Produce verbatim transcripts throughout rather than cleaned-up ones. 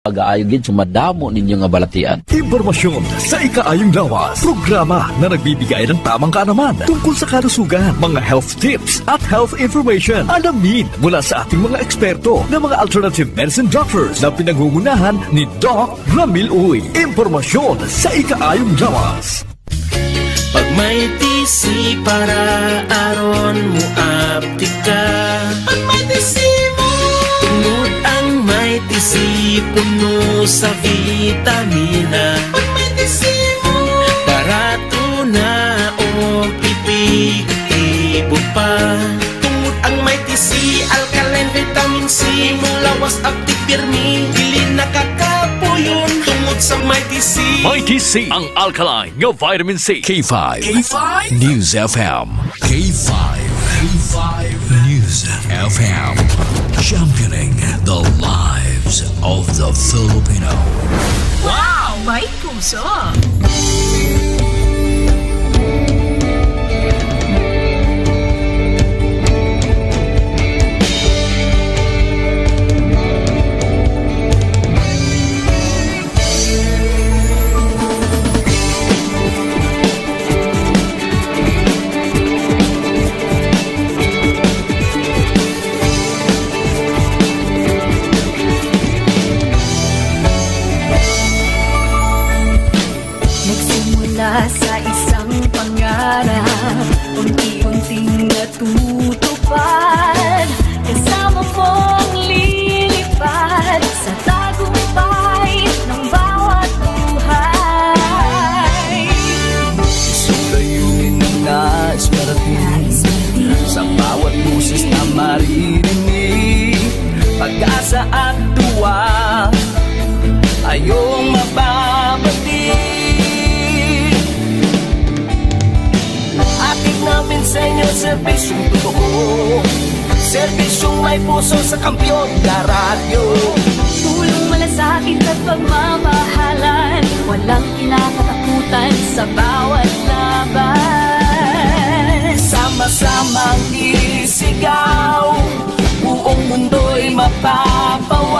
Pag-aayo gid sa madamo ninyo nga balatian. Impormasyon sa ikaayong lawas. Programa na nagbibigay ng tamang kaalaman tungkol sa kalusugan, mga health tips at health information. Alamin mula sa ating mga eksperto na mga alternative medicine doctors na pinangungunahan ni Doc Ramil Uy. Impormasyon sa ikaayong lawas. Pag may T C para aron mo aptik ka. Pag may T C mo. Tungod ang may T C puno sa vitamina. Pag may T C mo. Barato na o epektibo pa. Tungod ang may T C, alkaline vitamin C, mulawas aptik pirmi, dili nakakapuyon. Tungod sa may T C. May T C, ang alkaline nga vitamin C. K five. K five? News F M. K five. K five News F M. Championing the lives of the Filipino. Wow! May puso! Nagsimula sa isang pangarap, unti-unting natutupad. Kasama mong lilipad sa tagumpay ng bawat buhay. Isang layunin na nais marating. Nais marating. Sa bawat boses na maririnig, pag-asa at tuwa, ayong mababati. Hatid namin sa inyo serbisyong totoo, serbisyong may puso sa Kampiyon na Radyo. Tulong, malasakit at pagmamahalan, walang kinakatakutan sa bawat laban. Sama-samang isigaw, buong mundo'y mapapawaw.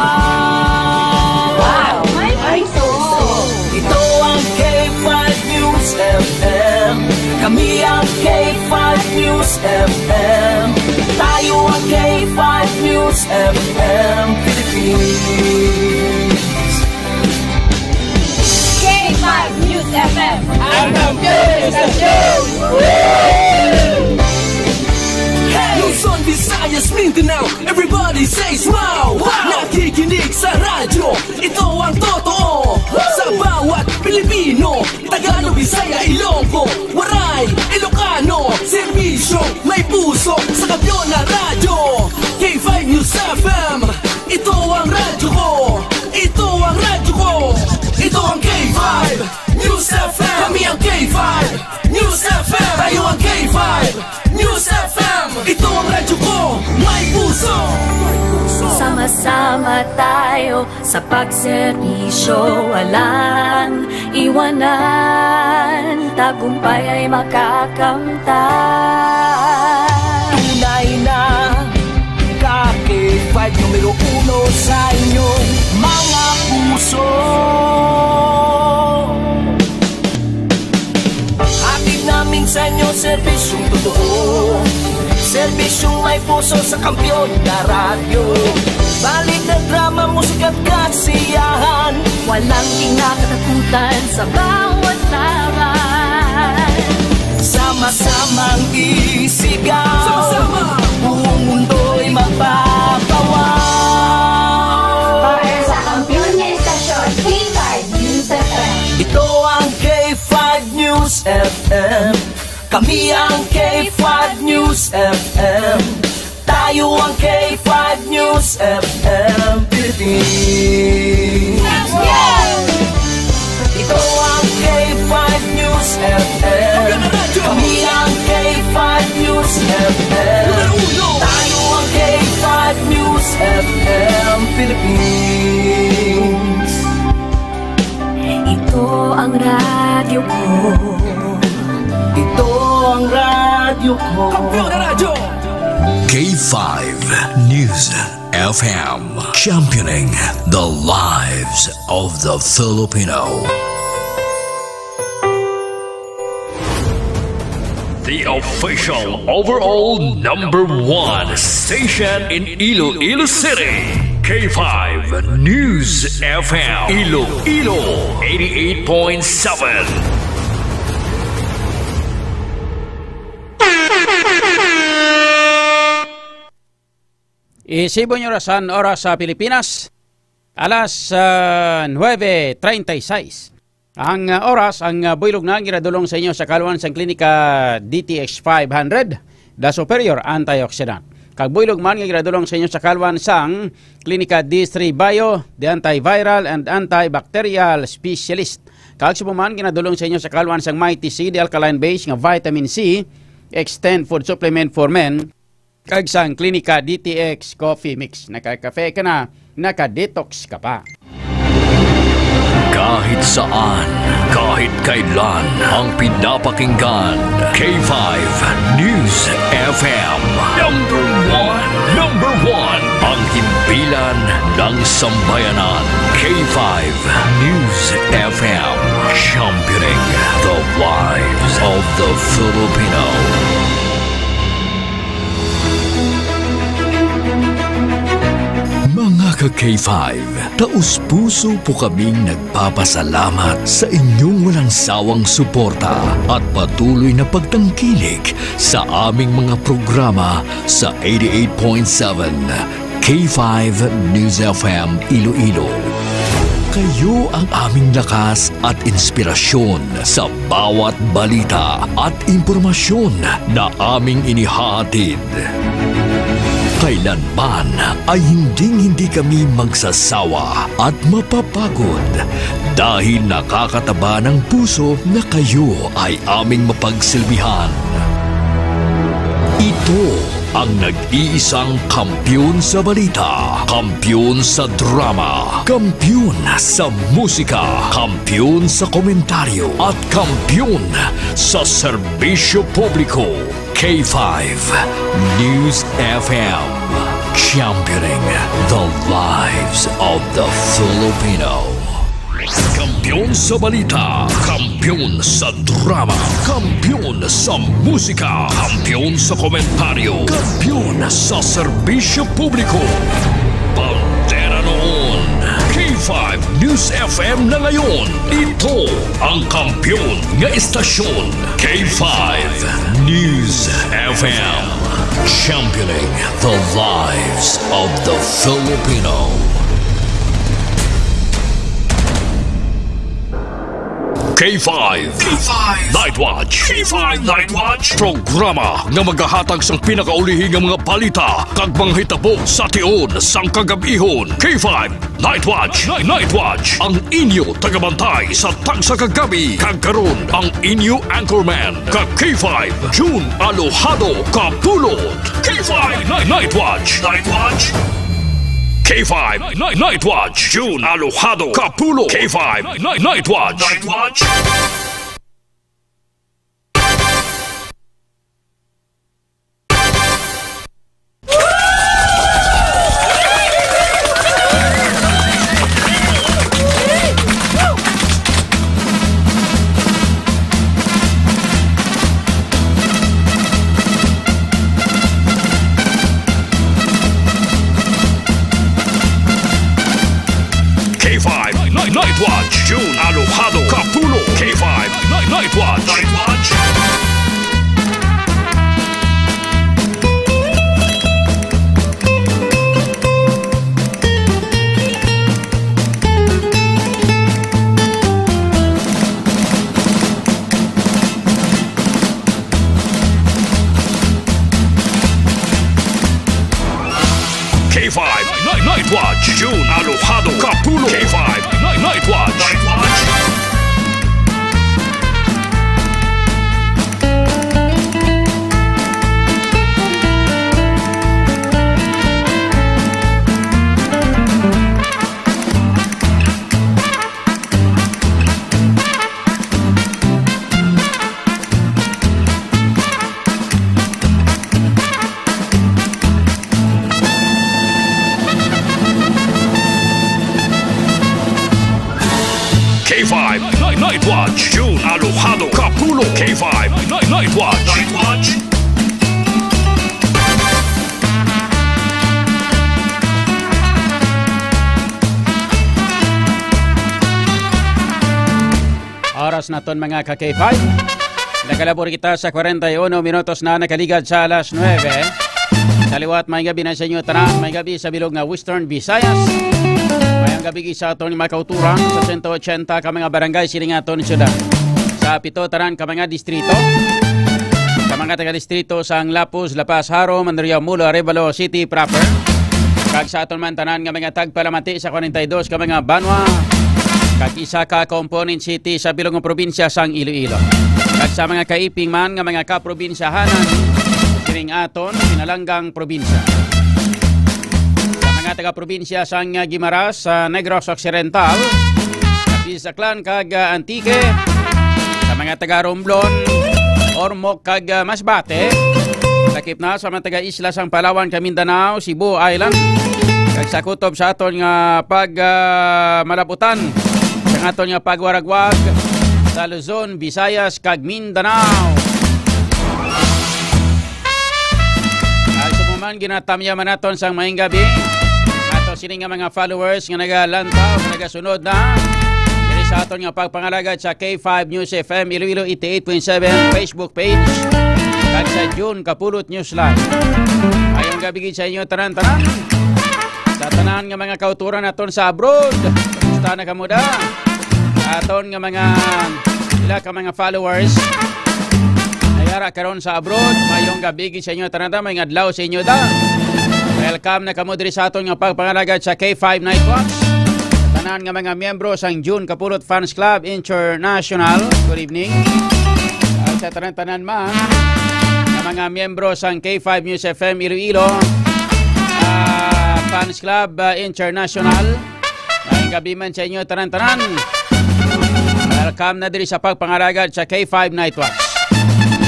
Wow! May puso! Ito ang K five News F M. Kami ang K five News F M. Tayo ang K five News F M Philippines. K five News F M, ang kampiyon sa show! Luzon, Visayas, Mindanao, everybody says wow! Wow! Nakikinig sa radyo, ito ang totoo. Sa bawat Pilipino, Tagalog, Bisaya, Ilonggo, Waray, Ilocano, serbisyo, may puso, sa kampiyon na radyo. K five News F M, ito ang radyo ko. Ito ang radyo ko. Ito ang K five News F M. Kami ang K five News F M. Tayo ang K five News F M. Ito ang radyo ko. May puso. Sama-sama tayo sa pagserbisyo, walang iwanan, tagumpay ay makakamtan. Tunay na ka K five numero uno sa inyong mga puso. Hatid namin sa inyo serbisyong totoo, serbisyong may puso sa kampiyon na radyo. Balita, drama, musika at kasiyahan, walang kinakatakutan sa bawat laban. Sama-samang isigaw, sama-sama, buong mundo'y mapapawaw. Para sa kampiyon nga istasyon, K five News F M. Ito ang K five News F M. Kami ang K five News F M. Tayo ang K five News F M Philippines. Ito ang K five News F M. Kami ang K five News F M. Tayo ang K five News F M Philippines. Ito ang radyo ko. Ito ang radyo ko. Kampiyon na radyo! K five News F M, championing the lives of the Filipino. The official overall number one station in Iloilo City, K five News F M, Iloilo, eighty-eight point seven. Isibon niyo orasan, oras sa Pilipinas, alas, ah, nuebe treinta y seis. Ang, ah, oras, ang, ah, buylog na ginadulong sa inyo sa kaluan sang Klinika D T X five hundred, The Superior Antioxidant. Kag buylog man nga ginadulong sa inyo sa kaluan sang Klinika D three Bio, The Antiviral and Antibacterial Specialist. Kag subong man ginadulong sa inyo sa kaluan sang Mighty C, The Alkaline Base nga Vitamin C, Extend Food Supplement for Men, kag sang Klinika D T X Coffee Mix. Naka-cafe ka na, naka-detox ka pa. Kahit saan, kahit kailan, ang pinapakinggan, K five News F M. Number one, number one, ang himpilan ng sambayanan. K five News F M, championing the lives of the Filipino. Mga ka-K five, taos-puso po kaming nagpapasalamat sa inyong walang sawang suporta at patuloy na pagtangkilik sa aming mga programa sa eighty-eight point seven K five News F M Iloilo. Kayo ang aming lakas at inspirasyon sa bawat balita at impormasyon na aming inihahatid. Kailanman ay hinding-hindi kami magsasawa at mapapagod dahil nakakataba ng puso na kayo ay aming mapagsilbihan. Ito ang nag-iisang kampiyon sa balita, kampiyon sa drama, kampiyon sa musika, kampiyon sa komentaryo, at kampiyon sa serbisyo publiko. K five News F M, championing the lives of the Filipino. Kampiyon sa balita, kampiyon sa drama, kampiyon sa musika, kampiyon sa komentaryo, kampiyon sa serbisyo publiko. Bandera noon, K five News F M na ngayon. Ito ang kampiyon nga istasyon, K five News F M. Championing the lives of the Filipino. K five. K five Night Watch. K five Night Watch. Programa nga magahatag sang pinakaulihi nga mga balita kag mga hitabo sa tion sang kagab-ihon. K five Night Watch. Night Watch. Ang inyo tagabantay sa tagsa ka gabi. Kag karon ang inyo anchorman ka K five, June Alojado Kapulot. K five Night, Night Watch. Night Watch. K five Night, Night Watch. June Alojado Kapulot. K five Night, Night Watch. Night Watch. K five Night, Night Watch. June Alojado Kapulot. K five Night, Night Watch. Night Watch. K five Night, Night Watch. June Alojado Kapulot. K five Night, Night Watch. Night Watch. K five Night, Night Watch. June Alojado Kapulo. K five Night, Night Watch. Night Watch. Oras naton, mga ka K five. Nakalabor kita sa kwarenta y uno minutos na nakaligad sa alas nuebe. Sa liwat, may gabi na sa inyo tanan. May gabi sa bilog nga Western Visayas. May ang gabi sa aton mga kauturan sa sento ochenta ka mga barangay sining aton syudad. Sa pito tanan ka mga distrito. Sa mga taga-distrito sa Anglapos, La Paz, Jaro, Mandurriao, Molo, Arevalo City proper. Kag sa aton man tanan nga mga tagpalamati sa kwarenta y dos ka mga banwa. Kag isa ka component city sa bilog nga probinsya sang Iloilo. Kag sa mga kaiping man nga mga kaprobinsyahanan, sining aton pinalanggang probinsya. Sa mga taga-probinsya sang Guimaras, sa Negros Occidental, Capiz, Aklan, kag, ah, Antique, sa mga taga-Romblon, Ormoc, kag, ah, Masbate, lakip na sa mga taga-isla sang Palawan, kag Mindanao, Cebu Island, kag sa kutob sa aton nga pag, ah, malabutan, sa aton nga pagwaragwag sa Luzon, Visayas, kag Mindanao. Ay, sa man, ginatamyaman naton sang maayong gabi. Ato sini nga mga followers nga nagalantaw, nga nagasunod na diri sa aton nga pagpangalagad sa K five News F M Iloilo eighty-eight point seven Facebook page, kag sa June Kapulot News Live. Maayong gabi gid sa inyo tanan-tanan. Sa tanan nga mga kauturan naton sa abroad, kumusta na kamo da? Aton nga mga, ila ka mga followers, nayara karon sa abroad, maayong gabi gid sa inyo tanan, may adlaw sa inyo da. Welcome na kamo diri sa aton nga pagpangalagad sa K five Night Watch. Sa tanan nga mga miyembro sang June Kapulot Fans Club International, good evening. At sa tanan-tanan man nga mga miyembro sang K five News F M Iloilo, ah, Fans Club, ah, International, maayong gabi man sa inyo tanan-tanan. Welcome na diri sa pagpangalagad sa K five Night Watch.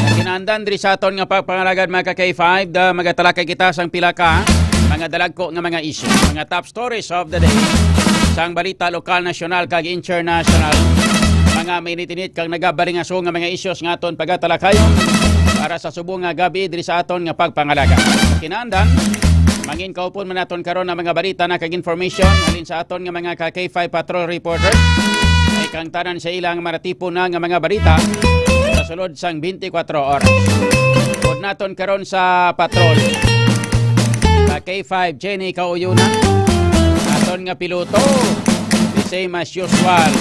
Sa kinandan diri sa aton nga pagpangalagad, mga ka K five, da, magatalakay kita sang pila ka mga dalagko nga mga isyu, mga top stories of the day, sang balita lokal, nasyonal, kag international, mga mainit-init kag nagabalingaso nga mga issues nga aton pagatalakayon para sa subong nga gabi diri sa aton nga pagpangalagad. Sa kinandan, mangin kaupon man naton karon ang mga balita na kag information halin sa aton nga mga ka K five patrol reporters. Ay kang tanan sa ilang maratipon na nga mga balita sa sulod sang twenty-four oras. Upod naton karon sa patrol, ka K five Jenny Kauyunan, aton nga piloto, the same as usual,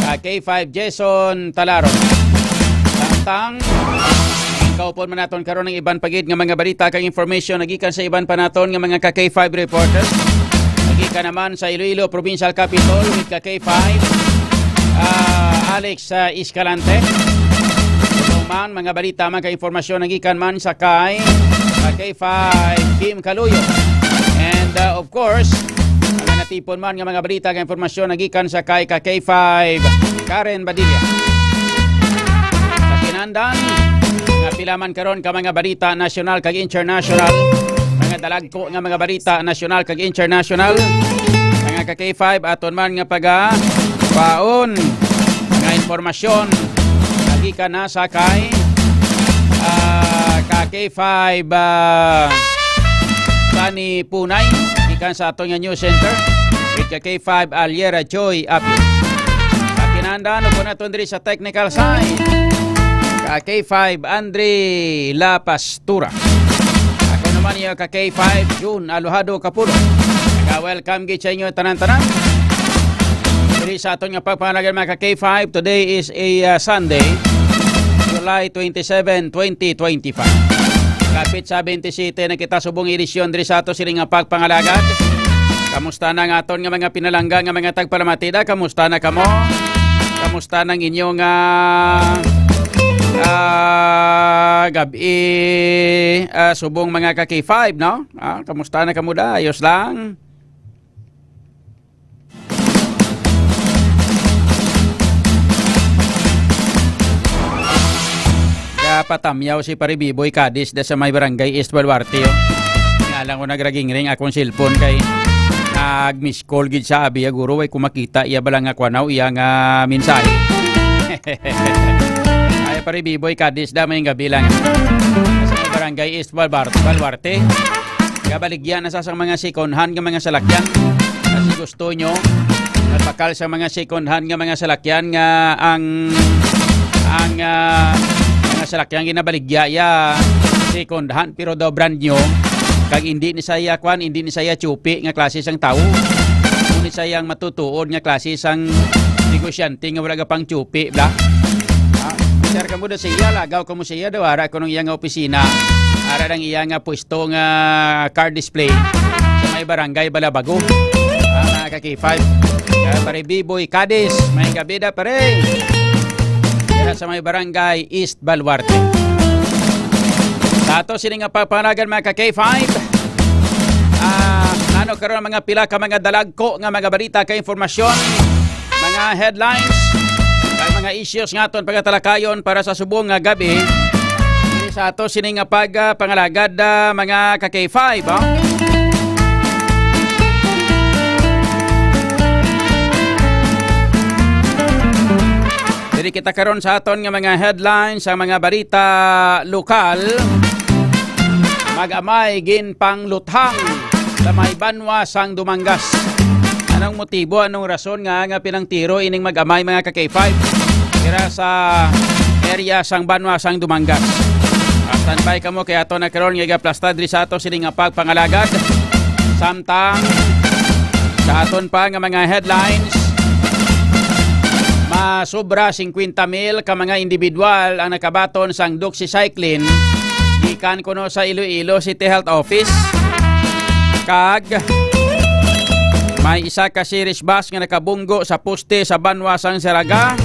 ka K five Jason Talaro. Samtang, kaupon man naton karon ang iban pa gid nga mga balita kag information nagikan sa iban pa naton nga mga ka K five reporters. Nagikan naman sa Iloilo Provincial Capitol with ka K five, ah, Alex, ah, Escalante. Ito man, mga balita, mga informasyon nagikan man sa kay, sa K five Kim Kaluyo. And, uh, of course, ang natipon man nga mga balita kag informasyon nagikan sa kay ka K five Karen Badilla. Sa kinandan, nga pila man karon ka mga balita nasyonal kag international, mga dalagko nga mga balita nasyonal kag international, mga ka K five, aton man nga pagapaon nga impormasyon nagikan na sa kay, ah, ka K five, ah, Sunny Punay, gikan sa aton nga news center, with ka K five Aliera Joy Apil. Sa kinandan, upod naton diri sa technical side, ka K five Andre La Pastura. Ako naman iyo ka K five June Alojado Kapulo. Naga-welcome gid sa inyo tanan-tanan. Diri sa aton nga pagpangalagad, mga ka K five, today is a, uh, Sunday, July twenty-seven, twenty twenty-five. Kapit sa twenty-seven na kita subong edisyon diri sa ato sini nga pagpangalagad. Kamusta na nga aton nga mga pinalangga nga mga tagpalamati da? Kamusta na kamo? Kamusta nang inyong, ah, ah, gabi, ah, subong mga ka K five, no? Ah, kamusta na kamo da? Ayos lang? Gapatamyaw si Pare Biboy Cadiz da sa may Barangay East Baluarte, oh. Nga lang ko nagragingring akong cellphone kay Ag miss call gid siya, abi, guro, way ko makita iya bala nga kwanaw, iya nga mensahe. Ay, pare Biboy Cadiz, da, may gabi lang. Sa may barangay East Balbar-, Baluarte, gabaligya na sa, sa mga second hand nga mga salakyan. Kasi gusto nyo, nagpakal sa mga second hand nga mga salakyan nga ang, ang, ah, mga salakyan ginabaligya ya second hand, pero daw brand new. Kag hindi ni saya, kwan, hindi ni saya tsupi nga klase sang tawo. Kung ni saya ang matutuod nga klase sang negosyante nga wala ka pang tsupi, bla? Ha? Sir, kamo do siya, lagaw kamo siya, daw ara ko nung iya nga opisina. Ara lang iya nga pwesto nga car display sa may barangay Balabago. Ah, mga ka-K five. Kaya pare Biboy Cadiz, may gabi da, pare. Kaya sa may barangay East Baluarte. Sa ato sini nga pagpanagan, mga ka-K five, ah, ano karon ang mga pila ka mga dalagko nga mga balita kag impormasyon, mga headlines, kag mga issues nga aton pagatalakayon para sa subong nga gabi. Diri sa ato sini nga pag, ah, pangalagad, ah, mga ka-K five, oh. Diri kita karon sa aton nga mga headlines, ang mga balita lokal. Mag-amay ginpangluthang sa may banwa sang Dumangas. Anong motibo, anong rason nga, nga pinangtiro ining mag-amay, mga ka-K five? Dira sa area sang banwa sang Dumangas. Ah, standby kamo kay ato na karon nga igaplasta diri sa ato sini nga pagpangalagad. Samtang sa aton pa nga mga headlines, masobra singkwenta mil ka mga individual ang nakabaton sang doxycycline gikan kuno sa Iloilo City Health Office. Kag may isa ka series bus nga nakabunggo sa poste sa banwa sang Saraga.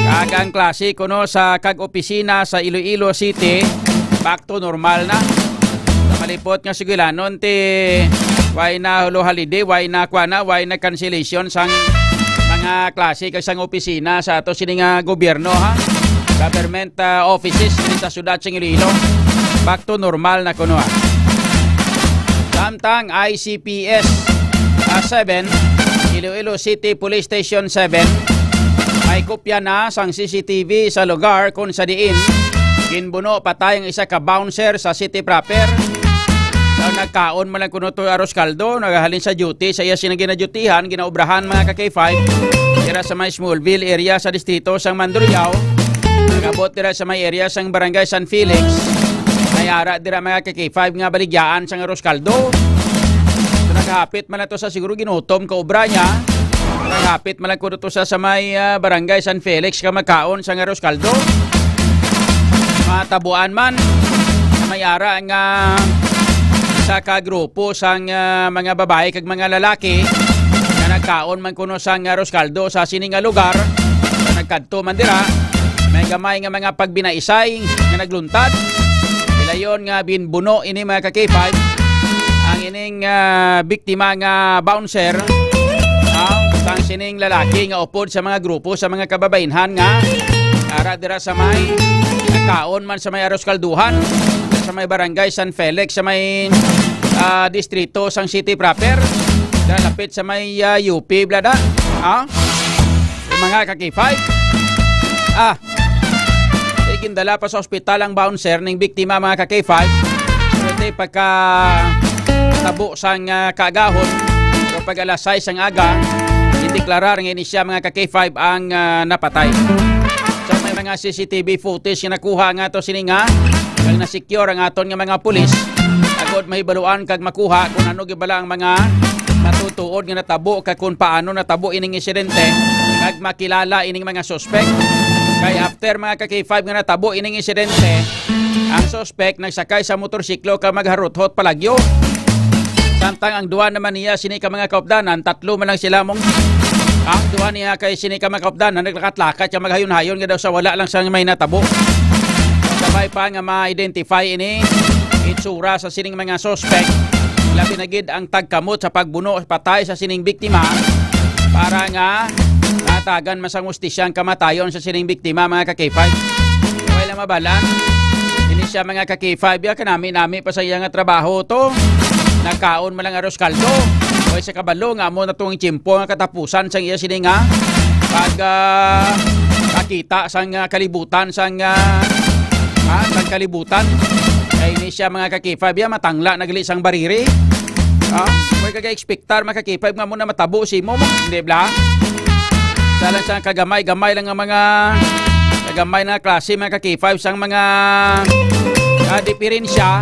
Kag ang klase kuno sa kag opisina sa Iloilo City, back to normal na. Sa malipot nga sugilanon, ti, way na holiday, way na kuana, way na cancellation sang mga klase kag sang opisina sa ato sini nga gobyerno, ha? Government, ah, offices diri sa siyudad sang Iloilo. Back to normal na kuno, ha? Samtang I C P S, ah, seven, Iloilo City Police Station seven, may kopya na sang C C T V sa lugar kung sa diin ginbuno patay ang isa ka bouncer sa city proper. So, nagkaon man lang kuno to arroz caldo, nagahalin sa duty, sa iya sina ginadyutihan, ginaobrahan, mga ka-K five, dira sa may Smallville area sa distrito sang Mandurriao. Nagabot dira sa may area sang Barangay San Felix. May ara dira, mga ka-K five, nga baligyaan sang arroz caldo. So, naghapit man lang to sa siguro ginutom ka obra niya. Naghapit man lang kuno to sa, sa may, ah, Barangay San Felix ka magkaon sang arroz caldo. Matabuan man na may ara nga isa ka grupo sang, ah, mga babayi kag mga lalaki nga nagkaon man kuno sang arroz caldo sa sini nga lugar. Nagkadto man dira, may gamay nga mga pagbinaisay nga nagluntad. Hilayon nga binbuno ini, mga ka-K five, ang ining, ah, biktima nga bouncer, ah, sang sining lalaki nga upod sa mga grupo sa mga kababainhan nga ara dira sa may nagkaon man sa may arroz kalduhan sa may barangay San Felix sa may, ah, distrito sang city proper. Dira lapit sa may, ah, U P, blada. Ah? Yung mga ka-K five. Ah, Igindala pa sa ospital ang bouncer ning biktima, mga ka-K five. Pero di pagka tabo sang, ah, kaagahon, pero pag alas sais ang aga, gideklarar nga ini siya, mga ka-K five, ang, ah, napatay. So, may mga C C T V footage nga nakuha nga to sini nga, kag na-secure ang aton nga mga pulis. Agod mahibaluan kag makuha kung ano gibala ang mga matutuod nga natabo kag kung paano natabo ining insidente, kag makilala ining mga suspek. Kay after, mga ka-K five, nga natabo ining insidente, ang suspek nagsakay sa motorsiklo kag magharuthot palagyo. Samtang ang duha naman niya sini ka mga kaupdanan, tatlo man lang sila mong, ang duha niya kay sini ka mga kaupdanan, naglakat-lakat siya maghayon-hayon nga daw sa wala lang sa may natabo. Sabay pa nga ma-identify ini itsura sa sining mga suspek, labi na gid ang tagkamot sa pagbuno patay sa sining biktima para nga matagan man sang hustisya ang kamatayon sa sining biktima, mga ka-K five. Way lang mabalaan. Ini siya, mga ka-K five, ya, kanami-nami pa sa iya nga trabaho to. Nagkaon man lang arroz kaldo. Way siya kabalo nga amo na tong tiyempo nga katapusan sang iya sini nga pag, ah, kakita sang, ah, kalibutan sang, ah, ah, sang kalibutan. Kay ini siya, mga ka-K five, ya, matangla na gali sang bariri. Ah, way ka ga-expectar, mga ka-K five, nga amo na matabo sa imo, hindi bala? Sa lang sa kagamay-gamay lang nga mga, kagamay na klase, mga ka-K five, sang mga, ah, diferensya.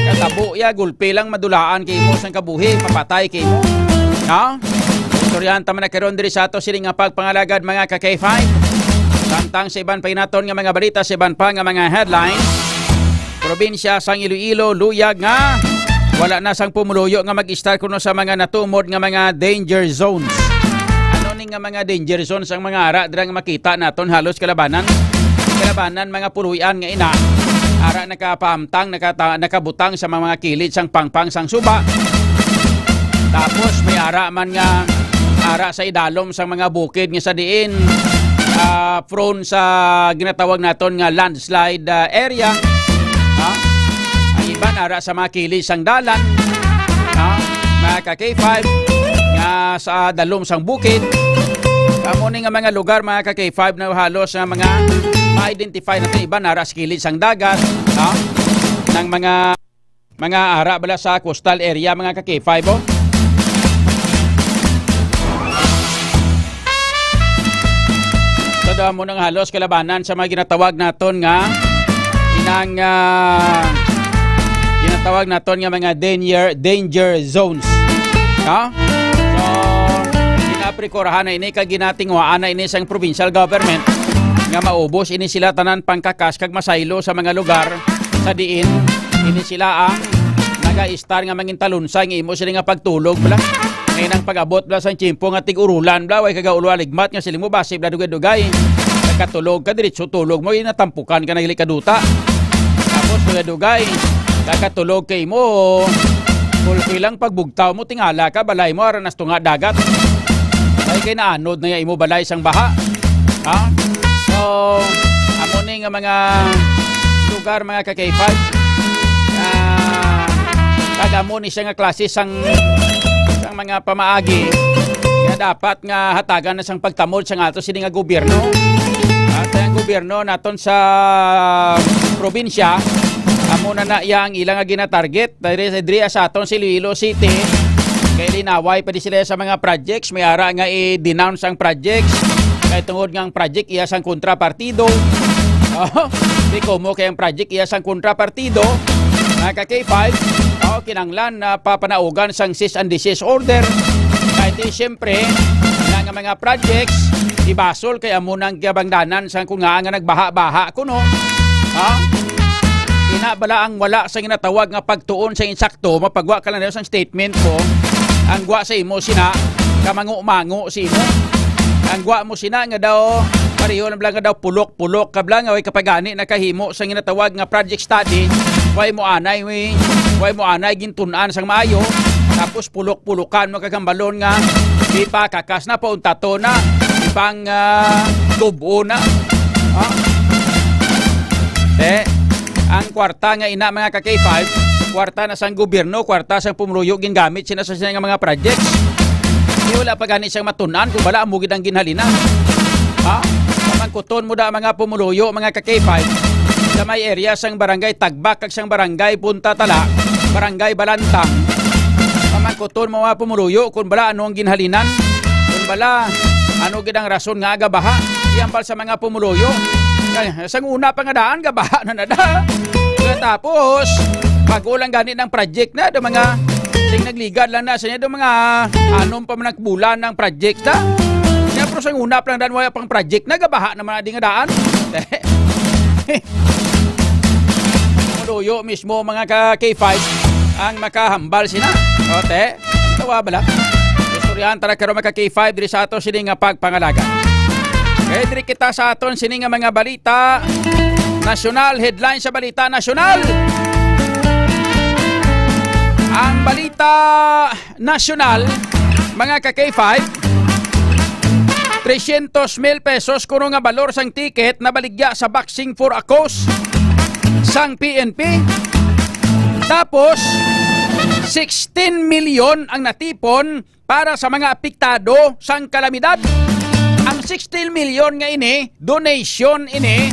Katabo ya, gulpi lang, madulaan kay imo sang kabuhi, mapatay kay imo. No? Istoryahan ta man na karon diri sa ato sini nga pagpangalagad, mga ka-K five. Samtang sa iban pa naton nga mga balita, sa iban pa nga mga headlines, probinsya sang Iloilo luyag nga wala na sang pumuluyo nga mag-estar kuno sa mga natumod nga mga danger zones. Ano ni nga mga danger zones ang mga ara dira nga makita naton halos kalabanan? Kalabanan, mga puloy-an nga ina, ara nakapahamtang, nakata-, nakabutang sa mga kilid sang pangpang sang suba. Tapos may ara man nga ara sa idalom sang mga bukid nga sa diin, ah, prone sa ginatawag naton nga landslide, ah, area. Ha? Ang iban ara sa mga kilid sang dalan. Ha? Mga ka-K five, nga sa dalom sang bukid. Amo ni nga mga lugar, mga ka-K five, na halos nga mga ma-identify naton, iban ara sa kilid sang dagat, ha? Nang mga, mga ara bala sa coastal area, mga ka-K five, oh. So, daw mo nang halos kalabanan sa mga ginatawag naton nga inang, ah, ginatawag naton nga mga danger, danger zones. No? So, ginaprikurahan na ini kag ginatinguhaan na ini sang provincial government nga maubos ini sila tanan pangkakas kag masaylo sa mga lugar sa diin ini sila ang naga-estar nga mangin talunsay nga imo sila nga pagtulog bala. Ngayon ang pag-abot bala sang tiyempo nga tig-urulan bala, way ka gaulo aligmat nga siling mo basi bala dugay-dugay. Pagkatulog ka, diretso tulog mo, ginatampukan ka na gali kaduta. Tapos dugay-dugay, kakatulog kay mo, kulkoy lang pagbugtaw mo, tingala ka, balay mo, ara nas tunga dagat. Ay kay naanod na ya imo balay sang baha. Ha? So, amo ni nga mga lugar, mga ka-K five. Ah, kag amo ni siya nga klase sang, sang mga pamaagi nga dapat nga hatagan na sang pagtamod sang ato sini nga gobyerno. At ang gobyerno naton sa probinsya, amo na na iya ang ilang nga ginatarget. Diri, diri sa aton sa Iloilo City, kay linaway pa di sila sa mga projects. May ara nga i-denounce ang projects. Kay tungod nga ang project iya sang kontrapartido. Oh, di ko mo kay ang project iya sang kontrapartido. Mga ka-K five, oh, kinanglan na papanaugan sang cease and desist order. Kay di siyempre, na nga mga projects, ibasol kay amo nang gabangdanan sang kung nga nga nagbaha-baha kuno. Ha? Ina bala ang wala sa ginatawag nga pagtuon sa insakto, mapagwa ka lang daw sang statement ko. Ang gwa sa imo sina, kamango-mango sa imo. Ang gwa mo sina nga daw, pareho lang bala nga daw pulok-pulok ka bala nga way kapagani nakahimo sa ginatawag nga project study, way mo anay, way, way mo anay gintun-an sang maayo, tapos pulok-pulokan mo kagambalon nga ipakakas na, pauntato na, ipang, ah, tubo na. Ha? Te, ang kwarta nga ina, mga ka-K five, kwarta na sang gobyerno, kwarta sang pumuluyo, gingamit sina sa sina nga mga projects. Di wala pa gani siyang matun-an kung bala amo gid ang ginhalinan. Ha? Pamangkuton mo da, mga pumuluyo, mga ka-K five, sa may area sang barangay Tagbak kag sang barangay Punta Tala, barangay Balantang. Pamangkuton mo, mga pumuluyo, kung bala ano ang ginhalinan, kung bala ano gid ang rason nga gabaha. Iyambal sa mga pumuluyo. Kay, sang una pa nga daan, gabaha na na da. Tapos, bago lang gani ng project na, do mga, sing nagligad lang na, sa niya, do mga anom pa man ang bulan ng project na. Kaya, pero sang una pa lang daan, wala pang project na, gabaha naman na di nga daan. Pumuluyo mismo, mga ka-K five, ang makahambal sina. O, te, tawa bala. Istoryahan tara karon, mga ka-K five, diri sa ato sini nga pagpangalaga. Okay, diri kita sa aton sini nga mga balita nasyonal, headline sa balita nasyonal. Ang balita nasyonal, mga ka-K five, trescientos mil pesos kuno nga balor sang ticket nabaligya sa Boxing for a Cause sang P N P. Tapos, sixteen milyon ang natipon para sa mga apektado sang kalamidad. Ang sixteen milyon nga ini, donation ini,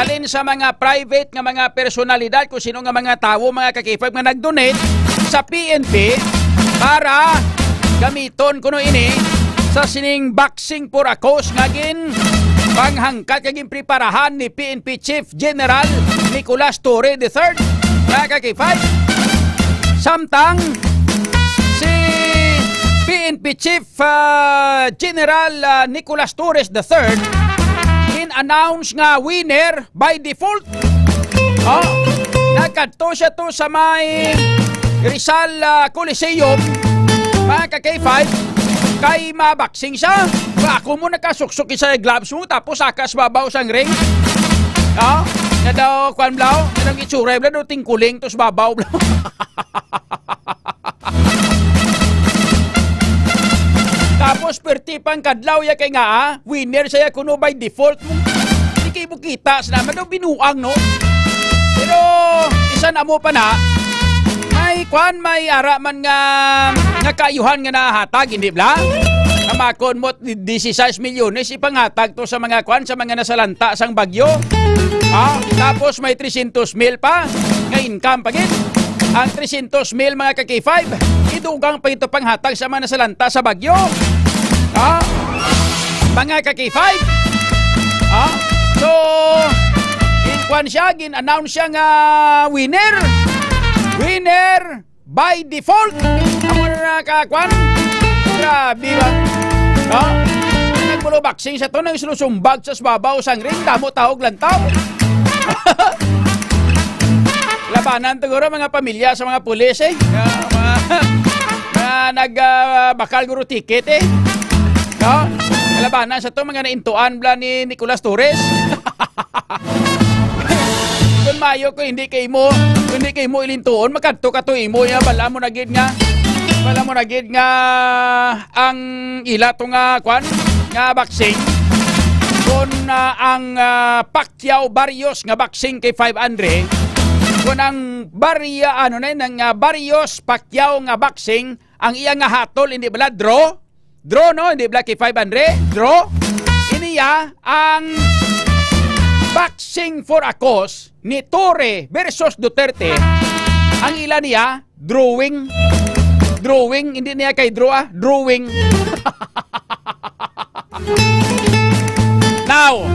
halin sa mga private nga mga personalidad, kung sino nga mga tawo, mga ka-K five, nga nag-donate sa P N P para gamiton kuno ini sa sining Boxing for a Cause nga ginpanghangkat kag ginpreparahan ni P N P Chief General Nicolas Torre the third, mga ka-K five. Samtang si P N P Chief, ah, General, ah, Nicolas Torres the third in-announce nga winner by default. Oh, nagkadto siya to sa may Rizal, ah, Coliseum, mga ka-K five, kay maboxing siya. Ba, ako mo nakasuksok sa gloves mo, tapos akas babaw sang ring. Oh, na daw, kwan blaw, na daw itsura, bla, daw tingkuling, tos babaw, bla. Tapos, perti pang kadlaw ya kay nga, ah, winner siya kuno by default. Di kay mo kita, sa naman daw binuang, no? Pero, isa na mo pa na, may kwan, may ara man nga, nga kaayuhan nga nahatag, hindi bla? Kamakon mo, di-, dieciséis milyones ipanghatag to sa mga kwan, sa mga nasalanta sang bagyo. Ah, tapos may trescientos mil pa nga income pa gid. Ang trescientos mil, mga ka-K five, idugang pa ito panghatag sa mga nasalanta sa bagyo. Ah, mga ka-K five. Ah, so, in kwan siya, gin-announce siya nga winner. Winner by default. Amo na, ka kwan. Grabe ba? No? Nagbulo boxing sa to, nang sinusumbag sa babaw sang ring, damo tawag lantaw. Labanan to guro, mga pamilya sa mga pulis, eh. Nga, mga, nga nag, ah, bakal guro ticket, eh. No? Labanan sa to, mga naintuan bla ni Nicolas Torres. Kung mayo, kung hindi kay mo, kung hindi kay mo ilintuon, makadto ka to imo ya, bala mo na gid nga, bala mo na gid nga ang ila to nga, kwan, nga boxing. Kung, ah, ang, ah, Pacquiao Barrios nga boxing kay five Andre, kung ang Barria, ano na yun, ang, ah, Barrios Pacquiao nga boxing, ang iya nga hatol, hindi bala draw? Draw, no? Hindi bala kay five Andre? Draw? Iniya ang Boxing for a Cause ni Torre versus Duterte. Ang ila niya, drawing. Drawing, hindi niya kay draw, ah. Drawing. Now,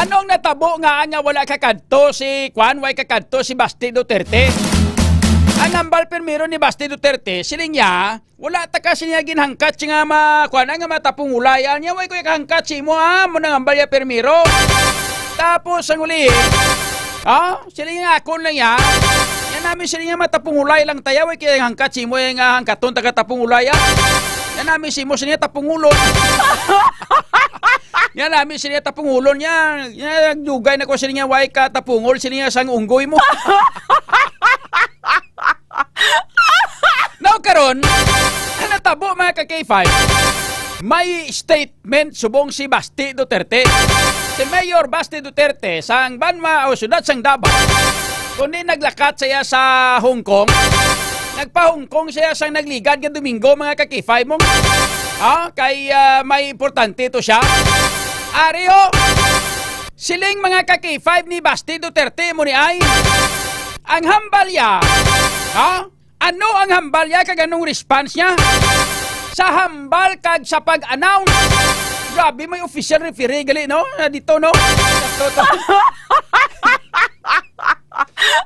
anong natabo nga, nga wala kakadto si, kwan, way kakadto si Basti Duterte? Ang hambal primero ni Basti Duterte, siling niya, wala ta kasi niya ginhangkat siya nga ma-, kuwan, nga matapungulay. Anya, way ko ikahangkat si imo, ha? Mo nang hambal ya primero. Tapos, ang uli, ha? Sila nga akon lang ya. Yan namin sila nga matapungulay lang tayo. Way kaya hangkat si imo, eh, nga hangkaton taga tapungulay, ha? Yan namin si imo, sila tapungulon. Yan namin sila tapungulon niya. Yan, dugay na ko sila nga way ka tapungol, sila nga sang unggoy mo. Now karon, ang natabo, mga ka-K five, may statement subong si Basti Duterte. Si Mayor Basti Duterte sang Banwa o siyudad sang Davao, kundi naglakat siya sa Hong Kong. Nagpa-Hong Kong siya sang nagligad nga Domingo, mga ka-K five mo. Ah, kay, ah, may importante to siya. Ari, oh, siling, mga ka-K five, ni Basti Duterte mo ni ay ang hambal ya, ha? Ano ang hambal niya kag anong response niya sa hambal kag sa pag-announce? Grabe, may official referee gali, no? Na dito, no?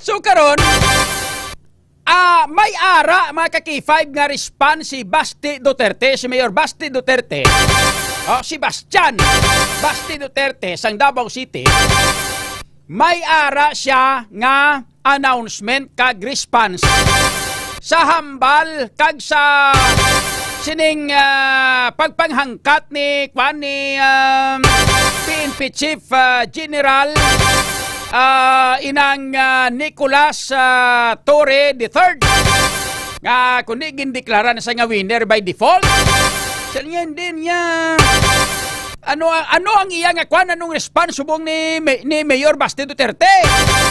So, karon, ah, may ara, mga ka-K five, nga response si Basti Duterte, si Mayor Basti Duterte, oh, si Bastian Basti Duterte sang Davao City. May ara siya nga announcement kag response sa hambal kag sa sining, ah, pagpanghangkat ni, kwan, ni, um, P N P Chief, ah, General, ah, inang, ah, Nicolas, ah, Torre the third, nga kundi gindeklara na siya nga winner by default. Sa niya, hindi niya. Ano, ano ang iya nga kwan? Anong response subong ni, ni Mayor Basti Duterte?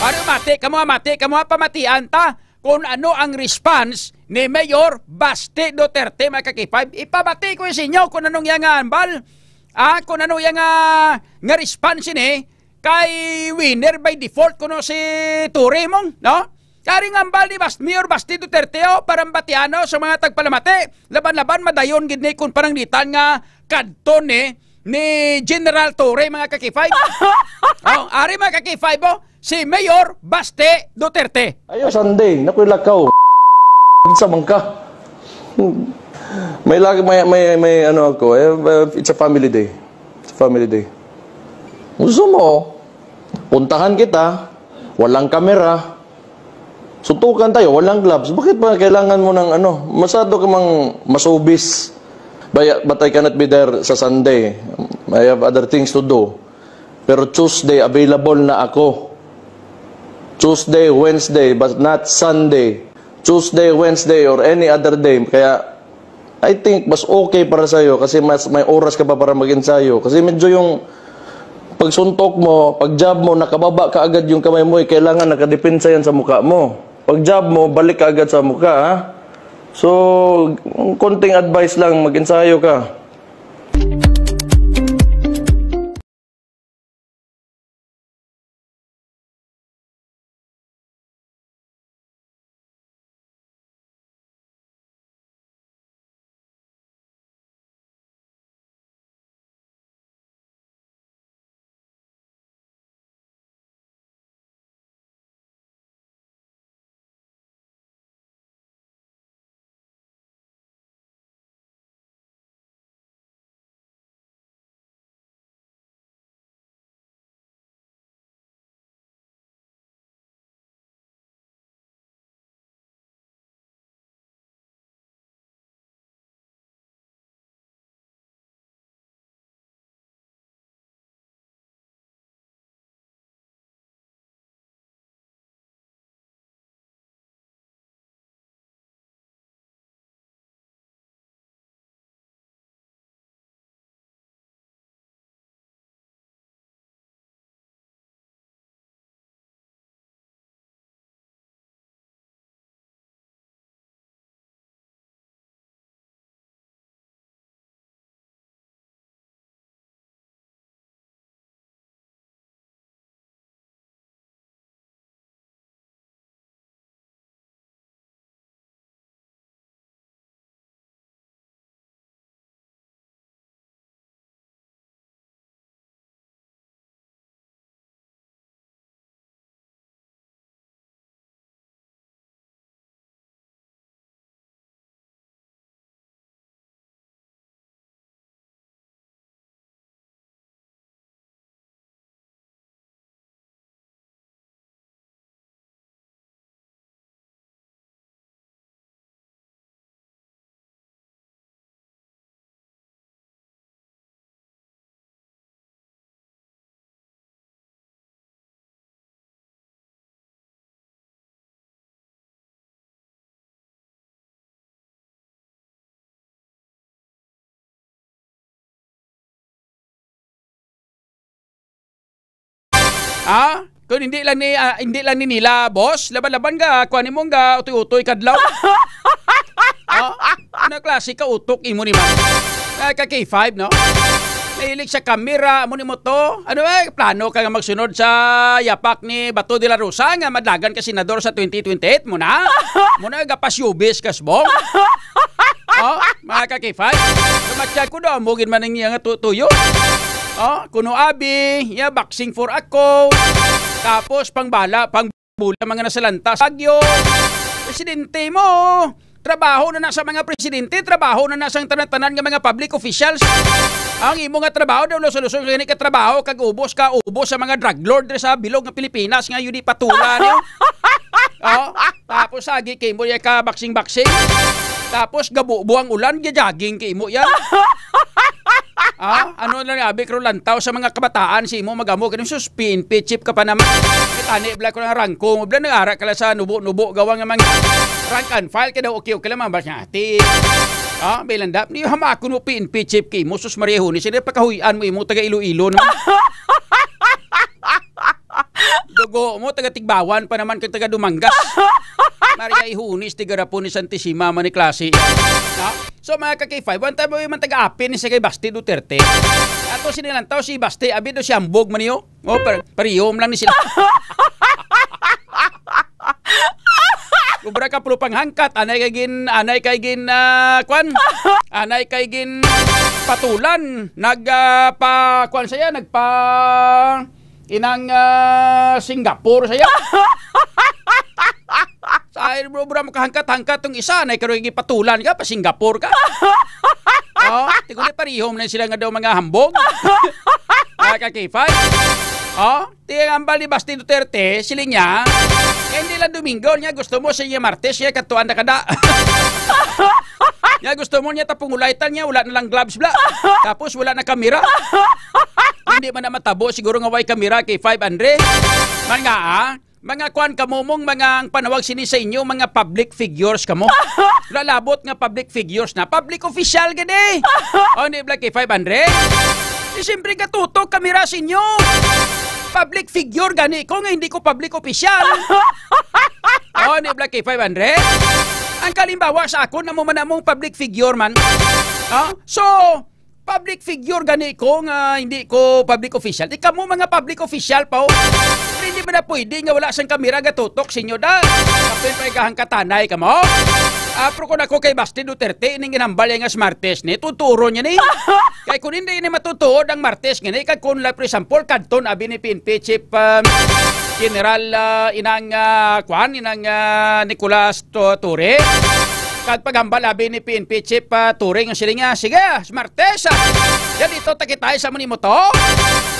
Ari, mati ka mo, mati ka mo, pamatian ta. kung ano ang response ni Mayor Basti Duterte, mga ka-K five. Ipabati ko sa inyo kung anong iya nga ambal, ah, kung ano iya nga, nga response ini kay winner by default kuno si Tori mong, no? Kari nga ambal ni Bas-, Mayor Basti Duterte, oh, parang batiano sa mga tagpalamati. Laban-laban, madayon gid ni kung pananglitan nga kadto ni, ni General Tori, mga ka-K five. Oh, ari, mga ka-K five, oh, si Mayor Basti Duterte. Ayo, Sunday, nakoy lakaw. Sa man ka. May lagi, may, may, may ano ako, eh, it's a family day. It's a family day. Gusto mo, puntahan kita, walang kamera, suntukan tayo, walang gloves. Bakit ba kailangan mo ng ano? Masyado ka mang masubis. But, but I cannot be there sa Sunday. I have other things to do. Pero Tuesday, available na ako. Tuesday, Wednesday, but not Sunday. Tuesday, Wednesday, or any other day. Kaya, I think, mas okay para sa'yo kasi mas may oras ka pa para mag-ensayo. Kasi medyo yung pagsuntok mo, pag-jab mo, nakababa ka agad yung kamay mo, eh, kailangan nakadepensa yan sa mukha mo. Pag-jab mo, balik ka agad sa mukha, ha? So, konting advice lang, mag-ensayo ka. Ah, kung hindi lang ni, ah, hindi lang ni nila, boss, laban-laban ka, kuha nimo nga utoy-utoy kadlaw. Oh, ano klase ka utok imo ni, ma'am? Ah, ka K five, no? Mahilig sa kamera, amo ni mo to. Ano, eh, plano ka nga magsunod sa yapak ni Bato de la Rosa nga madlagan ka senador sa twenty twenty-eight mo na? Mo na gapasyubis ka, Sbong? Oh, mga ka K five. Kamatya ko daw, mo gid man ang iya nga tu-, tuyo. Oh, kuno abi, ya, boxing for ako. Tapos, pangbala, pang bula, mga nasalanta sa Baguio. Presidente mo, trabaho na na sa mga presidente, trabaho na na sa tanan-tanan nga mga public officials. Ang imo nga trabaho daw, lusol-lusol gani ka trabaho, kag ubos ka, ubos sa mga drug lord diri sa bilog nga Pilipinas nga yun di patula niyo. Oh, tapos agi kay mo ya ka boxing-boxing. Tapos gabubo ang ulan, gajaging kay mo yan. Ah, ano lang abi kro lantaw sa mga kabataan si imo magamo kini sus P N P chief ka pa naman. Tani bla ko lang rangko mo bla nagara ka lang sa nubo-nubo gawa nga mga rank and file ka daw okay okay lang mga basyati. Ah, bilandap ni hama ko no P N P chief kay mo sus Maria Huni sila pakahuyan mo imo taga Iloilo naman. Dugo mo taga Tigbawan pa naman kag taga Dumangas. Ari ay hunis ti garapon ni Santissima man ni klase. No? So, mga ka-K five, one time mo man taga-apin ni sa kay Basti Duterte. Ato sinilantaw si Basti, abi do si Ambog man niyo. Oh, par parihom lang ni sila. Sobra ka pulupang hangkat, anay kay gin, anay kay gin, ah, kwan? Anay kay gin patulan, nag, ah, pa, kwan siya, nagpa, inang, ah, Singapore siya. Sa ay, bro, bro, makahangkat-hangkat tong isa, anay karon gipatulan ka, pa Singapore ka. Oh, tiguli parihom na sila nga daw mga hambog. Mga ka-K five. Oh, ti ang hambal ni Basti Duterte, siling niya, kay hindi lang Domingo niya, gusto mo sa iya Martes, siya katuan na kada. Niya gusto mo niya tapungulaitan niya, wala na lang gloves bla. Tapos wala na kamera. Hindi man na matabo siguro nga way kamera kay five Andre. Man nga, ah, mga kwan kamo mong mga ang panawag sini sa inyo, mga public figures kamo. Lalabot nga public figures na, public official gani. O, di bla kay five Andre? Di siyempre katutok kamera sa inyo. Public figure gani ko nga hindi ko public official. O, di bla kay five Andre? Ang kalimbawa sa akon, amo man among public figure man. Ha? So, public figure gani ko nga hindi ko public official. Di kamo mga public official pa, oh. Pero hindi man na pwede nga wala sang kamera gatutok sa inyo, da. Kapin pa ikahangkatanay ka mo. Ah, pero kung ako kay Basti Duterte, ining ginhambal niya nga sa Martes ni, tuturon niya ni. Kay kung hindi ini matutuod ang Martes nga ni, kag kung, like, for example, kadton abi ni P N P Chief, um, General, ah, inang, ah, kwan, inang, ah, Nicolas To-, Torre. Kag paghambal abi ni P N P Chief, ah, Torre nga siling niya, "Sige, sa Martes, ah, yan dito ta kita sa mo nimo to."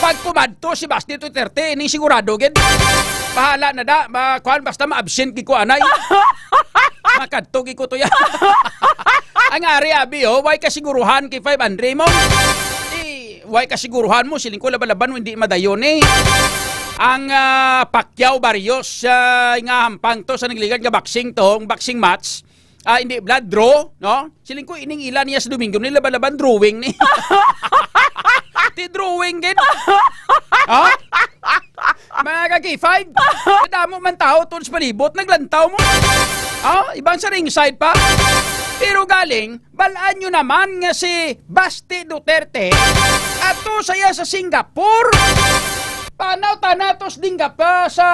Pag kumadto si Basti Duterte, ining sigurado gid. Bahala na da, ma-, kwan, basta ma-absent gid ko anay. Makadto gid ko to ya. Ang ari abi, oh, way kasiguruhan kay five Andre mo. Di, way kasiguruhan mo, siling ko laba-laban mo, hindi madayon eh. Ang, ah, Pacquiao Barrios, ah, nga hampang to sa nagligan nga boxing to, ang boxing match, ah, hindi, blood draw, no? Siling ko, ining ila niya sa Domingo, nila balaban drawing ni. Ti drawing gid. Ha? Mga ka-K five, damo man tao tol sa palibot, naglantaw mo. Ha? Ibang sa ringside pa. Pero galing, balaan nyo naman nga si Basti Duterte ato saya sa Singapore. Panaw tanatos dingga pa sa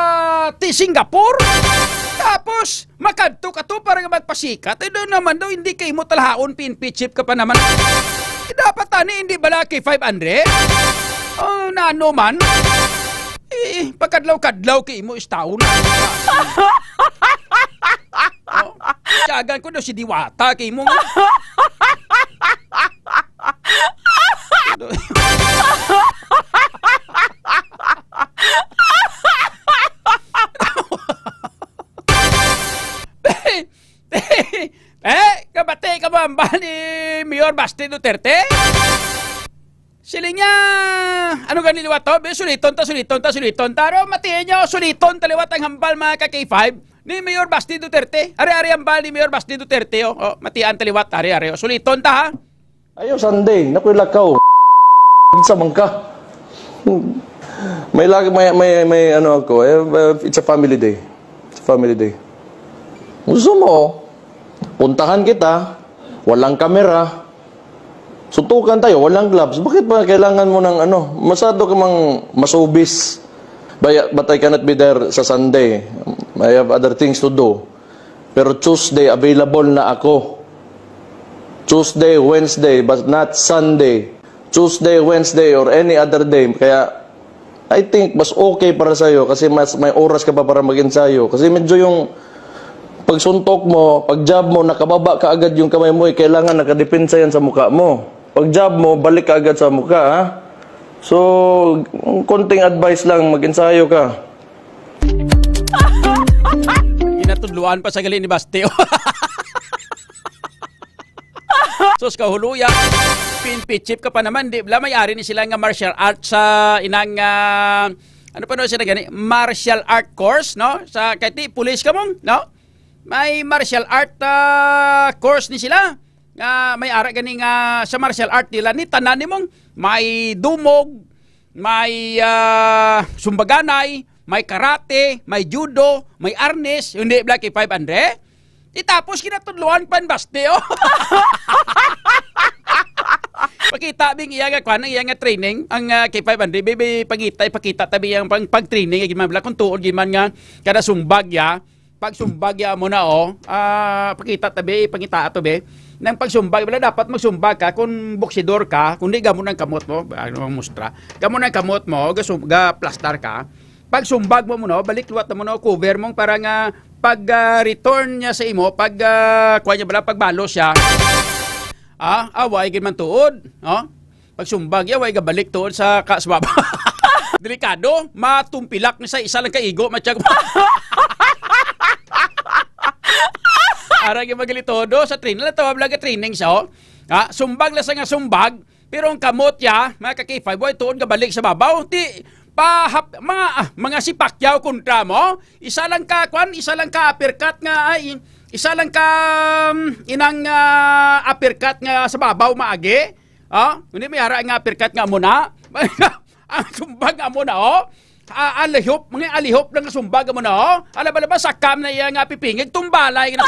ti Singapore. Tapos, makadto ka to para nga magpasikat. Eh, doon naman daw, hindi kay mo talahaon, P N P chief ka pa naman. Eh, dapat tani, hindi bala kay five Andre? Oh, nano man? Eh, pagkadlaw-kadlaw kay mo istaon. Oh, tiyagan ko daw si Diwata kay mo. Eh, kabati ka mo ang ba ni Mayor Basti Duterte? Siling niya, ano gani liwat to? Be, suliton ta, suliton ta, suliton ta. Aro, matiin nyo, suliton ta liwat ang hambal, mga ka-K five, ni Mayor Basti Duterte. Ari, ari, hambal ni Mayor Basti Duterte, oh. Oh, matian ta liwat, ari, ari, oh. Suliton ta, ha? Ayaw Sunday, nakoy lakaw. Sa man ka. May lag-, may, may, may ano ako, eh, uh, it's a family day. It's a family day. Gusto mo, puntahan kita, walang kamera, suntukan tayo, walang gloves. Bakit ba kailangan mo ng ano? Masyado ka mang masubis. But, but I cannot be there sa Sunday. I have other things to do. Pero Tuesday, available na ako. Tuesday, Wednesday, but not Sunday. Tuesday, Wednesday, or any other day. Kaya, I think, mas okay para sa'yo kasi mas may oras ka pa para mag-ensayo. Kasi medyo yung pagsuntok mo, pag-jab mo, nakababa ka agad yung kamay mo, eh, kailangan nakadepensa yan sa mukha mo. Pag-jab mo, balik ka agad sa mukha, ha? So, konting advice lang, mag-ensayo ka. Ginatudloan pa sa gali ni Basti. Sus, kahuluya. P N P chief ka pa naman, di bala may ari ni sila nga martial arts sa inang, ah, ano pa no sila gani? Martial art course, no? Sa, kay ti, police ka mong, no? May martial art, ah, course ni sila. Nga may ara gani nga sa martial art nila ni tanan ni mong may dumog, may, ah, sumbaganay, may karate, may judo, may arnis, hindi bala K five Andre? Itapos kinatudloan pa ang baste, oh. Pakita bing iya nga kwan, ang iya nga training, ang ah, K five Andre, bibi pangita, ipakita tabi ang pang pag-training gid man bala kung tuod gid man nga kada sumbag ya, pag sumbag ya mo na, oh. Ah, pakita tabi, pangita ato be. Nang pagsumbag bala dapat magsumbag ka kung boksidor ka, kung di gamon ang kamot mo, ano ang mustra. Gamon ang kamot mo, gasum- gaplastar ka. Pag sumbag mo mo no, balik liwat na mo no, cover mo para nga pag ah, return niya sa imo, pag ah, kuha niya bala, pagbalos siya. Ah, away gid man tuod, no? Pag sumbag ya, way gabalik tuod sa ka sa baba. Delikado, matumpilak ni sa isa lang ka igo, matiyag. Ara gyud magili todo sa training. Lang tawag lang ka training siya, oh. Ha? Sumbag lang sa nga sumbag, pero ang kamot ya, mga ka-K five, way tuon gabalik sa babaw. Ti, pahap, mga, ah, mga si Pacquiao kontra mo. Isa lang ka, kwan, isa lang ka uppercut nga, ay, isa lang ka, um, inang ah, uppercut nga sa babaw maagi. Oh, hindi may ara nga uppercut nga mo na. Ang sumbag nga mo na, oh. Ah, alihop, mga alihop lang nga sumbag mo na, oh. Alaba-laba, sakam na iya nga pipingig, tumbalay na.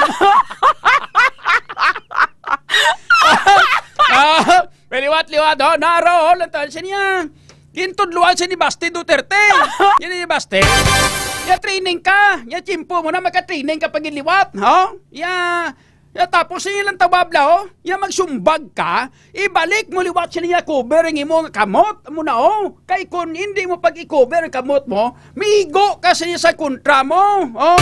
Ah, liwat-liwat, oh. Naro, oh, lang taon siya niya. Gintudluan siya ni Basti Duterte. Yan ni Basti. Ya training ka. Ya tiyempo mo na maka-training ka pag liwat, oh. Ya, ya tapos siya lang tababla, oh. Ya magsumbag ka, ibalik mo liwat siya niya cover ang imo nga kamot mo na, oh. Kay kung hindi mo pag-i-cover ang kamot mo, migo ka siya sa kontra mo, oh.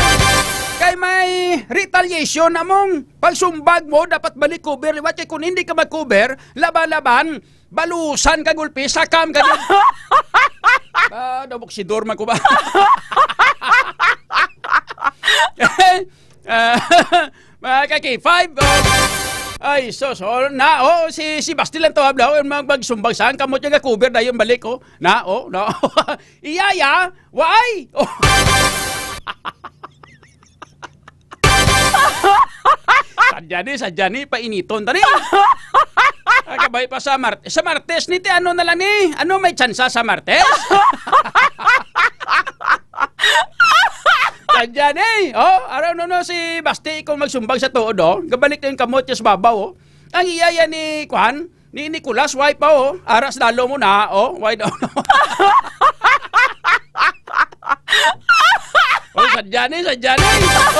Kay may retaliation na mong pagsumbag mo, dapat balik cover liwat. Kay kung hindi ka mag-cover, laban-laban, balusan ka gulpi, sakam ka gid. Ah, daw boksidor man ko ba? Ah, mga ka-K five, oh. Ay, sus, oh, na, oh, si, si Basti lang to, habla, oh, mag-, magsumbag saan, kamot niya nga cover na yung balik, oh. Na, oh, na. Iyaya, why? Oh. Sadya ni, sadya ni, painiton ta ni. Ah, kabay pa sa Mar-, sa Martes ni, ti ano na lang ni? Ano may tsansa sa Martes? Sadya ni. Oh, araw no, no, si Basti kung magsumbag sa tuod, oh. Gabalik na yung kamot niya sa babaw, oh. Ang iyaya ni, kwan, ni Nicolas, why pa, oh? Aras lalo mo na, oh. Why daw? Oh, sadya ni, sadya ni.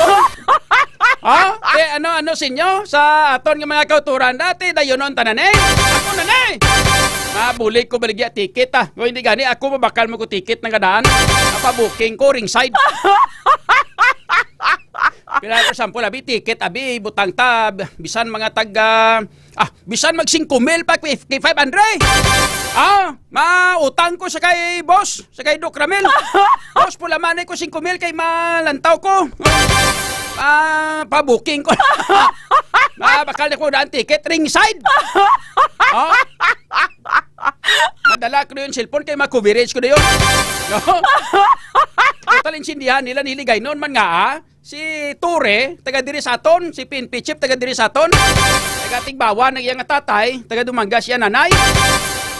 Oh. Ha? Eh, ano, ano sinyo? Sa aton nga mga kauturan, dati, dayunon tanan eh. Ako na na eh. Mabulig ko baligya ticket, ah. Kung hindi gani, ako mabakal mo ko ticket ng kadaan. Napabuking ko, ringside. Pero for example, abi, ticket, abi, butang ta, bisan mga taga, ah, bisan mag singko mil pa, K five Andre. Ah, mautang ko sa kay boss, sa kay Doc Ramil. Boss, pulamanay ko singko mil kay malantaw ko. Ah, pabuking ko. Ah, bakal na ko daan ticket, ringside. Oh. Madala ko na yung cellphone kay ma-coverage ko na yun. No? Total, insindihan nila, niligay noon man nga, ah. Si Ture, taga diri sa aton, si P N P chief, taga diri sa aton. Taga Tigbawan ang iyang tatay, taga Dumangas siya nanay.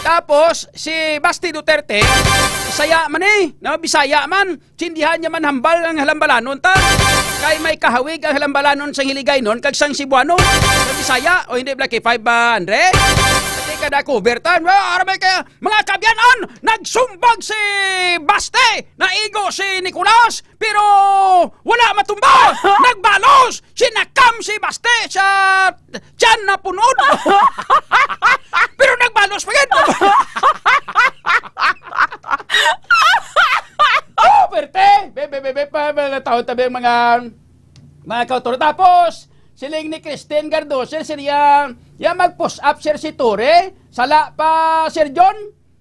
Tapos, si Basti Duterte, Bisaya man eh, no? Bisaya man. Sindihan niya man hambal ang halambalanon ta. Kay may kahawig ang halambalanon sa Hiligaynon kag sang Cebuano. Sa Bisaya, o hindi, Black K five ba, Andre? Hindi ka na cover ta. Wa, aramay kaya, mga kabyanon, nagsumbag si Basti, naigo si Nicolas, pero wala matumba. Nagbalos, sinakam si Basti sa tiyan na punod. Pero nagbalos pa gid. Oh, perte! Be, be, be, be, pa, pa, nataon tabi ang mga, mga kautor. Tapos, siling ni Christine Gardo, sir, sir, ya, ya mag-push up, sir, si Ture. Sala pa, Sir John,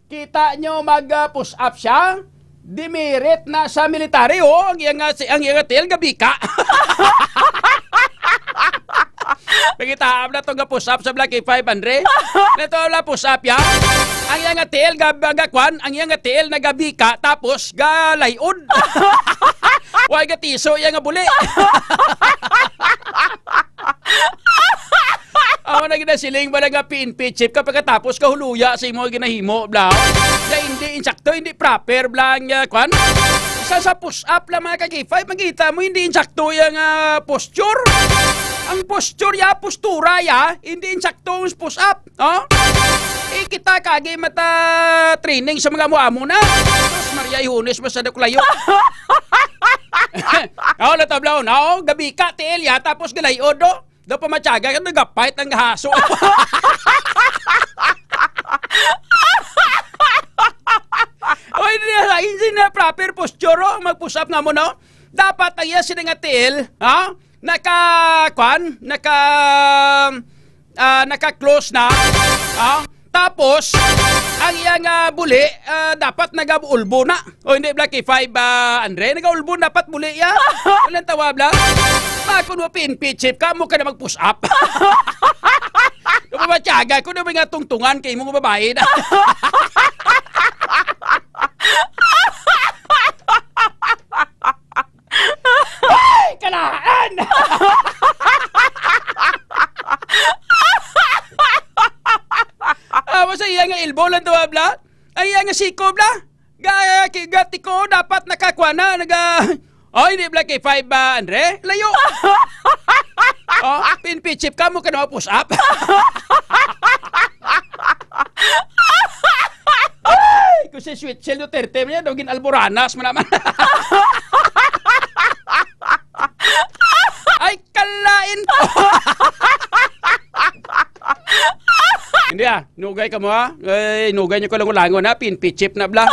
kita nyo mag-push up siya. Demerit na sa military, oh. Ang iyang, ah, si, ang iyang tiil, gabika. Nakita na to nga push up sa Black K five, Andre. Nato la push up, ya. Ang iyang tiil, gab-, gakwan, ang iyang tiil, nagabika, tapos, galayod. Way gatiso, iya nga buli. Amo na gid ang siling ba nga P N P chief ka pagkatapos kahuluya sa imo ginahimo, bla. Na hindi insakto, hindi proper, bla, nga kwan. Ka sa push-up lang, mga ka-K five, makita mo, hindi insakto yung, ah, posture. Ang posture ya, postura ya, hindi insakto ang push-up. Oh? Eh, kita kagi mata training sa mga amo-amo na. Sus, Maria, ihunis, masyado kulayo. Oh, latablaw na, oh, gabi ka, tiil ya, tapos galayod, oh. Daw pamatyaga ka, nagapait ang haso. Oy, hindi na, hindi na proper posture, oh, mag-push up nga mo, no? Dapat ang iya sila nga tiil, ha? Naka, kwan? Naka, ah, naka-close na, ha? Tapos, ang iya nga buli, ah, dapat nag-ulbo na. O hindi, Black K five, ah, Andre, nag-ulbo dapat buli ya. Walang tawa, Black. Bakit mo P N P chief ka, mo ka na mag-push up. Napamatyaga ko na may nga tungtungan kay mo babae na. Ay, kalaan! Ah, sa iya nga elbow lang to, bla? Ay, iya nga siko, bla? Ga, ki-, gati ko, dapat nakakuha na, naga, oh, hindi, bla, kay five, ah, Andre? Layo. Oh, P N P chief ka mo, ka na push up. Ay, kung si Sweet Shell Duterte man yan, daw gin-Alboranas mo naman. Ay, kalain. Hindi, ah, nugay ka mo, ha? Ay, nugay niyo ko lang ulangon, ha? P N P chief na, bla.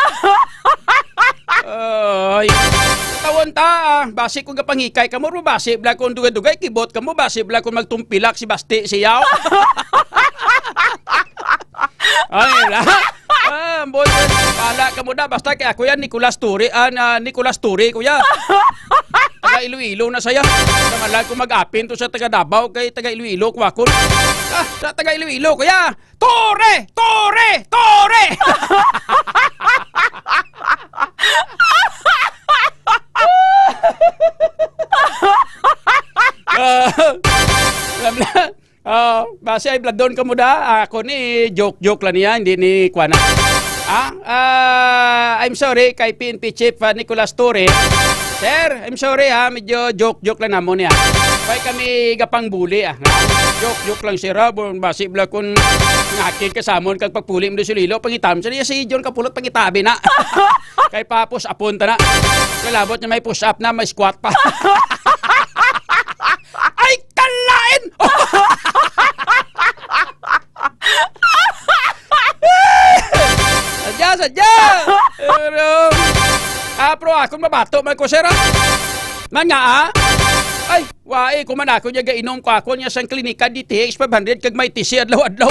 Ay. Tawon ta, ah. Basi kung gapangikay ka mo, basi bla kung dugay-dugay, kibot ka mo, basi bla kung magtumpilak si Basti, siyaw. Ay, bla. Ah, boy, bala ka mo na. Basta kay ako yan, Nicolas Torre, ah, na, Nicolas Torre, kuya. Taga Iloilo na saya. Naman lang kung mag-apin to sa taga Davao, kay taga Iloilo ko ako. Ah, sa taga Iloilo, kuya. Torre! Torre! Torre! Ah, alam na. Oh, basi ay bladon ka mo da. Ah, ako ni joke-joke lang niya, hindi ni kuana. Ah, ah, I'm sorry kay P N P Chief, ah, Nicolas Torre. Sir, I'm sorry ha, medyo joke-joke lang namo niya. Kay kami gapang bully, ah. Joke-joke lang, sir, ha. Bon, basi bla kun ngakig ka samon kag pagpuli mo di sulilo, pangitam sa niya si John Kapulot, pangitabi na. Kay papos apon ta na. Kalabot niya may push up na, may squat pa. Ay, kalain! Sadya, sadya! Pero, ah, pero akon mabato man ko, sir, ah. Man nga, ah? Ay, wa, eh, kuman ako niya gainom ko ako niya sang klinika D T X five hundred kag may tisi adlaw-adlaw.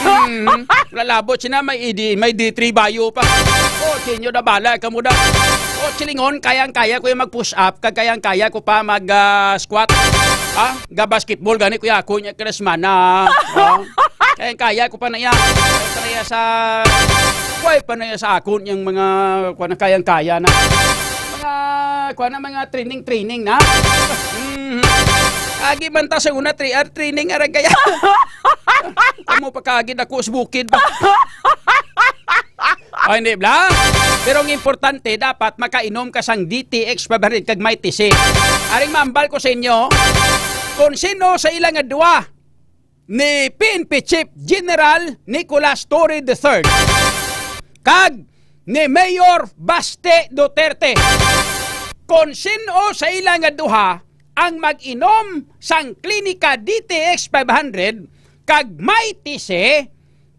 Hmm, lalabot siya na may E D, may D three bayo pa. Oh, sinyo na bala ka mo na. Oh, silingon, kayang-kaya ko yung mag-push up, kag kayang-kaya ko pa mag, ah, squat. Ah, ga-basketball gani, kuya, ako niya kada semana. Oh, kayang-kaya ko pa na iya. Kaya pa na iya sa, kuway pa na iya sa akon yung mga, kuwan na kayang-kaya na. Mga, kuwan na, mga training-training na. Mhm. Agi man ta sa una, three hour training, arang kaya. Kamo pa kaagi dako sa bukid ba? O, hindi, bla? Pero ang importante, dapat makainom ka sang D T X five hundred kag may tisi. Aring mambal ko sa inyo, kung sino sa ila nga duwa ni P N P Chief General Nicolas Torre the third kag ni Mayor Baste Duterte, kung sino sa ila nga duha ang mag-inom sang Klinika D T X five hundred kag may tisi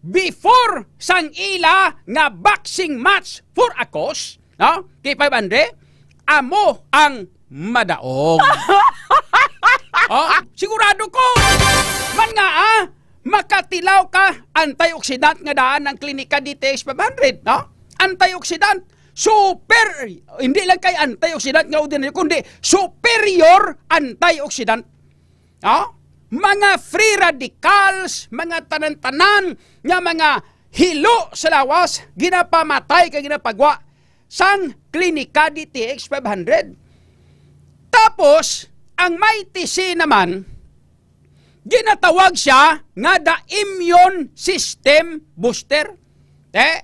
before sang ila nga boxing match for a cause, no? Kay five hundred, amo ang madaog. Oh, sigurado ko. Man nga, ah, makatilaw ka, antioxidant nga daan ang Klinika D T X five hundred, no? Antioxidant, super, hindi lang kay antioxidant nga ordinaryo, kundi superior antioxidant. No? Mga free radicals, mga tanan-tanan nga mga hilo sa lawas, ginapamatay kag ginapagwa sang Klinika D T X five hundred. Tapos, ang may tisi naman, ginatawag siya nga the immune system booster. Eh,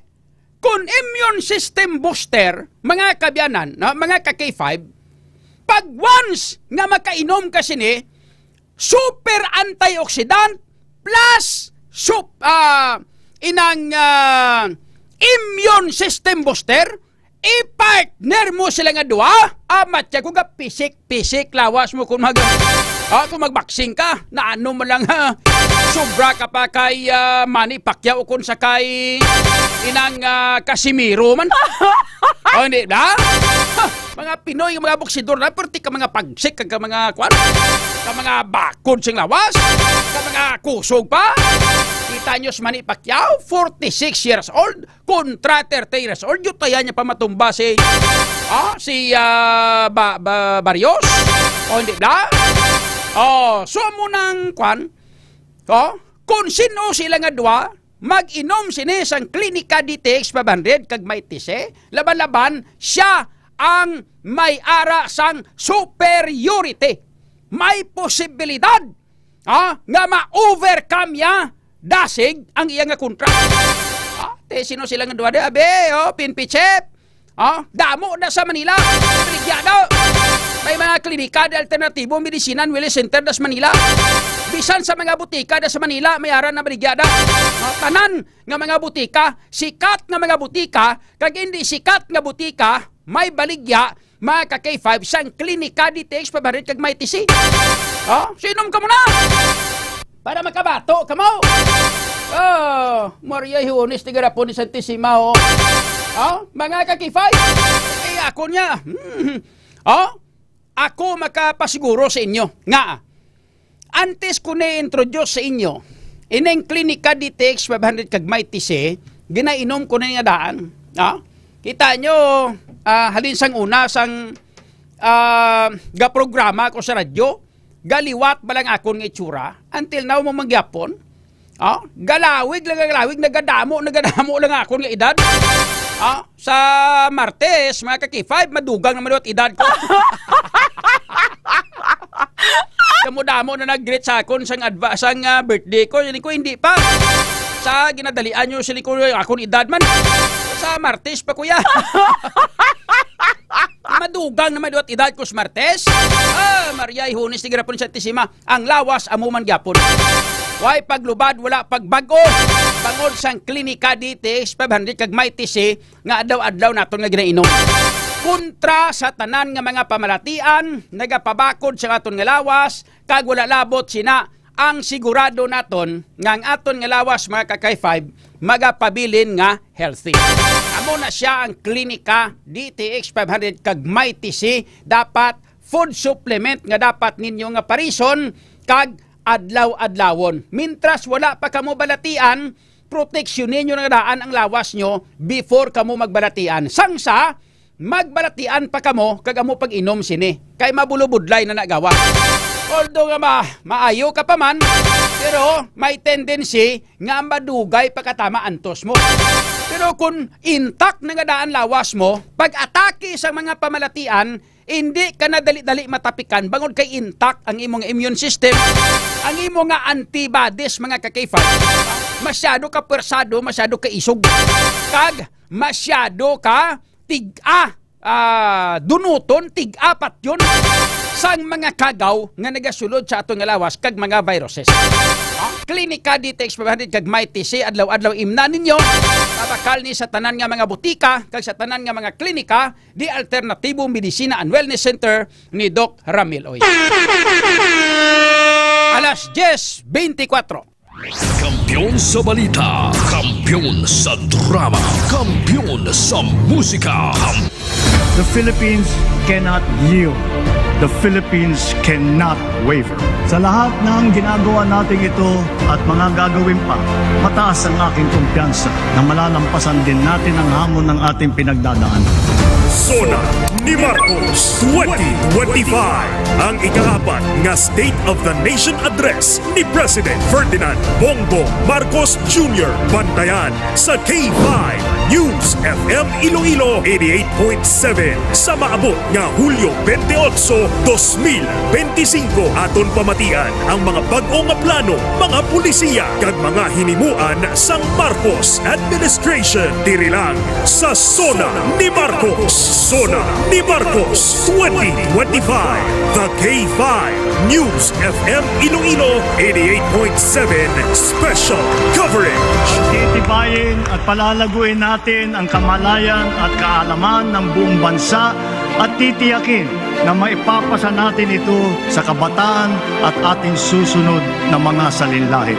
Immune system booster, mga kaabyanan, no, mga ka K five, pag once nga makainom ka sini, super antioxidant plus sup-, ah, inang, ah, immune system booster, i-partner mo sila nga duha, amat siya kung ka pisik-pisik lawas mo kung mag-, ah, kung magboxing ka, na ano mo lang, ha? Sobra ka pa kay, ah, Manny Pacquiao kung sa kay inang, ah, Casimiro man. O, hindi ba? Ha, mga Pinoy, mga boksidor na, perti ka mga pagsik, ka mga kwan, ka mga bakod sing lawas, ka mga kusog pa. Kita nyo si Manny Pacquiao, forty-six years old, kontra thirty years old, yun kaya niya pa matumba si, ah, si, ah, ba, ba, Barrios? O, hindi ba? O, so mo nang kwan, o, kung sino sila nga dua, mag-inom sini sang Clinica D T X five hundred kag may tisi, laban-laban, siya ang may ara sang superiority. May posibilidad, ah, nga ma-overcome niya dasig ang iya nga kontra. Ah, te, sino sila nga duha di? Abi, oh, Pinpichep. Ah, damo na sa Manila. Baligya daw. May mga klinika di alternatibo, medisina, and wellness center das Manila. Bisan sa mga butika das Manila, may ara na baligya daw. Ah, tanan nga mga butika, sikat nga mga butika, kag hindi sikat nga butika, may baligya, mga ka K five, sang Klinika D T X five hundred kag may tisi. Oh, sinom ka muna para makabato ka mo. Oh, Maria Hiunis, tigarapon ni Santisima, oh. Oh, mga ka K five, eh, ako niya. Hmm. Oh, ako makapasiguro sa inyo nga antes ko ni introduce sa inyo ining Klinika D T X five hundred kag may tisi, ginainom ko na nga daan. Ah? Kita nyo, ah, halin sang una, sang, ah, gaprograma ko sa radyo, galiwat ba lang akon nga itsura? Until now, mo mangyapon? Ah? Galawig lang, galawig, nagadamo, nagadamo lang akon nga edad. Ah? Sa Martes, mga ka K five, madugang naman liwat edad ko. Damo-damo na nag-greet sa akon sang adva-, sang, ah, birthday ko. Sini ko, hindi pa. Sa ginadalian nyo, sini ko, akon edad man. Sa Martes pa, kuya. Madugang naman liwat edad ko sa Martes. Ah, Maria, Ihunis, tigarapon sa Santisima. Ang lawas, amo man gyapon. Way paglubad, wala pagbag-o. Bangod sang Klinika D T X five hundred kag may tisi, nga adlaw-adlaw naton nga ginainom. Kontra sa tanan nga mga pamalatian, nagapabakod sa aton nga lawas, kag wala labot sina ang sigurado naton nga ang aton nga lawas, mga ka K five, magapabilin nga healthy. Amo na siya ang Klinika D T X five hundred kag may tisi, dapat food supplement nga dapat ninyo nga parison kag adlaw-adlawon. Mintras wala pa kamo balatian, proteksyon ninyo na daan ang lawas nyo before kamo magbalatian. Sang sa, magbalatian pa kamo kag amo pag-inom sini. Kay mabulubudlay na nagawa. Although nga ma-, maayo ka pa man, pero may tendency nga madugay pagkatama antos mo. Pero kung intact na nga daan lawas mo, pag-atake sa mga pamalatian, hindi ka na dali-dali matapikan bangod kay intact ang imo nga immune system, ang imo nga antibodies, mga ka-K five. Masyado ka pwersado, masyado ka isog, kag masyado ka tig-a, ah, dunuton, tig-a patyon sang mga kagaw nga nagasulod sa aton nga lawas kag mga viruses. Ah, Klinika D T X five hundred kag may tisi, adlaw-adlaw imna ninyo. Mabakal ni sa tanan nga mga butika kag sa tanan nga mga klinika di Alternatibo Medicina and Wellness Center ni Doc Ramil Oy. Alas diyes beintikwatro. Kampiyon sa balita, kampiyon sa drama, kampiyon sa musika. The Philippines cannot yield. The Philippines cannot waver. Sa lahat ng ginagawa nating ito at mga gagawin pa, mataas ang aking kumpiyansa na malalampasan din natin ang hamon ng ating pinagdadaan. Sona ni Marcos twenty twenty-five, ang ikaapat nga State of the Nation Address ni President Ferdinand Bongbong Marcos Junior Bantayan sa K five News F M Iloilo eighty-eight point seven. Sa maabot nga Hulyo twenty-eight, dos mil benti singko, aton pamatian ang mga bag-o nga plano, mga polisiya, kag mga hinimuan sang Marcos administration. Diri lang sa Zona ni Marcos. Zona ni Marcos twenty twenty-five. The K five News F M Iloilo eighty-eight point seven Special Coverage. Titibayin at palalaguin natin ang kamalayan at kaalaman ng buong bansa at titiyakin na maipapasa natin ito sa kabataan at ating susunod na mga salinlahi.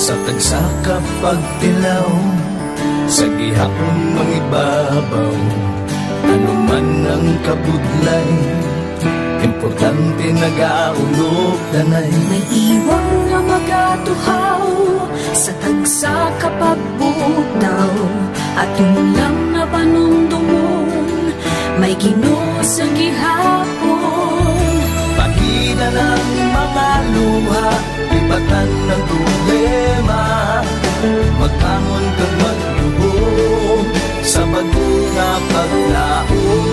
Sa tagsa ka pagtilaw, sa gihapon mangibabaw, ano man ang kabudlay, importante nagaulog danay. May iwang nga magatuhaw sa tagsa ka pagbutaw, aton lang nga panumdumon, may Ginoo sa gihapon. Pahina ang mga luha, lipatan ang problema, magbangon kag magluhod sa bag-o nga paglaom.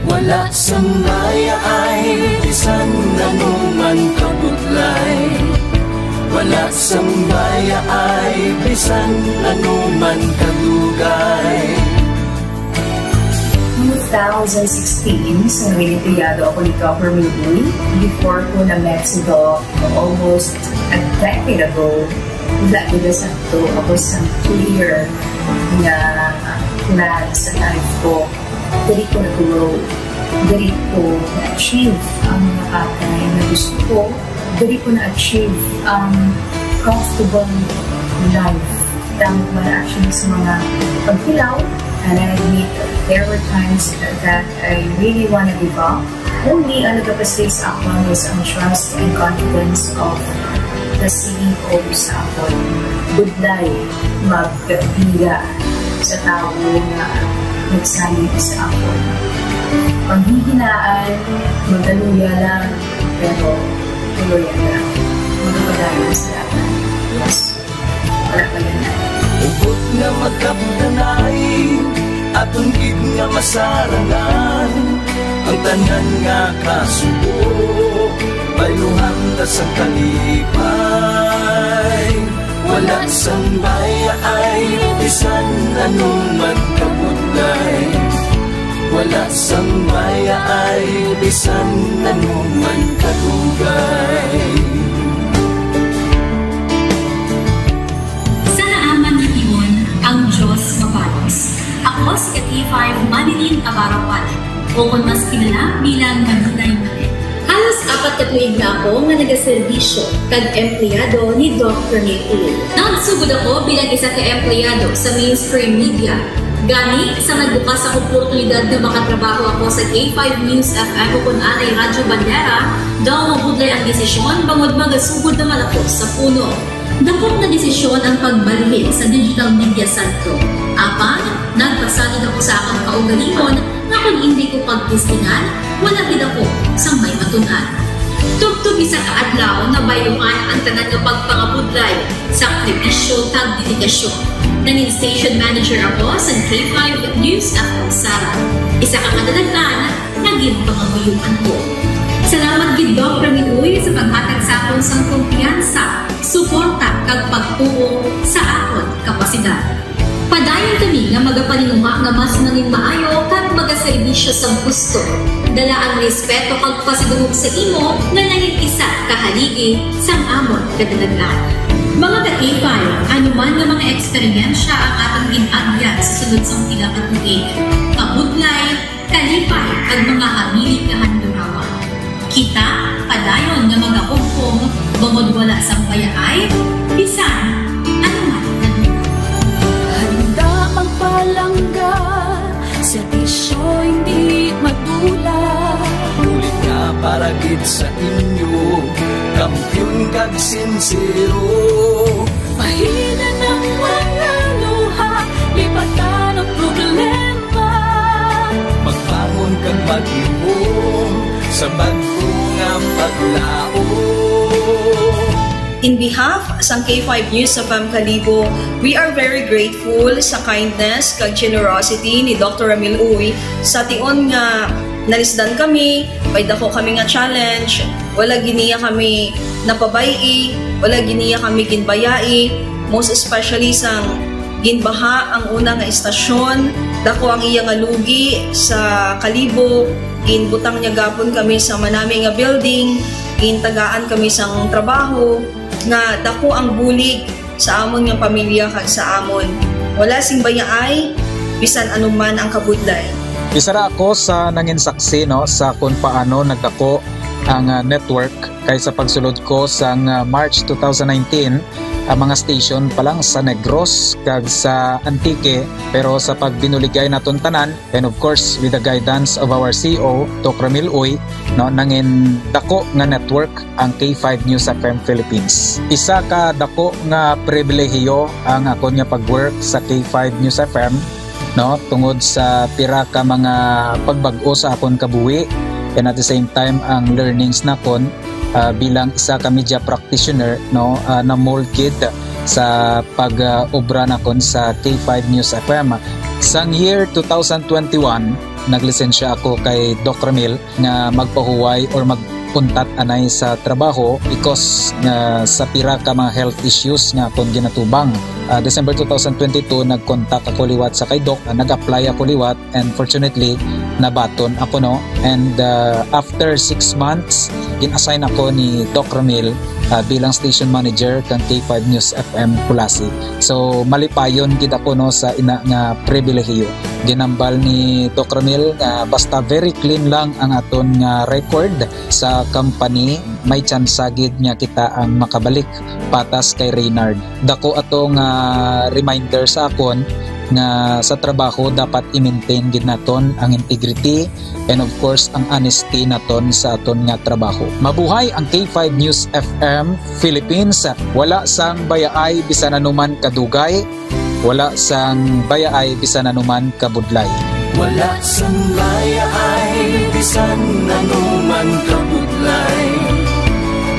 Wala sang mayaay bisan ano man kabudlay. Wala sang mayaay bisan ano man kadugay. Two thousand sixteen, sa nangin empleyado ako ni Governor Uy, before ko na-met si Doc almost a decade ago, wala gid sa to ako sa clear nga plan sa life ko. Diri ko na-grow. Diri ko na-achieve ang mga bagay na gusto ko. Diri ko na-achieve ang comfortable life. Tangod man actually sa mga pagtilaw, and I admit there were times that I really wanna give up. Only ang nagapastay sa akon was ang trust and confidence of the C E O sa akon. Budlay magpila sa tawo nga nagsalig sa akon. Panghihinaan, magaluya lang, pero tuloy lang. Magpadayon sa akon. Yes. Wala pa yan. Hugot nga magkapdanay, aton gid nga masarangan ang tanan nga kasubo. Bayluhan ta sang kalipay. Wala sang mayaay, bisan ano man kabudlay. Wala sang mayaay, bisan ano man kadugay. Sa naaman nga tion, ang Dios mabalos. Ako si K five Manilyn Navarro Palit, o kon mas kilala bilang Maninay Manet. Halos apat ka tuig na ako nga nagaserbisyo kag empleyado ni Doc Rene Uy. Nagsugod ako bilang isa ka empleyado sa mainstream media. Gani, sa nagbukas ang oportunidad nga makatrabaho ako sa K five News F M o kon anay Radyo Bandera, daw mabudlay ang desisyon bangod magasugod naman ako sa puno. Dakop nga desisyon ang pagbalhin sa digital media sentro. Apan, nagpasalig ako sa akon kaugalingon nga kon indi ko pagtestingan, wala gid ako sang may matun-an. Tubtob isa ka adlaw, nabayluhan ang tanan nga pagpangabudlay, sakripisyo, kag dedikasyon. Nangin station manager ako sa K five News F M Sara. Isa ka kadalag-an nga ginpangamuyoan ko. Salamat gid, Doc Rene Uy, sa paghatag sa akon sang kumpiyansa, suporta, kag pagtuo sa akon kapasidad. Padayon kami nga magapaninguha nga mas nangin maayo kag magaserbisyo sang husto. Dala ang respeto kag pasidungog sa imo nga nangin isa ka haligi sang amon kadalag-an. Mga ka-K five, ano man nga mga eksperyensya ang aton gin-agyan sa sulod sang pila ka tuig, kabudlay, kalipay, kag mga hamilit nga handurawan. Kita padayon nga magahugpong bangod wala sang bayaay bisan ano man nga lugar. Agit sa inyo, kampiyon kag sinsero. Pahinan ang mga luha, lipatan ang problema. Magbangon kag maghimom sa bag-o nga paglaom. In behalf sang K five News F M Kalibo, we are very grateful sa kindness kag generosity ni Doctor Ramil Uy. Sa tion nga nalisdan kami, may dako kami nga challenge, wala gid niya kami napabay-i, wala gid niya kami ginbayai, most especially sang ginbaha ang una nga istasyon, dako ang iya nga lugi sa Kalibo, ginbutang niya gapon kami sa manami nga building, gintagaan kami sang trabaho, nga dako ang bulig sa amon nga pamilya kag sa amon. Wala sing bayaay, bisan anuman ang kabudlay. Isa ra ako sa nangin saksi, no, sa kung paano nagdako ang, ah, network kay sa pagsulod ko sang, ah, March two thousand nineteen, ang mga station pa lang sa Negros kag sa Antique, pero sa pagbinuligay naton tanan, and of course, with the guidance of our C E O, Doc Ramil Uy, no, nangin dako nga network ang K five News F M Philippines. Isa ka dako nga pribilehiyo ang akon nga pag-work sa K five News F M, no, tungod sa pira ka mga pagbag-o sa akon kabuhi, and at the same time ang learnings nakon, ah, bilang isa ka media practitioner, no, ah, na-mold gid sa pag, ah, obra nakon sa K five News F M. Sang year two thousand twenty-one, naglisensya ako kay Doc Ramil nga magpahuway or mag-untat anay sa trabaho because nga sa pira ka mga health issues nga akon ginatubang. Ah, December two thousand twenty-two, nag-contact ako liwat sa kay Doc, ah, nag-apply ako liwat, and fortunately, nabaton ako, no? And, ah, after six months, gin-assign ako ni Doc Ramil, ah, bilang station manager kang K five News F M Culasi. So, malipayon gid ako, no, sa ina nga pribilehiyo. Ginambal ni Doc Ramil nga basta very clean lang ang aton nga record sa company, may tsansa gid nga kita ang makabalik patas kay Reynard. Dako ato nga reminder sa akon nga sa trabaho dapat i-maintain gid naton ang integrity and of course ang honesty naton sa aton nga trabaho. Mabuhay ang K five News F M Philippines. Wala sang bayaay bisan anuman kadugay, wala sang bayaay bisan anuman kabudlay. Wala sang bayaay bisan anuman kabudlay.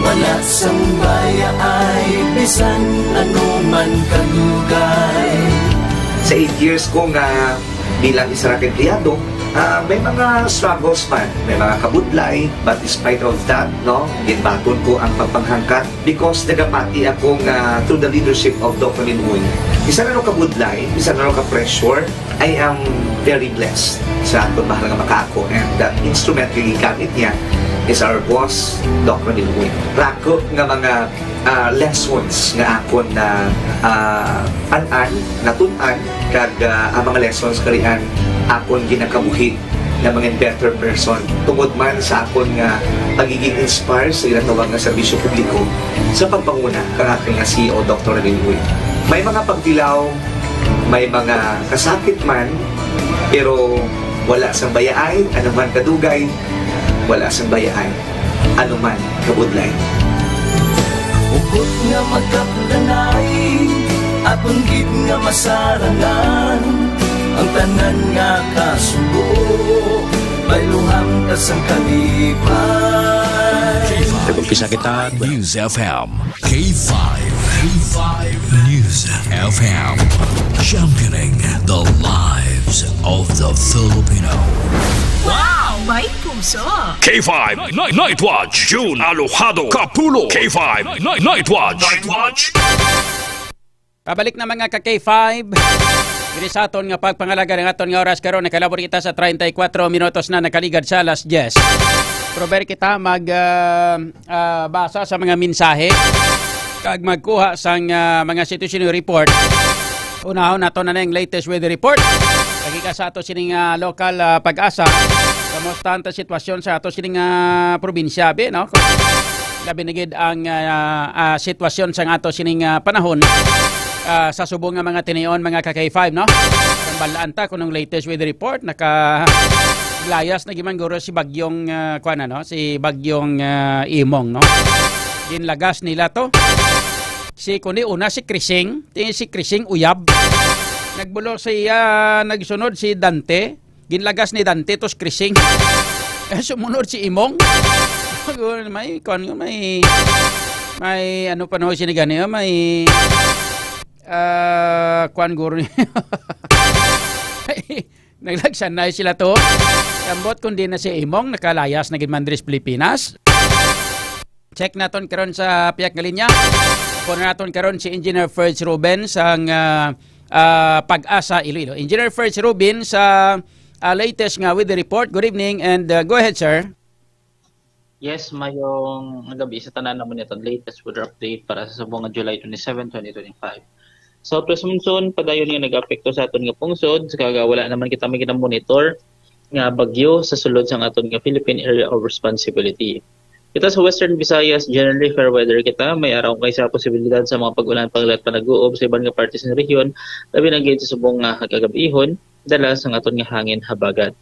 Wala sang bayaay bisan anuman kadugay. Sa eight years ko nga bilang isa ra ka empleyado, ah, may mga struggles man, may mga kabudlay, but despite of that, no, ginbaton ko ang pagpanghangkat because nagapati ako nga through the leadership of Doc Ramil Uy, bisan ano kabudlay, bisan ano ka-pressure, I am very blessed sa aton mahal nga makaako, and that instrument nga gigamit niya is our boss, Doc Ramil Uy. Rako nga mga, ah, lessons nga akon na, ah, an-an, natun-an, kag, ah, ang mga lessons karian akon ginakabuhi nga mga better person tungod man sa akon nga pagiging inspire sa ginatawag nga serbisyo publiko sa pagpanguna kang aton nga C E O, Doctor Ramil Uy. May mga pagtilaw, may mga kasakit man, pero wala sang bayaay, ano man kadugay, wala sang bayaay, ano man kabudlay. Hugot nga magkapdanay, aton gid nga masarangan, ang tanan nga kasubo, bayluhan ta sang kalipay. Nag-umpisa kita. News F M. K five. K five News F M. Championing the lives of the Filipino. Wow! May puso! K five Night, Night Watch, June Alojado Kapulo. K five Night, Night Watch. Night Watch. Pabalik na, mga ka K five. Diri sa aton nga pagpangalaga ng aton nga oras karon, nakalabot kita sa treinta y cuatro minutos na nakaligad sa alas diyes. Pero very kita mag, ah, ah, basa sa mga mensahe kag magkuha sang, ah, mga situation report. Unahon nato na ang latest weather report. Lagi ka sa ato sining, ah, lokal, ah, Pag-asa. Kamusta ang sitwasyon sa ato sining, ah, probinsya, be, no? Labi na gid ang, ah, ah, sitwasyon sa ato sining, ah, panahon, ah, sa subong nga mga tinion, mga ka K five, no? Ang balaan ta kung ang latest weather report, naka, Layas na giman guro si Bagyong, ah, kuwan, ano, si Bagyong, ah, Imong, no? Ginlagas nila to. Si, kundi una si Krising, ti-, si Krising Uyab. Nagbulo siya, nagsunod si Dante. Ginlagas ni Dante to si Krising. Eh, sumunod si Imong. May, kuwan, may, may, ano pa, no, sinigani, oh, may, ah, kuwan, guro ni-, naglagsanay sila to. Ambot kundi na si Imong, nakalayas na gid man diri sa Pilipinas. Check naton karon sa piyak nga linya. Kuha naton karon si Engineer Ferds Ruben sang, ah, ah, Pag-asa Iloilo. Engineer Ferds Ruben sa, ah, latest nga weather report. Good evening and, ah, go ahead, sir. Yes, mayong gabi sa tanan. Amo ni atong latest weather update para sa subong nga July twenty-seven, twenty twenty-five. Southwest monsoon padayon nga nag-apekto sa aton nga pungsod, kag wala naman kita may ginamonitor nga bagyo sa sulod sang aton nga Philippine Area of Responsibility. Kita sa Western Visayas, generally fair weather kita. May araw kay sa posibilidad sa mga pag-ulan, paglat, panag-uob sa iban nga parte sa rehiyon, labi na gid sa subong nga kagab-ihon, dala sang aton nga hangin habagat.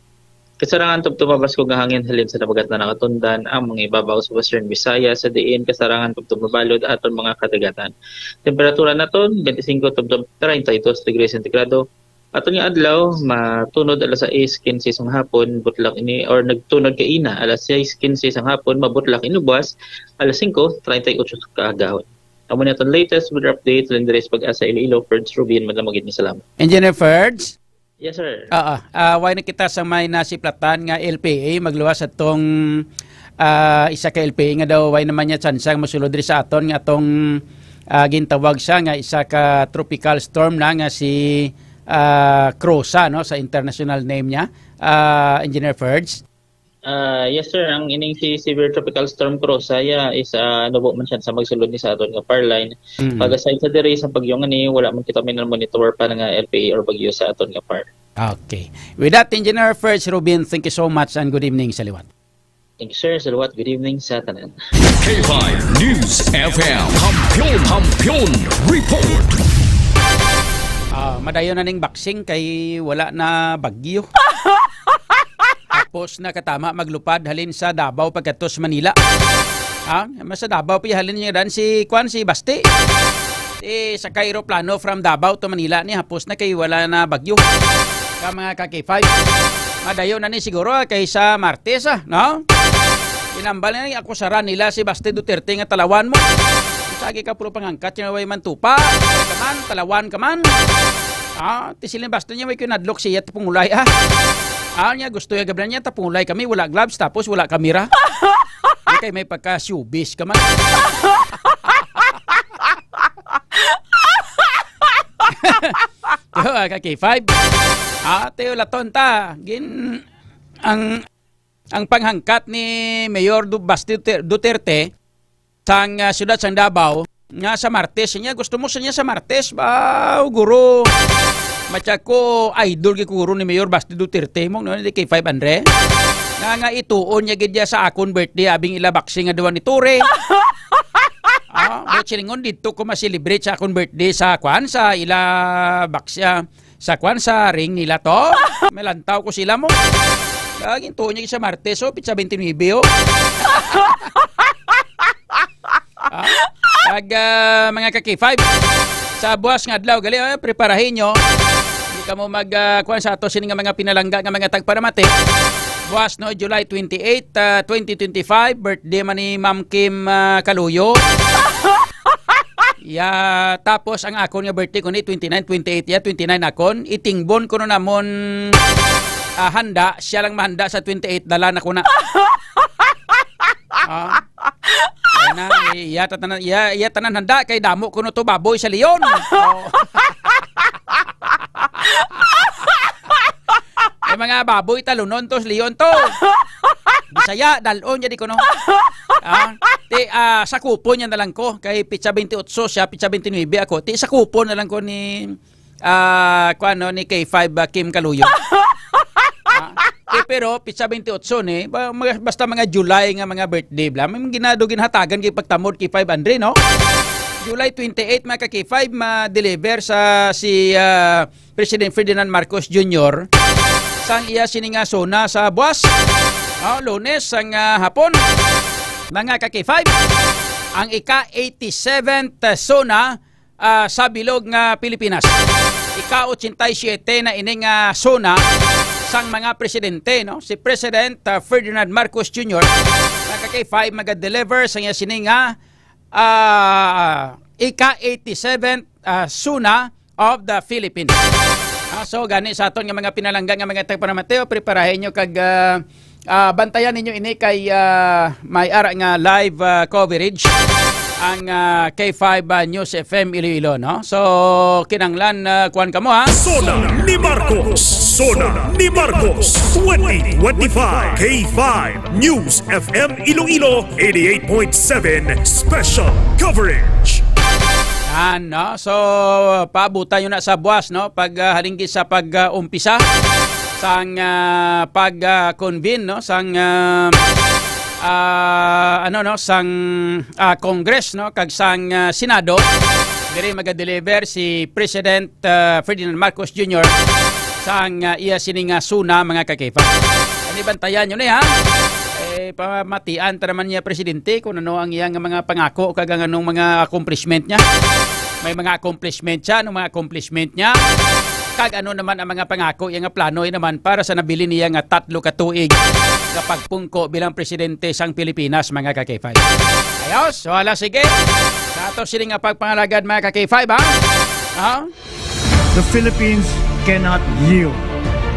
Kasarangan tubtob mabaskog nga hangin halin sa dagat na nakatundan ang mga ibabaw sa Western Visayas, sa diin kasarangan tubtob mabalod aton mga kadagatan. Temperatura naton, twenty-five tubtob treinta y dos degrees centigrado. Aton nga adlaw, matunod alas sais quince sang hapon, butlak ini, or nagtunod kaina, alas sais quince sang hapon, mabutlak ini buwas, alas singko treinta y ocho sa kaagahon. Amo ni aton latest weather update, Lindres Pag-asa Iloilo, Ferds Rubin, madamo gid nga salamat. Engineer Ferds? Yes, sir. Ah, ah. Ah, way na kita sa may nasiplatan nga L P A, magluwas atong, ah, isa ka L P A nga daw way naman niya tsansa nga mosulod diri sa aton nga atong, ah, gintawag siya nga isa ka tropical storm na nga si, ah, Crosa, no, sa international name niya, ah, Engineer Ferds. Ah, yes, sir. Ang ining si Severe Tropical Storm Crosa, ya, is, ah, nubo man siya sa magsulod ni sa aton nga par line. Mm. Pag aside sa diri sa bagyo nga ni, wala man kita may monitor pa nga L P A or bagyo sa aton nga par. Okay. With that, Engineer Ferds Rubin, thank you so much and good evening sa liwat. Thank you, sir. Sa liwat, good evening sa tanan. K five News F M. Kampiyon, Kampiyon Report. Ah, madayon na ning boxing kay wala na bagyo. Tapos nakatama maglupad halin sa Davao pagkadto sa Manila. Ha? Mas sa Davao pa halin niya dan si, kwan, si Basti. Eh, sakay eroplano from Davao to Manila ni hapos na kay wala na bagyo. Ka mga ka K five. Madayon na ni siguro, ah, kay sa Martes, ah, no? Inambal na ni, akusaran nila si Basti Duterte nga talawan mo. Sagi ka puro pangangkat nga way man tupa. Kaman, talawan ka man. Ah, ti sila ni Basti niya may kinadlok siya tapungulay, ah. Ah, niya gusto ya gablan niya tapungulay kami, wala gloves tapos wala kamera. Di kay may pagka-showbiz ka man. Yo, ka K five. Ah, te, ulaton ta. Gin-, ang, ang panghangkat ni Mayor Du-, Basti Duter-, Duterte sang, ah, siyudad sang Davao nga sa Martes niya, gusto mo sa niya sa Martes ba, guro? Matya ko, idol gid ko guro ni Mayor Basti Duterte mo, no, ni K five Andre. Nga, nga ituon niya gid niya sa akon birthday, abing ila boxing nga duwa ni Tore. Ah, buot silingon dito ko ma-celebrate sa akon birthday sa, kwan, sa ila box-, ah, sa, kwan, sa ring nila to. Malantaw ko sila mo. Ah, gintuon niya sa Martes, oh, pitsa twenty-nine, oh. Ah, ag, ah, mga ka K five, sa buwas nga adlaw, gali, ah, preparahin nyo. Hindi ka mo mag, ah, kwan sa ato sini nga mga pinalangga nga mga tagparamati. Buwas, no, July twenty-eight, ah, twenty twenty-five, birthday man ni Ma'am Kim, ah, Kaluyo. Ya, tapos ang akon nga birthday ko ni twenty-nine, twenty-eight ya, twenty-nine akon. Itingbon ko no namon, ah, handa, siya lang mahanda sa twenty-eight, dala na ko na. Ah. Yan na, iya, tanan, iya, iya tanan handa kay damo ko no to baboy sa Leon. Oh. May mga baboy, talunon to, Leon to. Bisaya, dalon, jadi ko, no? Ah, ti, ah, sakupon niya na lang ko. Kay pitsa twenty-eight siya, pitsa twenty-nine ako. Ti, sakupon na lang ko ni, ah, kuan, no, ni K five, ah, Kim Kaluyo. Ah, ti, pero pitsa twenty-eight ni, ba-, mga, basta mga July nga mga birthday, bla, may ginado ginhatagan kay pagtamod kay five Andre, no? July twenty-eight, mga ka K five, ma-deliver sa si, ah, President Ferdinand Marcos Junior sang iya sini nga SONA sa buwas. Oh, Lunes sang, ah, hapon. Mga ka-K five, ang ika eighty-seventh SONA, ah, sa bilog nga Pilipinas. Ika ochenta y siete na ining, ah, SONA sang mga presidente, no? Si President, ah, Ferdinand Marcos Junior, mga ka-K five, maga-deliver sa iya sini nga, ah, ika eighty-seventh, ah, SONA of the Philippines. Ah, so, gani sa aton nga mga pinalangga nga mga tagpamanatiyo, preparahin nyo kag, ah, ah, bantayan ninyo ini kay, ah, may ara nga live, ah, coverage ang, ah, K five, ah, News F M Iloilo, no? So, kinanglan, ah, kuwan kamo, ha? SONA ni Marcos. SONA ni Marcos twenty twenty-five. K five News F M Iloilo eighty-eight point seven Special Coverage. Yan, no? So, paabutan nyo na sa buwas, no? Pag, ah, halinggi sa pag, ah, umpisa sang, ah, pag, ah, convene, no? Sang, ah, ah, ano, no? Sang, ah, Congress, no? Kag sang, ah, Senado. Diri maga-deliver si President, ah, Ferdinand Marcos Junior sang, ah, iya sini nga SONA, mga ka-K five. Ani, bantayan nyo ni, ha? Eh, pamatian ta naman niya, Presidente, kung ano ang iya nga mga pangako kag ang anong mga accomplishment niya. May mga accomplishment siya, anong mga accomplishment niya? Kag ano naman ang mga pangako, iya nga plano, iya naman para sa nabilin niya nga tatlo ka tuig nga pagpungko bilang presidente sang Pilipinas, mga ka-K five. Ayos, so, hala, sige. Sa ato sini nga pagpangalagad, mga ka-K five, ha? Ha? The Philippines cannot yield.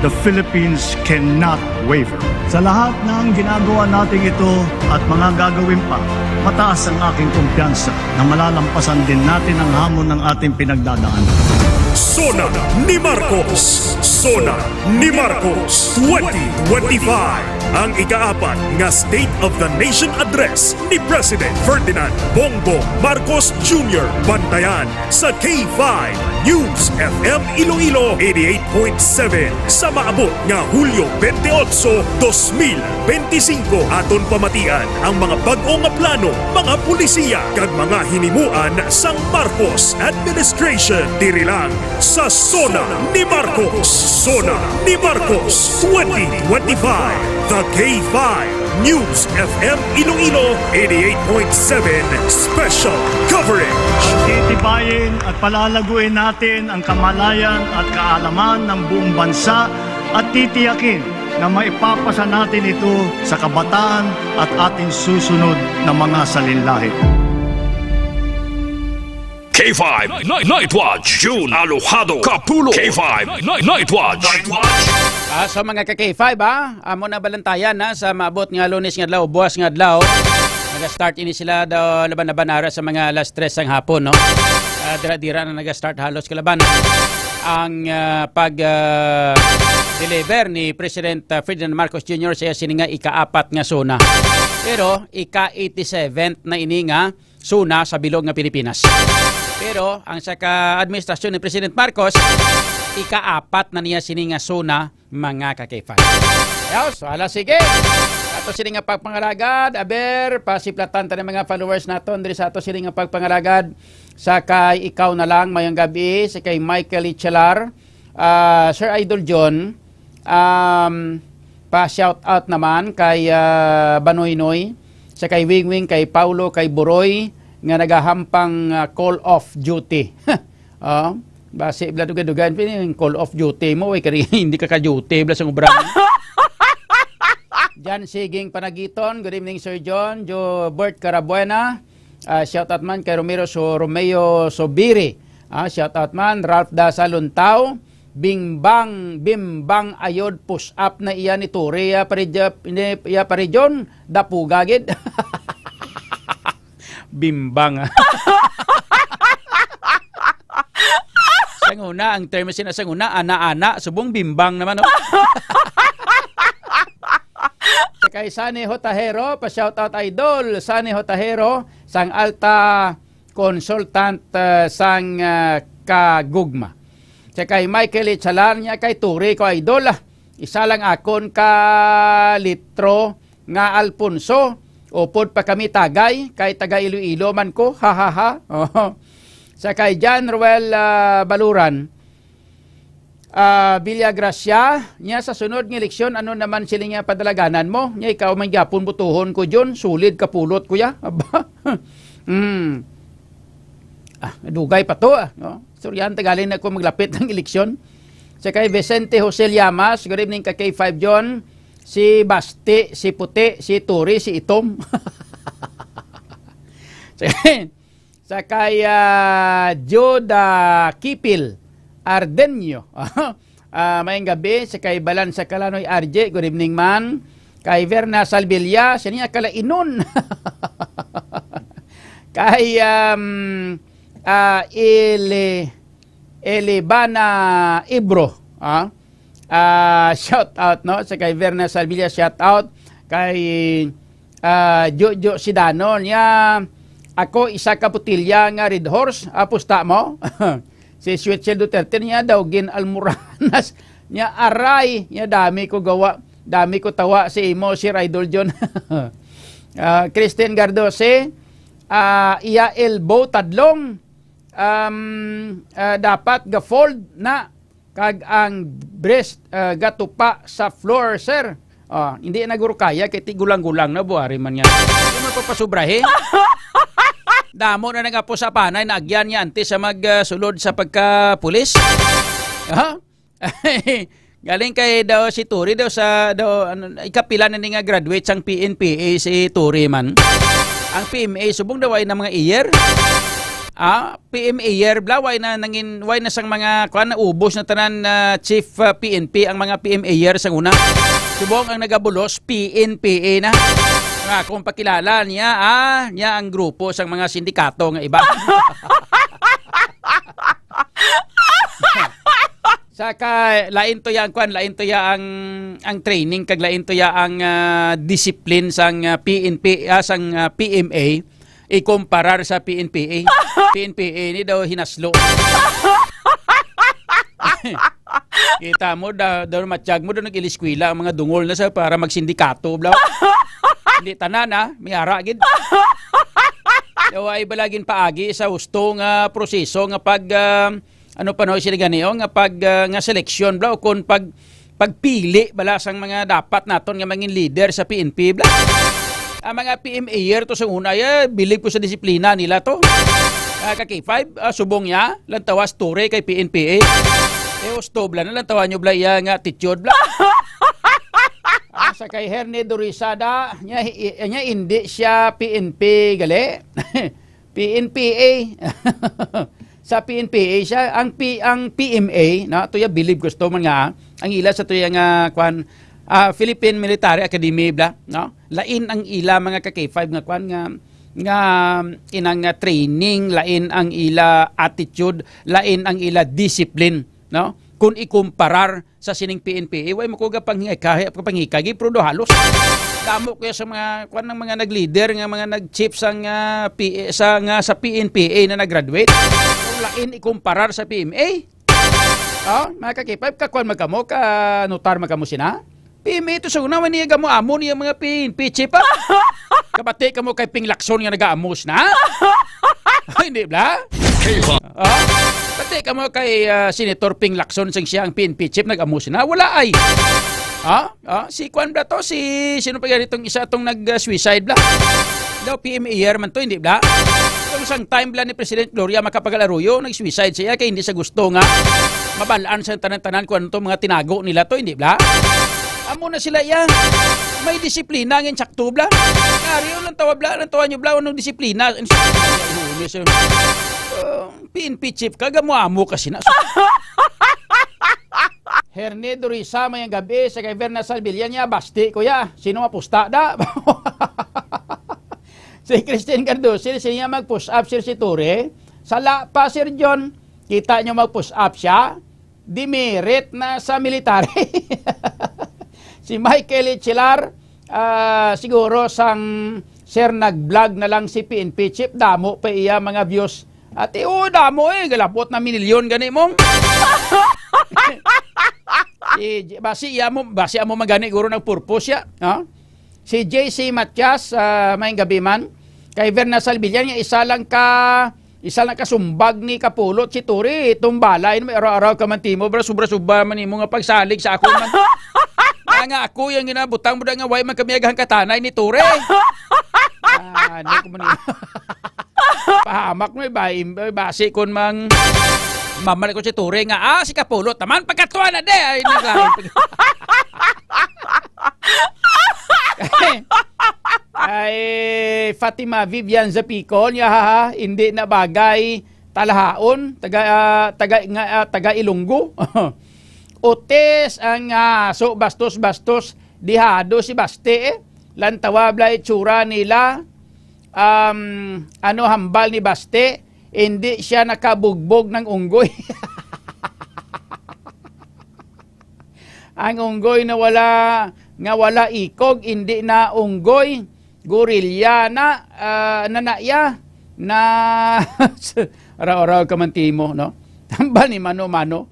The Philippines cannot waver. Sa lahat ng ginagawa nating ito at mga gagawin pa, mataas ang aking kumpiyansa na malalampasan din natin ang hamon ng ating pinagdadaanan. SONA ni Marcos. SONA ni Marcos twenty twenty-five. Ang ikaapat nga State of the Nation Address ni President Ferdinand Bongbong Marcos Junior. Bantayan sa K five News F M Iloilo eighty-eight point seven sa maabot nga Hulyo twenty-eight, dos mil benti singko. Aton pamatian ang mga bag-o nga plano, mga polisiya, kag mga hinimuan sang Marcos administration diri lang sa SONA ni Marcos. SONA ni Marcos twenty twenty-five. The K five News F M Iloilo eighty-eight point seven Special Coverage. Titibayin at palalaguin natin ang kamalayan at kaalaman ng buong bansa at titiyakin na maipapasa natin ito sa kabataan at ating susunod na mga salinlahi. K five Night, Night Watch, June Alojado Kapulo. K five Night, Night Watch. Ah, so, mga ka-K five, ha, amo na balantayan, ha, sa maabot nga Lunes nga adlaw, buwas nga adlaw. Naga-start ini sila daw laban-laban ara sa mga alas tres sang hapon, no? Ah, dira-dira na naga-start halos kalaban ang, ah, pag, ah, deliver ni President, ah, Ferdinand Marcos Junior sa iya sini nga ikaapat nga SONA. Pero ika eighty-seventh na ini nga SONA sa bilog nga Pilipinas. Pero ang sa ka-administrasyon ni President Marcos, ikaapat na niya sini nga SONA, mga ka-K five. Yaw, so, hala, sige. Ato sini nga pagpangalagad, aber, pasiplatan ta ni mga followers naton diri sa ato sini nga pagpangalagad. Sa kay ikaw na lang, mayong gabi, sa kay Michael Ichalar, ah, Sir Idol John, um, pa-shout out naman kay, ah, Banoynoy, sa kay Wingwing, kay Paulo, kay Buroy, nga nagahampang, ah, Call of Duty. Oh, basi bla dugay-dugay, pini yung Call of Duty mo, eh, kari, hindi ka ka-duty, bla sa obra mo. Jan Siging Panagiton, good evening, Sir John. Jobert Carabuena, ah, shout out man kay Romero So-, Romeo Sobiri. Ah, shout out man, Ralph Dasa Luntao, Bimbang, Bimbang Ayod, push up na iya ni Tori, ya, pare, ni, ya, pare John, dapuga gid. Bimbang. Sang una, ang term sina sang una, ana-ana, subong bimbang naman, oh. Sa kay Sunny Hotahero, pa-shout out, idol. Sunny Hotahero, sang Alta consultant, ah, sang, ah, Kagugma. Sa kay Michael Itzalar niya, kay Tori ko, idol, ah. Isa lang akon ka litro nga Alfonso, upod pa kami tagay, kay taga Iloilo man ko, ha, ha, ha. Oh. Sa kay John Ruel, ah, Baluran, ah, Villagracia, nya sa sunod nga eleksyon, ano naman sila nga padalaganan mo? Nya ikaw man gyapon butuhon ko, John. Sulid ka pulot, kuya. Aba. Hmm. Ah, dugay pa to, ah, no? Istoryahan ta galing na ko maglapit ng eleksyon. Sa kay Vicente Jose Llamas, good evening ka K five John. Si Basti, si Puti, si Turi, si Itom. Sa, sa kay, ah, Jude, ah, Kipil Ardenio. Ah, maayong gabi. Sa kay Balan sa Kalanoy, R J, good evening man. Kay Verna Salvilla, siya niya kalainon. Kay, um, ah, Ele-, Elibana Ibro, ah. Ah, shout out, no, sa kay Verna Salvilla, shout out. Kay, ah, Jojo Sidano niya, "Ako isa ka botilya nga Red Horse, apusta mo?" Si Switzel Duterte niya daw gin-almoranas niya, "Aray, niya dami ko gawa, dami ko tawa sa imo, Sir Idol John." Ah, Christine Gardose, ah, iya elbow tadlong, um, ah, dapat ga-fold na kag ang breast, ah, gatupa sa floor, sir. Ah, hindi na guro kaya kay ti gulang-gulang na, buhari man nga. Hindi mo papasubrahi. Damo na nagapo sa panay, naagyan niya antes sa mag, ah, sulod sa pagka-pulis. Ha? Galing kay daw si Turi daw sa, daw, ano, ikapila na ni nga graduate sang P N P A si Turi man. Ang P M A subong daw ay na mga year. Ah, P M A year bla, way na nangin-, way na sang mga, kuan, naubos na tanan na chief, ah, P N P ang mga P M A year sang una. Subong ang nagabulos, P N P A na. Nga akong pakilala niya, ah, niya ang grupo sang mga sindikato nga iba. Saka lain to ya ang kuan, lain to ya ang, ang training, kag lain to ya ang, ah, discipline sang, ah, P N P, ah, sang, ah, P M A, ikumparar sa P N P A. P N P A ni daw hinaslo. Kita mo, da, daw matyag mo, daw nag-iliskwela ang mga dungol na sa para magsindikato, bla. Hindi tanan, ha? May ara, gid. Daw ay balagin paagi sa husto nga proseso nga pag, ah, ano pa no, sila gani, oh, nga pag, ah, nga seleksyon, bla, o kung pag, pagpili bala sang mga dapat naton nga mangin leader sa P N P, bla. Ang mga P M A year to sa una, ya, bilib ko sa disiplina nila to. Ah, ka K five, ah, subong niya, lantawas ture kay P N P A. Eh, usto, bla, na lantawan nyo, bla, iya nga attitude, bla. Ah, sa kay Herne Dorisada, niya, i-, niya, hindi siya P N P, gali. P N P A. Sa P N P A siya, ang P-, ang P M A, na, to ya, bilib gusto man nga, ang ila sa to ya nga, kwan, ah, Philippine Military Academy, bla, no? Lain ang ila mga ka K five nga, kwan, nga, nga, inang, ah, training, lain ang ila attitude, lain ang ila discipline, no? Kung ikumparar sa sining P N P A, way mo ko ga panghikay, panghikay, pero do halos. Damo ko sa mga, kwan, ng mga nag-leader, nga mga nag-chief sa nga, P-, sa nga, sa P N P A na nag-graduate. Lain ikumparar sa P M A. Oh, mga ka K five, kakwan magkamo, ka notar magkamo sina. P M A to sa una, man niya gamo amo niya mga P N P chief, ah. Kabati kamo kay Ping Lacson nga nagaamos na? Ay, hindi, bla? K-pop. Ah? Pati kamo kay, ah, Senator Ping Lacson sing siya ang P N P chief nag-amos na? Wala ay. Ah? Ah? Si Kwan bla to? Si, sino pa yan itong isa itong nag-suicide bla? Daw P M A year man to, hindi bla? Itong sang time bla ni President Gloria Macapagal Arroyo, nag-suicide siya kay hindi sa gusto nga mabalaan sa tanan-tanan kung ano to mga tinago nila to, hindi bla? Amo na sila iya. May disiplina ang insakto bla. Nari lang tawa bla, lang tawa nyo bla, anong disiplina? Uh, P N P chief ka, gamo-amo kasi na. Herne Dorisa, mayang gabi, sa kay Verna Salvilla niya, basti, kuya. Sino mapusta da? Si Christine Cardoso, siya mag-push up, sir, si Ture. Sala pa, Sir John. Kita nyo mag-push up siya. Demerit na sa military. Si Michael Echilar, ah, siguro sang, sir, nag-vlog na lang si P N P chief, damo pa iya mga views. Ati, oh, damo eh, galabot na minilyon gani mo. Si, basi iya mo, basi amo magani guro nag-purpose ya, ha? Si J C Matias, ah, may gabi man. Kay Verna Salvillan, nga isa lang ka Isa lang ka sumbag ni Kapulot si Tori, itong balay, may araw-araw ka man timo, bro, sobra-sobra man imo nga pagsalig sa ako man. Nga, nga ako yung ginabutang mo na nga, way man kami aghang katanay ni Tori. Ah, ano ko man yun? Pahamak mo, iba, im-, basi kon mang mamali ko si Tori nga, ah, si Kapulot naman, pagkatuwa na de, ay, naglain. Ay, Fatima Vivian Zapico, niya, ha, ha, hindi na bagay talahaon, taga, ah, taga, nga, ah, taga Ilonggo. Utis ang, ah, so bastos-bastos, dihado si Baste, eh. Lantawa bala itsura nila, um, ano, hambal ni Baste, hindi siya nakabugbog ng unggoy. Ang unggoy na wala, nga wala ikog, hindi na unggoy, gorilya na, ah, na, na iya, na raw-raw ka man timo, no? Tambal ni mano-mano.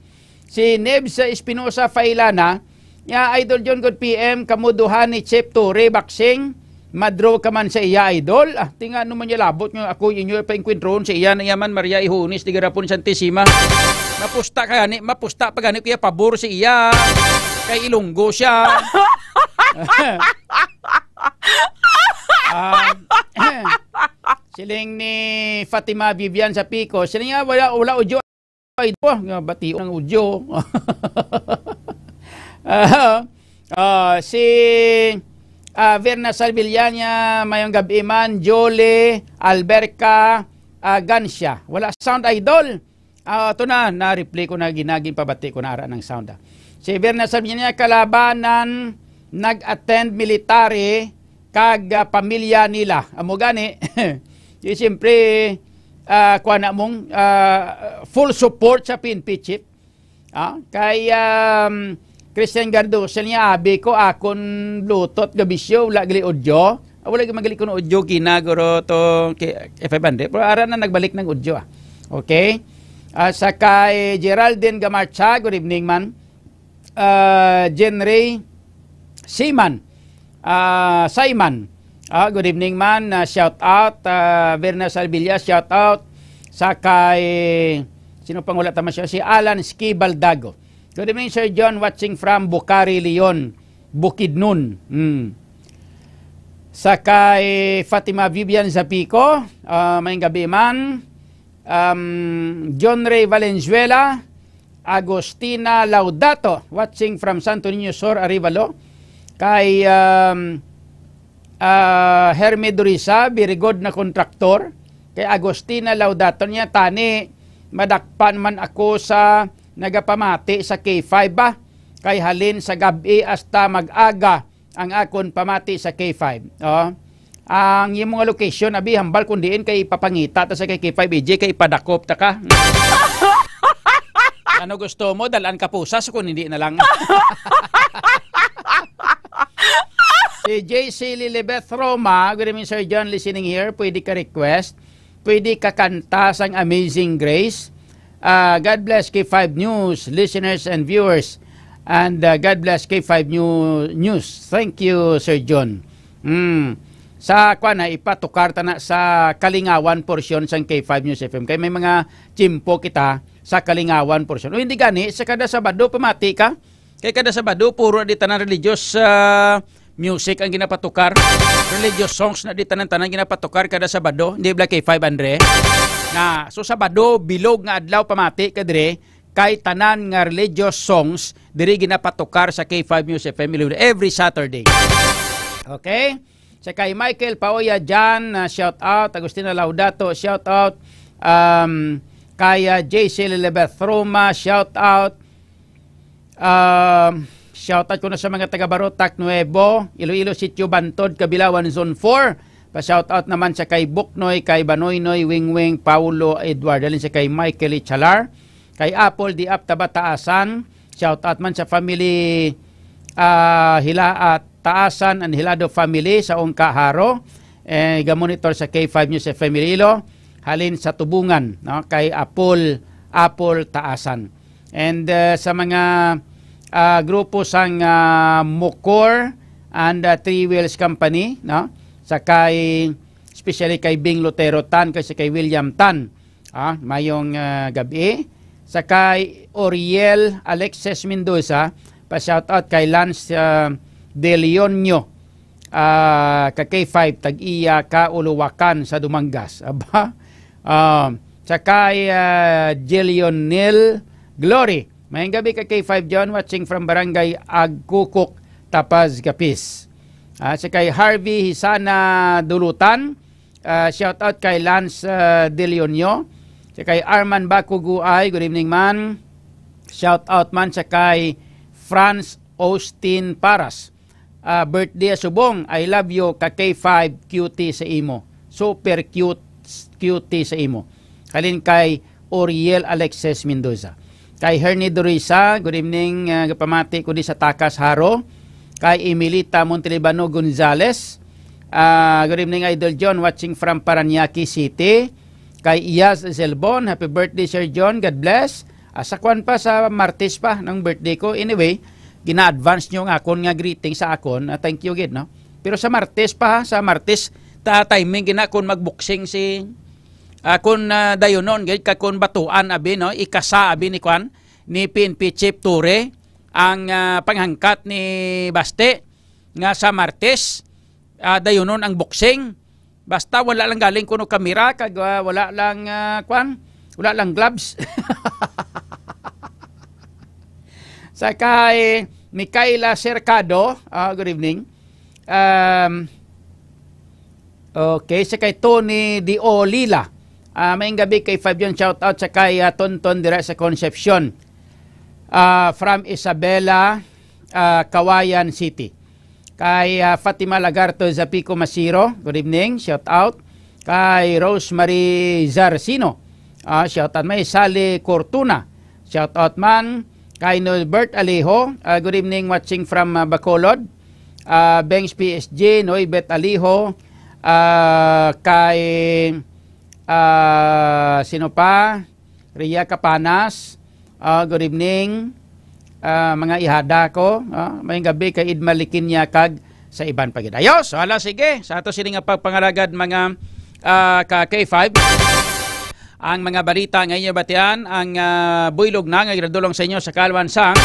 Si Nebs Espinosa Failana, ya, Idol John, good P M, kamo duha ni Chip Ture, boxing, madro ka man sa iya, Idol. Ah, tinga naman niya labot nga ako inyo pa-enkwentron sa iya na yaman, Maria Ihonis, di garapon Santissima. Mapusta ka gani, mapusta pa gani, kuya, pabor sa iya. Kay Ilonggo siya. Ah, siling ni Fatima Vivian sa Pico, siling nga, wala, wala, udyo, ay, po, nga, bati ang udyo. Ah, ah, si, ah, Verna Salvillania, mayong gabi man, Jole, Alberca, ah, Gancia. Wala sound, Idol. Ah, ato na, na-replay ko na, ginagin pabati ko na ara ng sound, ah. Si Verna sabi niya, kalabanan, nag-attend military, kag, ah, pamilya nila. Amo gani, di siyempre, ah, kuha na mong, ah, full support sa P N P chief. Ah, kay, um, Christian Garduso niya, abi ko, akon Bluetooth, gabisyo, wala gali audio. Ah, wala gali magali kuno audio, kinaguro to, ki-, F five hundred. Pero ara na nagbalik ng audio, ah. Okay? Ah, sa kay Geraldine Gamarcha, good evening, man. Ah, Jenry Siman, ah, Simon. Ah, good evening, man. Ah, shout out, ah, Verna Salvilla, shout out. Sa kay, sino pang wala tama siya? Si Alan Ski Baldago. Good evening, Sir John, watching from Bucari, Leon, Bukidnon. Hmm. Sa kay Fatima Vivian Zapico, ah, mayong gabi, man. Um, John Ray Valenzuela, Agustina Laudato, watching from Santo Niño Sur, Arevalo. Kay, um, ah, Hermie Dorisa, very good na kontraktor. Kay Agustina Laudato niya, tani, madakpan man ako sa nagapamati sa K five ba? Kay halin sa gabi hasta mag-aga ang akon pamati sa K five. Oh. Ang imo nga location, abi, hambal kung diin kay ipapangita ta sa kay K five A J, kay ipadakop ta ka. Ano gusto mo? Dalan ka pusas kung hindi na lang. Si J C Lilibeth Roma, good evening, Sir John, listening here. Pwede ka request? Pwede ka kanta sang Amazing Grace? Ah, God bless K five News, listeners and viewers. And, ah, God bless K five New-, News. Thank you, Sir John. Mm. Sa, kwan na, ipatukar ta na sa Kalingawan portion sang K five News F M. Kay may mga tiyempo kita sa Kalingawan portion. O hindi gani, sa kada Sabado, pamati ka. Kay kada Sabado, puro na di tanan religious, ah, music ang ginapatukar. Religious songs na di tanan-tanan ginapatukar kada Sabado. Hindi bala kay five hundred. Na, so Sabado, bilog nga adlaw, pamati ka dire, kay tanan nga religious songs diri ginapatukar sa K five News F M Iloilo every Saturday. Okay? Sa kay Michael Paoya Jan, ah, shout out. Agustina Laudato, shout out. Um, kay, ah, J C Lilibeth Roma, shout out. Um, shout out ko na sa mga taga Barotac Nuevo, Iloilo, Sitio Bantod, Kabilawan, Zone four. Pa-shout out naman sa kay Buknoy, kay Banoynoy, Wingwing, Paulo, Edward, halin sa kay Michael Ichalar, kay Apple Diap, Tabataasan. Shout out man sa family, ah, Hila-, ah, Taasan and Hilado family sa Ungka, Jaro. Eh, ga-monitor sa K five News F M Iloilo, halin sa Tubungan, no, kay Apple, Apple Taasan. And, uh, sa mga, uh, grupo sang, uh, Mukor and, uh, Three Wheels Company, no? Sa kay, especially kay Bing Lotero Tan, kay si kay William Tan. Ah, mayong, ah, gabi. Sa kay Oriel Alexis Mendoza, pa-shoutout kay Lance, ah, De Leonio, ah, ka K five, tag-iya ka Uluwakan sa Dumangas. Aba? Ah, sa kay, ah, Jilionel Glory. Mayong gabi ka K five John, watching from Barangay Agkukok, Tapaz, Capiz. Ah, sa kay Harvey Hisana Dulutan, ah, shout out kay Lance, ah, De Leonio. Sa kay Arman Bakuguay, good evening man. Shout out man sa kay Franz Austin Paras. Ah, birthday subong, I love you ka K five, cutie sa imo. Super cute, cutie sa imo. Halin kay Oriel Alexis Mendoza. Kay Hernie Dorisa, good evening, ah, gapamati ko di sa Takas Haro. Kay Emilita Montelibano Gonzales, ah, good evening, Idol John, watching from Parañaque City. Kay Iyas Zelbon, happy birthday, Sir John, God bless. Ah, sa kwan pa, sa Martes pa, ng birthday ko. Anyway, gina-advance nyo ang akon nga greeting sa akon. Ah, thank you gid, no? Pero sa Martes pa, ha? Sa Martes, ta timing gina kon magboxing si, ah, kon, ah, dayunon, gid ka kon batuan, abi, no? Ikasa, abi, ni kwan, ni P N P Chief Ture, ang, ah, panghangkat ni Baste, nga sa Martes, ah, dayunon ang boxing. Basta wala lang galing kuno kamera, kag, ah, wala lang, ah, kwan, wala lang gloves. Sa kay Mikaela Cercado, ah, good evening. Um, okay, sa kay Tony Di Olila. Ah, maayong gabi kay Fabian, shout out sa kay, ah, Tonton dira sa Concepcion. Ah, from Isabela, ah, Cauayan City. Kay, ah, Fatima Lagarto Zapico Masiro, good evening, shout out. Kay Rosemary Zarcino, ah, shout out. May Sally Cortuna, shout out man. Kay Norbert Alejo, ah, good evening, watching from, ah, Bacolod. Ah, Bengs P S G, Noy Bet Alejo, ah, kay, ah, sino pa? Ria Capanas, ah, good evening. Ah, mga ihada ko, ah, maayong gabi kay Idma Likinya kag sa iban pa gid. Ayos, wala, sige. Sa ato sini nga pagpangalagad, mga, ah, ka K five. Ang mga balita nga inyo batian, ang, ah, buylog na nga ginadulong sa inyo sa kalwan sa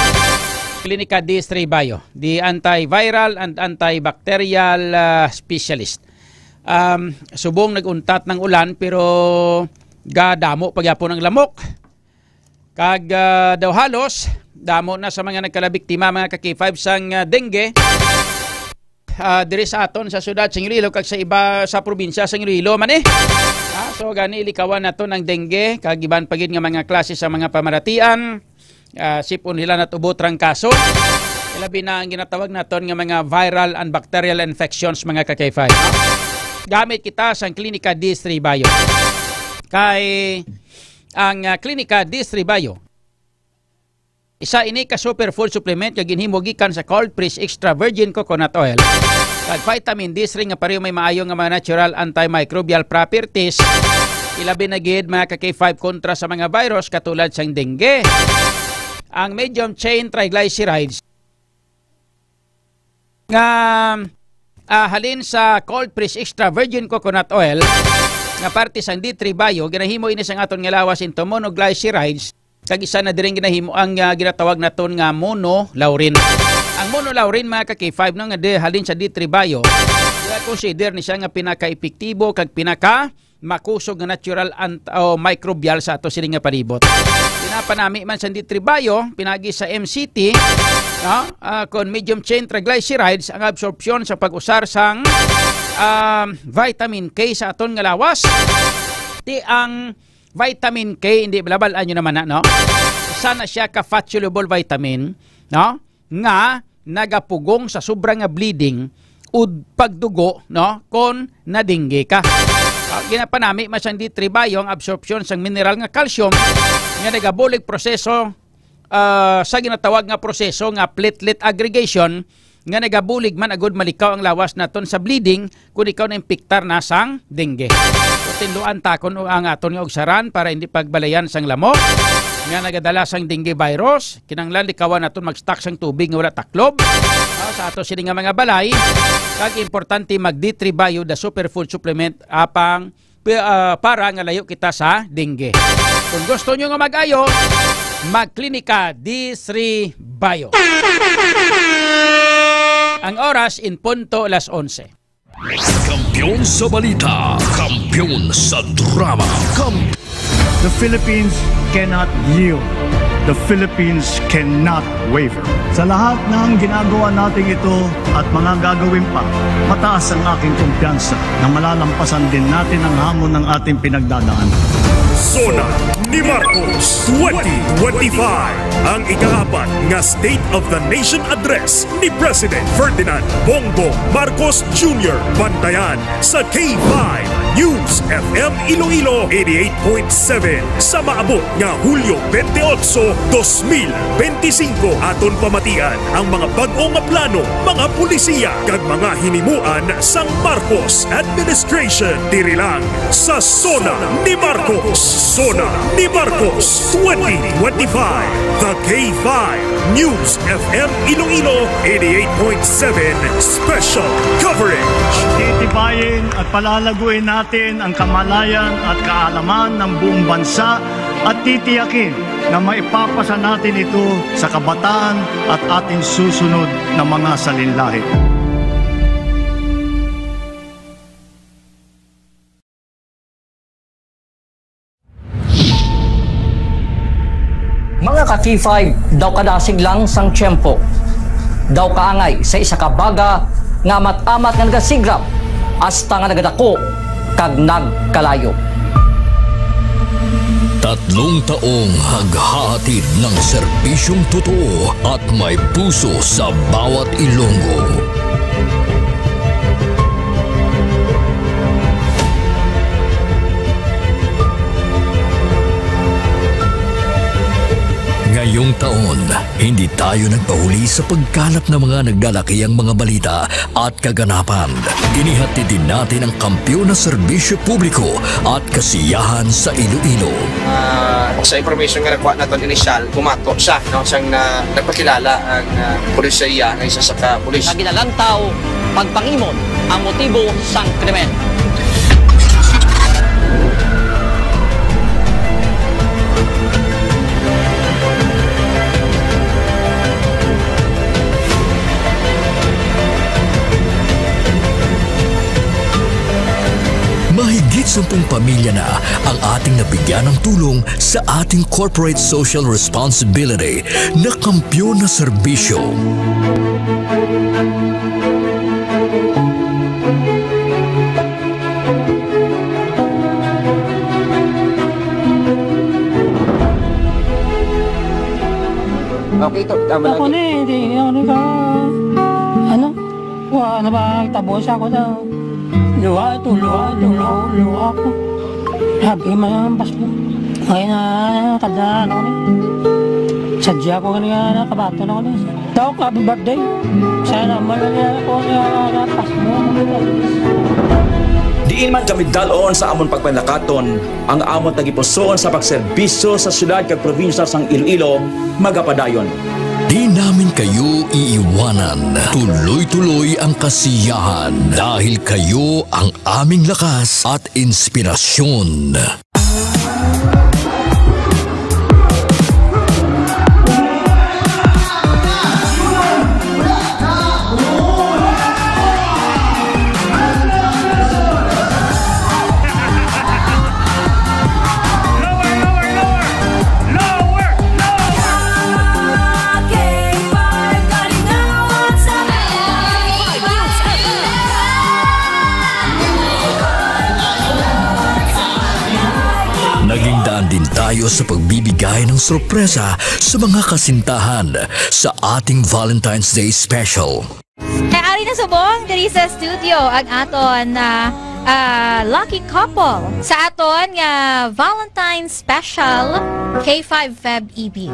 Klinika D three Bio, the antiviral and antibacterial, ah, specialist. Um, subong nag-untat ng ulan, pero gadamo pa gyapon ang lamok. Kag, ah, daw halos damo na sa mga nagkalabiktima, mga ka K five, sang, ah, dengue, ah, diri sa aton sa siyudad sa Iloilo kag sa iba sa probinsya sa Iloilo man, eh. Ah, so gani likawan naton ang dengue kag iban pa gid nga mga klase sa mga pamaratian. Ah, sipon nila natubot rang kaso. Ilabi na ang ginatawag naton nga mga viral and bacterial infections, mga ka K five. Gamit kita sang Klinika D three Bio. Kay ang, ah, Klinika D three Bio, isa ini ka superfood supplement nga ginhimo gikan sa cold press extra virgin coconut oil kag vitamin D three nga pareho may maayo nga mga natural antimicrobial properties. Ilabi na gid, mga ka K five, kontra sa mga virus katulad sang dengue. Ang medium chain triglycerides nga, ah, halin sa cold press extra virgin coconut oil nga parte sang D three Bio, ginahimo ini sang aton nga lawas into monoglycerides, kag isa na diring ginahimo ang, ah, ginatawag naton nga monolaurin. Ang monolaurin, mga ka K five, no, nga di, halin sa D three Bio, consider ni siya nga pinaka-epektibo kag pinaka makusog nga natural ant-, o microbial sa ato sini nga palibot. Pinapanami man sa D three Bio, pinagi sa M C T, no? Ah, kon medium chain triglycerides ang absorpsyon sa pag-usar sang, ah, vitamin K sa aton nga lawas. Ti ang vitamin K, hindi, balabal-an nyo naman na, no? Isa na siya ka fat-soluble vitamin, no? Nga nagapugong sa sobra nga bleeding o pagdugo, no, kon nadingge ka. Ah, ginapanami man sang D three Bio ang absorpsyon sang mineral nga calcium nga nagabulig proseso, ah, sa ginatawag nga proseso nga platelet aggregation, nga nagabulig man agud malikaw ang lawas naton sa bleeding kon ikaw naimpiktar na sang dengue. So, tinluan ta kon ang aton nga ugsaran para hindi pagbalayan sang lamok nga nagadala sang dengue virus. Kinahanglan likawan naton mag-stock sang tubig nga wala taklob, ah, sa ato sini nga mga balay. Kag importante mag D three Bio, the superfood supplement, apang pi-, ah, para nga layo kita sa dengue. Kung gusto nyo nga mag-ayo, magklinika di Sri Bayo. Ang oras in punto alas onse. Kampiyon sa balita, kampiyon sa drama, kam- The Philippines cannot yield. The Philippines cannot waver. Sa lahat ng ginagawa natin ito at mga gagawin pa, mataas ang aking kumpiyansa na malalampasan din natin ang hamon ng ating pinagdadaanan. Zona ni Marcos twenty twenty-five, ang ikaapat nga State of the Nation Address ni President Ferdinand Bongbong Marcos Junior. Bantayan sa K five News F M Iloilo eighty-eight point seven sa maabot nga Hulyo twenty-eight, dos mil benti singko. Aton pamatian ang mga bag-o nga plano, mga polisiya, kag mga hinimuan sang Marcos administration. Diri lang sa Zona ni Marcos. Zona ni Marcos twenty twenty-five. The K five News F M Iloilo eighty-eight point seven Special Coverage. Titibayin at palalaguin natin ang kamalayan at kaalaman ng buong bansa at titiyakin na maipapasa natin ito sa kabataan at ating susunod na mga salinlahi. Mga ka-K five, daw kadasig lang sang tiyempo, daw kaangay sa isa ka baga nga amat-amat nga nagasigrap hasta nga nagadako kag nagkalayo. Tatlong taong naghahatid ng serbisyong totoo at may puso sa bawat Ilonggo. Ngayong taon, hindi tayo nagpahuli sa pagkalap ng mga nagdalakiang mga balita at kaganapan. Inihatid din natin ang kampiyon na serbisyo publiko at kasiyahan sa Iloilo. Ah, sa information nga nakuha naton initial, bumato siya, no, siyang na, nagpakilala ang, ah, pulis sa iya nga isa sa ka pulis. Nga ginalantaw pagpangimon ang motibo sang krimen. Mahigit sampung pamilya na ang ating nabigyan ng tulong sa ating corporate social responsibility na kampiyon na serbisyo. Okay, to, tama lang. Ako na eh, hindi ako nag-, ano? Wa na ba, tabo siya ko daw. Luha ito, luha ito, luha, luha ako. Sabi man ang Pasko. Ngayon na, kada ano ni. Sadya ko nga nakabaton ako ni. Tawag ko, "Happy birthday." Sana man lang ako nga Pasko. Diin man kami dal-on sa amon pagpanakaton, ang amon tagipusoon sa pagserbisyo sa siyudad kag probinsya sang Iloilo magapadayon. Di namin kayo iiwanan. Tuloy-tuloy ang kasiyahan dahil kayo ang aming lakas at inspirasyon. Lower, lower, lower! Lower, lower! Naging daan din tayo sa pagbibigay ng sorpresa sa mga kasintahan sa ating Valentine's Day Special. Kay ari na subong diri sa studio ang aton, ah, ah, lucky couple sa aton nga Valentine's Special K five Feb Ibig.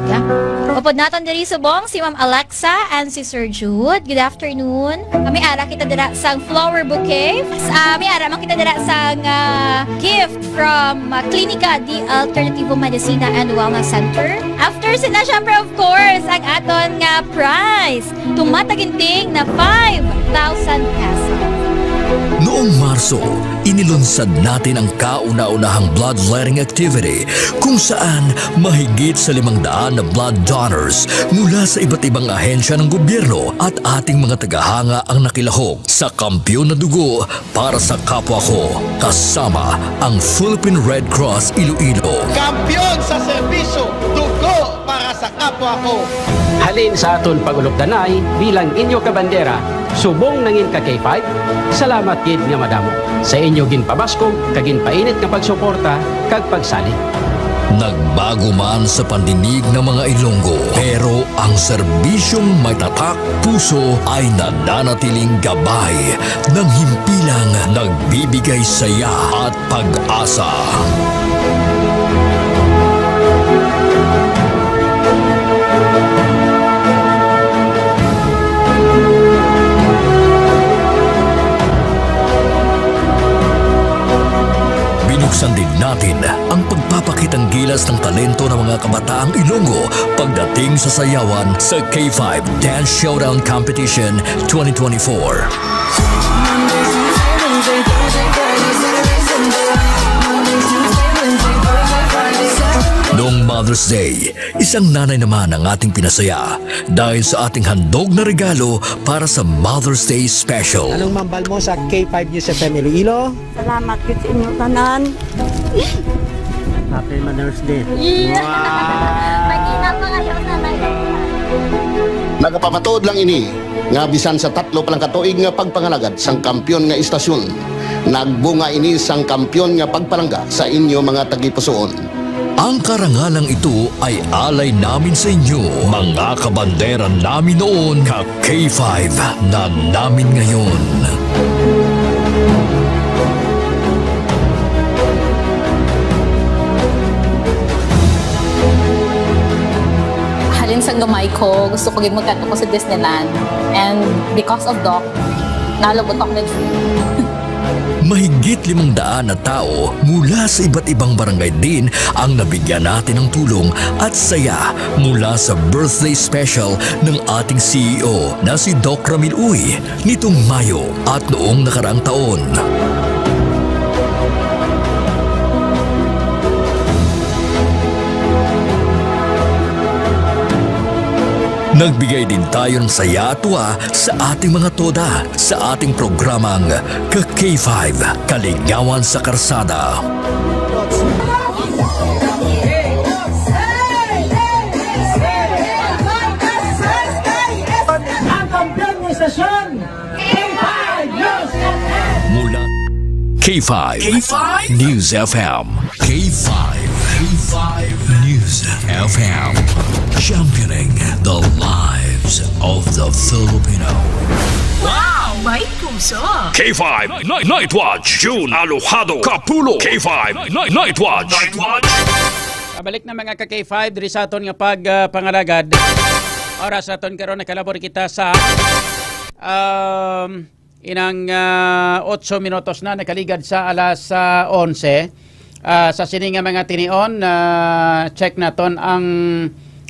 Upod naton diri subong si Ma'am Alexa and si Sir Jude. Good afternoon. Kami ara kita dira sang flower bouquet. Ah, may ara man kita dira sang, ah, gift from, ah, Klinika di Alternativo Medicina and Wellness Center. After sina, syempre, of course, ang aton nga prize. Tumataginting na five thousand pesos. Noong Marso, inilunsad natin ang kauna-unahang bloodletting activity, kung saan mahigit sa limang daan na blood donors mula sa iba't ibang ahensya ng gobyerno at ating mga tagahanga ang nakilahok sa Kampiyon na Dugo para sa Kapwa Ko, kasama ang Philippine Red Cross Iloilo. Kampiyon sa serbisyo, dugo para sa kapwa ko. Halin sa aton pag-ulupdanay bilang inyo kabandera, subong nangin ka K five, salamat gid nga madamo sa inyo ginpabaskog kag ginpainit nga pagsuporta kag pagsalig. Nagbago man sa pandinig ng mga Ilonggo, pero ang serbisyong may tatak puso ay nananatiling gabay ng himpilang nagbibigay saya at pag-asa. Binuksan din natin ang pagpapakitang gilas ng talento ng mga kabataang Ilonggo pagdating sa sayawan sa K five Dance Showdown Competition twenty twenty-four. Noong Mother's Day, isang nanay naman ang ating pinasaya dahil sa ating handog na regalo para sa Mother's Day Special. Anong mambal mo sa K five News F M Iloilo? Salamat gid sa inyo tanan. Happy Mother's Day. Iya. Wow! Pag-ina pa kayo, nanay. Nagapamatuod lang ini nga bisan sa tatlo pa lang ka tuig nga pagpangalagad sang kampiyon nga istasyon, nagbunga ini sang kampiyon nga pagpalangga sa inyo mga tagipusoon. Ang karangalang ito ay alay namin sa inyo, mga kabandera namin noon, ka K five na namin ngayon. Halin sang gamay ko, gusto ko gid magkadto ko sa Disneyland. And because of Doc, nalabot ako na dream. Mahigit limang daan na tao mula sa iba't ibang barangay din ang nabigyan natin ng tulong at saya mula sa birthday special ng ating C E O na si Doc Ramil Uy nitong Mayo at noong nakaraang taon. Nagbigay din tayo ng saya at tuwa sa ating mga toda sa ating programang Ka K five, Kaligawan sa Karsada. Ang kampiyon ng istasyon, K five News F M. Mula K five K five News F M. K five, K five News F M, championing the lives of the Filipino. Wow! May puso! K five Night, Night Watch, June Alojado Kapulo. K five Night, Night Watch. Night Watch. Pabalik na, mga ka K five, diri sa aton nga pag, ah, pangalagad. Oras aton karon, nakalabor kita sa, um, inang, ah, otso minutos na nakaligad sa alas, ah, onse. Ah, sa sini nga mga tinion, ah, check naton ang,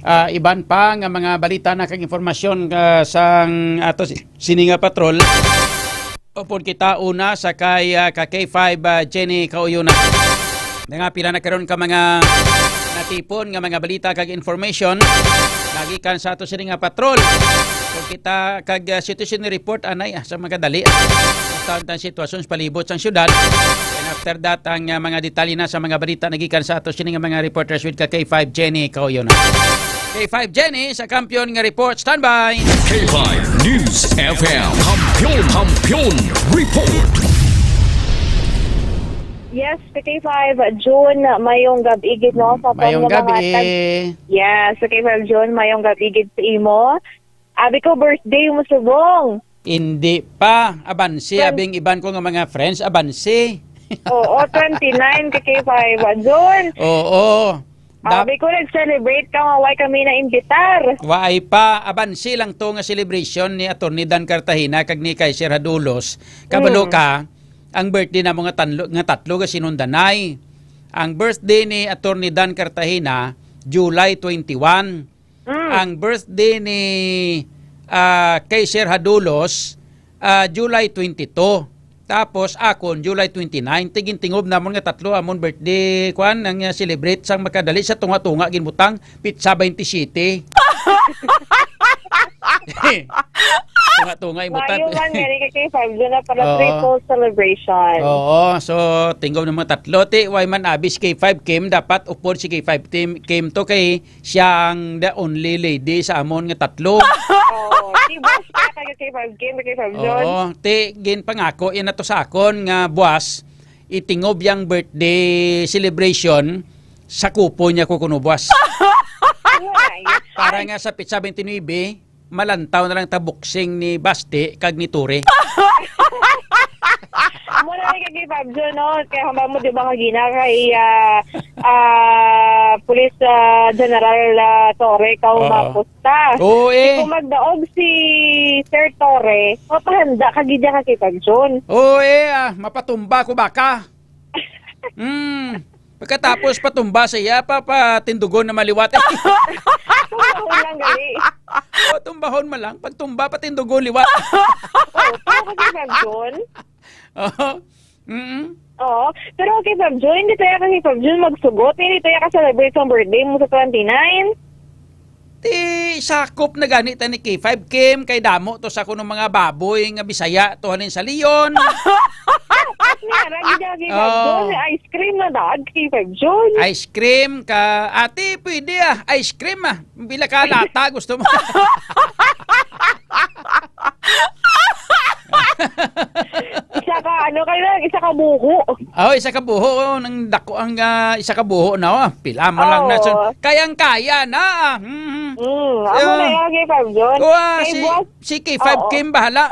ah, iban pa nga mga balita na kag impormasyon, ah, sang ato si-, sini nga patrol. Upod kita una sa kay, ah, ka K five, ah, Jenny Kauyona. Nga pila na karon ka mga natipon nga mga balita kag information nagikan sa ato sini nga patrol. Kung kita kag, ah, situation report, anay, ah, sa mga dali, ah. Basta ang sitwasyon sa palibot sang syudad. And after that, ang, ah, mga detalye na sa mga balita nagikan sa ato sini nga mga reporters with ka K five Jenny Kauyona. K five Jenny sa Kampiyon nga Report. Standby! K five News F M. Kampiyon, Kampiyon Report. Yes, ka K five, June, mayong gabi gid, no, sa aton Mayong nga mga gabi. tag-, yes, ka K five, June, mayong gabi gid sa imo. Abi ko, birthday mo subong. Hindi pa. Abansi, Kan- abing iban ko nga mga friends, abansi. Oo, twenty-nine ka K five, June. Oo. Dap- Abi ko, nag-celebrate ka nga, why kami na-imbitar? Waay pa. Abansi lang to nga celebration ni Attorney Dan Cartagena kag ni Kaiser Hadulos. Kabalo Mm. ka, ang birthday namo nga tanlo, nga tatlo ka sinundanay. Ang birthday ni Attorney Dan Cartagena, July twenty-one. Mm. Ang birthday ni, ah, Kaiser Hadulos, ah, July twenty-two. Tapos akon, July twenty-nine, ti gintingob namon nga tatlo amon birthday, kwan, ang, ah, celebrate sang makadali sa tunga-tunga ginbutang, pitsa twenty-seven. Tunga-tunga imbutan. Maayo man gani kay K five Jun na para Oo. triple celebration. Oo, so tingob namon tatlo, ti, why man abi si K five Kim, dapat upod si K five Kim, Kim to kay siya ang the only lady sa amon nga tatlo. Oo. Si boss kaya kay K five Kim, kay K five Jun. Oo, ti, ginpangako iya na to sa akon nga buwas, itingob yang birthday celebration, sakupon niya ko kuno buwas. Ay, Para ay. nga sa pitsa twenty-nine, malantaw na lang ta boxing ni Basti kag ni Tore. Amo na lang kay K five Jun, no? Kay hambal mo, di ba, kagina kay, ah, ah, Police, ah, General, ah, Torre, ka Oo. umapos ta. Oo, eh. Kung magdaog si Sir Torre, mapahanda ka gid ka kay K five Jun. Oo, eh, ah, mapatumba ko baka. Hmm. Pagkatapos patumba sa iya, pa, patindugon na maliwat. Tumbahon lang gali. O, tumbahon man lang. Pagtumba, patindugon liwat. Oo, pero kay K five Jun. Oo. Mm. Oo. Pero kay K five Jun, hindi tayo kay K five Jun magsugot. Hindi tayo ka-celebrate sa birthday mo sa twenty-nine. Ti sakop na gani ta ni K five Kim, kay damo to sa kuno mga baboy nga Bisaya to halin sa Leon. At niya, ragi niya, K five Oh. Jun, ice cream na daan, K five Jun. Ice cream ka, ate, pwede ah, ice cream ah. Pila ka lata gusto mo? Isa ka, ano kayo, isa ka buho. Oh, isa ka buho, oh, nang dako ang, ah, isa ka buho na, oh. Pila mo lang na, Oo. so, kayang-kaya na, ah. Mhm. Mm, amo Yeah. na yan, K five Jun. Kuha, Kay si, buwas, si K five Oo. Kim bahala.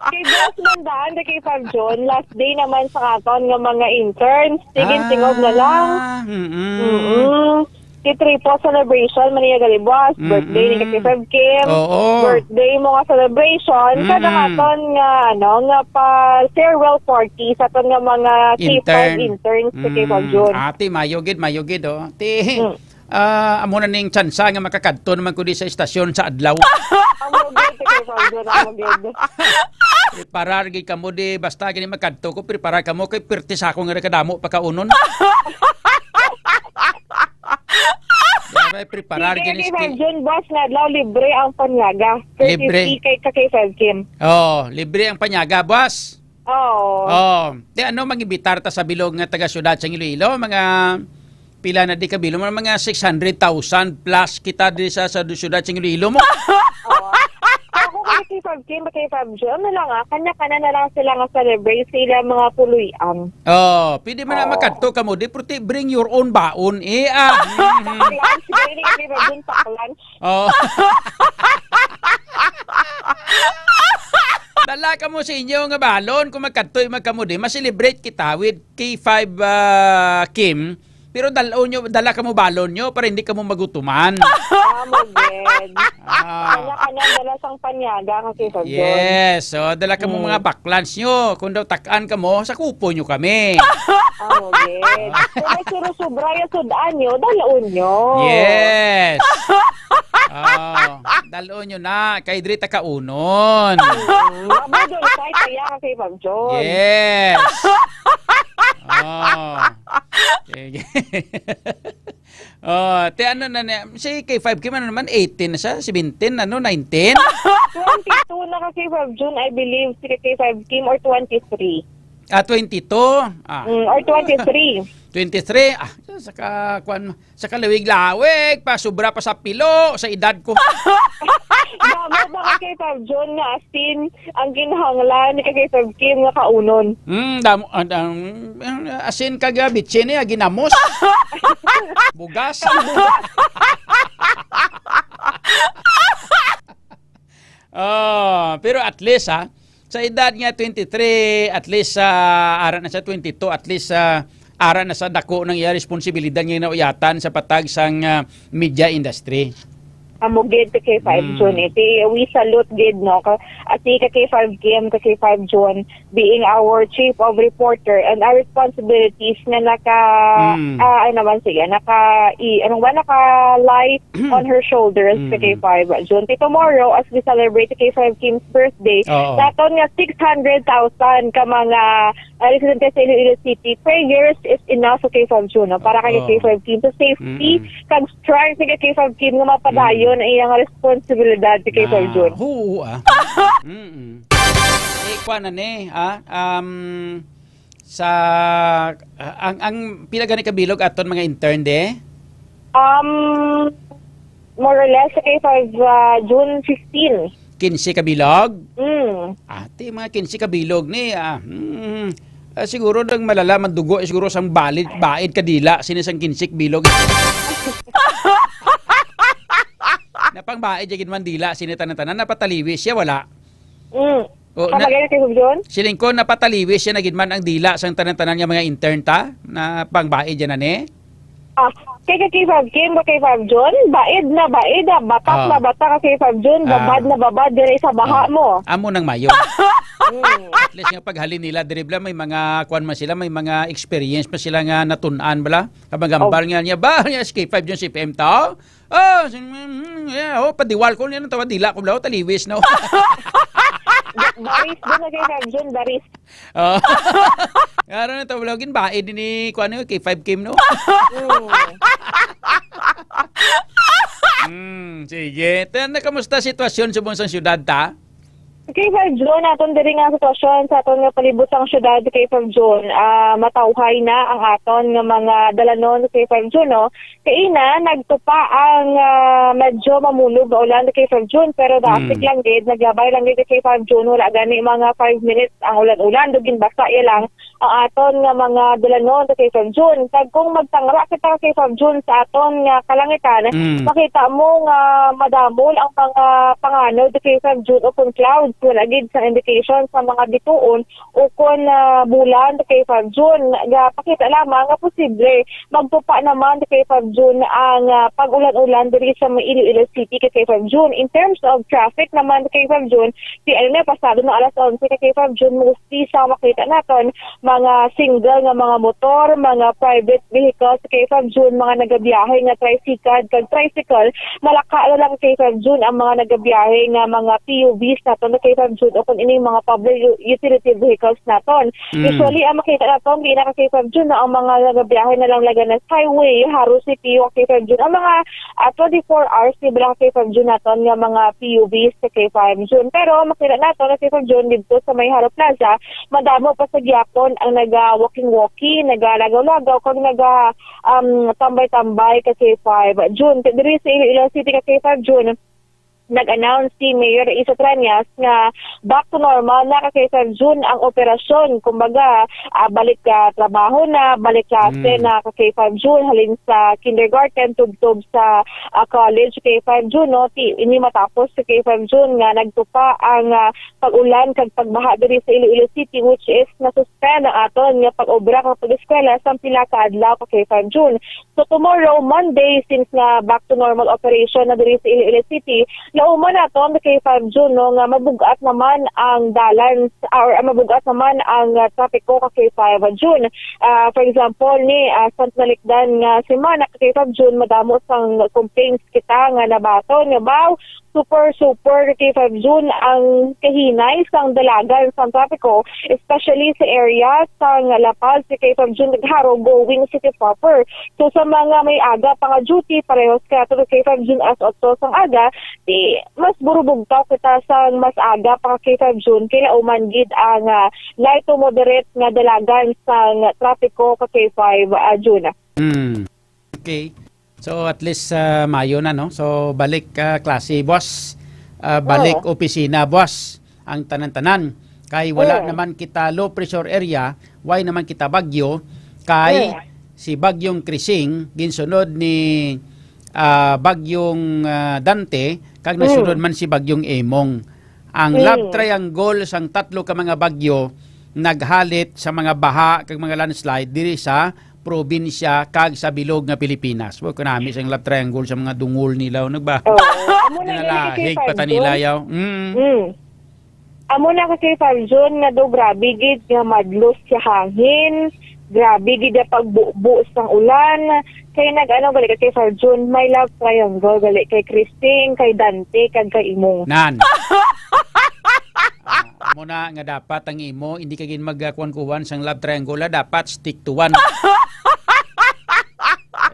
Kay buwas man daan, kay K five Jun, last day naman sa aton nga mga interns. Sige, tingog na lang. Ah, mm-mm. Mm-mm. Si triple celebration, man niya gali buwas, Mm-mm. birthday ni K five Kim, Oo. birthday mo nga celebration, sa Mm-mm. aton nga, ano, nga pa farewell party sa aton nga mga K five Intern. interns sa K five Mm. Jun. Ate, mayo gid, mayo gid, oh. Ti, Mm. ah, amo na ning tsansa nga makakadto naman ko di sa estasyon sa adlaw. Amo gid, K five Jun, amo gid. Preparar gid kamo di, basta gini makadto ko, preparar kamo kay pirti sa ako nga kadamo pakaunon. Dapat preparar Sige, gini K five Jun, boss, nga adlaw libre ang panyaga. Libre. Courtesy kay ka K five Kim. Oh, libre ang panyaga, boss. Oo. Oh, di ano, mag-imbitar ta sa bilog nga taga siyudad sa Iloilo, mga pila na di ka bilog, mga six hundred thousand plus kita di sa, sa siyudad sa Iloilo mo. Oo. Ako kay K five Kim, kay K five Jun, ano lang, ah, kanya-kanya na lang sila nga celebrate sila mga puloy-an. Oh, pwede man na Oo. makadto ka mo, di, pero ti, bring your own baon, eh, ah. Pack lunch, gani, K five Jun, pack lunch. Oh. Dala ka mo sa inyo nga balon kung magkadto man kamo di, ma-celebrate kita with K five, ah, Kim. Pero dala nyo, dala ka mo balon nyo para hindi ka mo magutuman. Ah, mo gid. Ah. Kanya-kanya dala sang panyaga nga K five Jun. Yes, so dala ka mo Mm. mga pack lunch nyo. Kung daw takan ka mo, sakupo nyo kami. Ah, mo gid. Kung may suro-sobra yung sudan nyo, dalaon nyo. Yes. Oh, dalaon nyo na. Kay diri ta kaunon. Mm, mabudol kay kaya ka kay Pag John. Yes. Oh. Sige. Oh, te, ano na niya? Si K five Kim, ano naman, eighteen na siya? Seventeen, ano, nineteen? Twenty-two na ka kay Pag John, I believe, si kay five Kim, or twenty-three. Ah, twenty-two? Ah. Mm, or twenty-three. Twenty-three? Ah, sa ka, kuwan, sa kalawig-lawig, pa sobra pa sa pilo, sa edad ko. Damo ba ka kay Pag John nga asin ang kinahanglan ni kay Pag Kim nga kaunon? Mm, damo, ah, dam-, asin kag, ah, bitsin, eh, ginamos. Bugas. Oh, pero at least, ha, sa edad nga twenty-three, at least, ah, ara na sa twenty-two, at least, ah, ara na sa dako ng iya responsibilidad nga nauyatan sa patag sang, ah, media industry. Amo gid ka K five Mm. June, eh. Ti, we salute gid, no? Ka, ati ka K five Kim, ka K five June, being our chief of reporter and our responsibilities nga naka, Mm. ah, ano naman siya, naka, i, ano ba, naka-light on her shoulders ka Mm. K five June. Ti tomorrow, as we celebrate ka K five Kim's birthday, Oo. sa aton nga six hundred thousand ka mga, ah, residente sa Iloilo City, prayers is enough sa K five June, no? Para kay Oo. K five Kim sa safety, Mm. kag strength ni K five Kim nga mapadayon Mm. ang iyang responsibilidad si K five Ah, June. Oo, ah. Mm-mm. Eh, kuwan na ni, ah, um, sa, ah, ang, ang pila gani ka bilog aton mga intern, de? Um, more or less, sa K five, ah, June fifteen. Quince ka bilog? Mm. Ah, ti, mga quince ka bilog ni, ah, mm, ah, siguro nang malala, madugo, eh, siguro sang balid, baid ka dila, sini sang quince ka bilog. Napangbaid ya gid man dila, sini tanan-tanan, napataliwis siya, wala? Mm. O, Sa na, bagay na, Kuya John? Siling ko, napataliwis siya na gid man ang dila sang tanan-tanan nga mga intern ta, na pangbaid ya na ni? Ah, kay ka K five Kim, ka K five June, baid na baid, ah, batak Ah. na batak ka K five June, Ah. babad na babad, diri sa baha Ah. mo. Amo nang mayo. Mm. At least nga paghalin nila, diri bala, may mga, kuwan man sila, may mga experience pa sila nga natun-an bala. Kabang gambal Oh. nga niya, ba, niya, si K five June, si P M tao. Oh, sin-, mm, yeah, oh, padiwal ko niya, natawa, dila ko bala, oh, taliwis, no? Baris din na K five June, baris. Oh. Ngano na to, vlogin ba? Eh, din ni, kuwan, K five Kim, no? Mm. Hmm, sige. Tan, kamusta sitwasyon subong sang syudad, ta? K five June, aton diri nga sitwasyon sa aton nga palibot sang syudad, K five June, ah, matawhay na ang aton nga mga dalanon, K five June, no? Kaina, nagtupa ang, ah, medyo mamunog nga ulan, K five June, pero daasig Mm. lang gid, naglabay lang gid, K five June, wala gani mga five minutes ang ulan-ulan, daw ginbasa ya lang ang aton nga mga dalanon, K five June. Kag kung magtangra kita, K five June, sa aton nga kalangitan, Mm. makita mo nga madamol ang mga panganod, K five June, ukon clouds, wala gid sa indication sa mga bituon ukon, ah, bulan, K five June. Gapakita lamang nga posible magtupa naman, K five June, ang, ah, pag-ulan-ulan diri sa may Iloilo City, K five June. In terms of traffic naman, K five June, si, ano na, pasado na alas onse, K five June, mostly sa makita naton, mga single nga mga motor, mga private vehicles, K five June, mga nagabiyahe nga tricycad kag tricycle, malaka na lang, K five June, ang mga nagabiyahe nga mga P U Vs naton, K five June, o kung ining mga public u-, utility vehicles naton. Mm. Usually, ang makita naton, di na ka K five June, na ang mga nagabiyahe na lang laga na sa highway, Jaro City, o K five June, ang mga, ah, twenty-four hours, di ba, K five June naton nga mga P U Vs sa K five June. Pero makita naton na K five June dito sa may Jaro Plaza, madamo pa sa gyapon ang naga-walking-walking, nagalagaw-lagaw, kag naga, um, tambay-tambay ka K five June. Diri sa Iloilo City ka K five June, nag-announce si Mayor Isa Treñas nga back to normal na ka K five June ang operasyon. Kumbaga, ah, balik ka trabaho na, balik klase Mm. na ka K five June, halin sa kindergarten, tubtob sa, ah, college, K five June, no? Ti, ini matapos sa K five June nga nagtupa ang, ah, pag-ulan kag pagbaha diri sa Iloilo City, which is nasuspend ang aton nga pag-obra kag pag-eskwela sang pila ka adlaw ka K five June. So tomorrow, Monday, since nga back to normal operation na diri sa Iloilo City, lauman naton ka K five June, no, nga mabug-at naman ang dalan s-, or, ah, mabug-at naman ang, ah, trapiko ka K five June. Ah, for example, ni, ah, sa nalikdan nga semana ka K five June, madamo sang complaints kita nga nabaton nga, baw, super, super ka K five June ang kahinay sang dalagan sang trapiko, especially sa area sang La Paz, ka K five June, kag Jaro going city proper. So, sa mga may aga pa nga duty, parehas ka to ka K five June alas otso sang aga, di mas burubugtaw kita sang mas aga pa ka K five June, kay lauman gid ang, ah, light to moderate nga dalagan sang trapiko ka K five, ah, June. Hmm. Okay. So, at least, ah, mayo na, no? So, balik, ah, klase, boss. Ah, balik Oo. opisina, boss. Ang tanan-tanan. Kay wala Oo. naman kita low pressure area, why naman kita bagyo? Kay Oo. si Bagyong Krising, ginsunod ni, ah, Bagyong, ah, Dante, kag Mm. nasunod man si Bagyong Emong. Ang Mm. love triangle sang tatlo ka mga bagyo naghalit sa mga baha kag mga landslide diri sa probinsya kag sa bilog nga Pilipinas. Wa ko nami sang love triangle sa mga dungol nila, ano ba? Oo. Amo na nila Dinalahig pa ta nila, Jun. Yaw. Mm. Mm. Amo na ka kay Fab Jun nga do grabe gid nga madlos sa hangin, grabe gid ang pagbubo sang ulan. Kay nag-ano gali ka kay Fab Jun, may love triangle gali kay Christine, kay Dante, kag kay imo. Nan. Ah, amo na nga dapat ang imo, hindi ka gid magkuwan-kuwan sang love triangle, ah, dapat stick to one.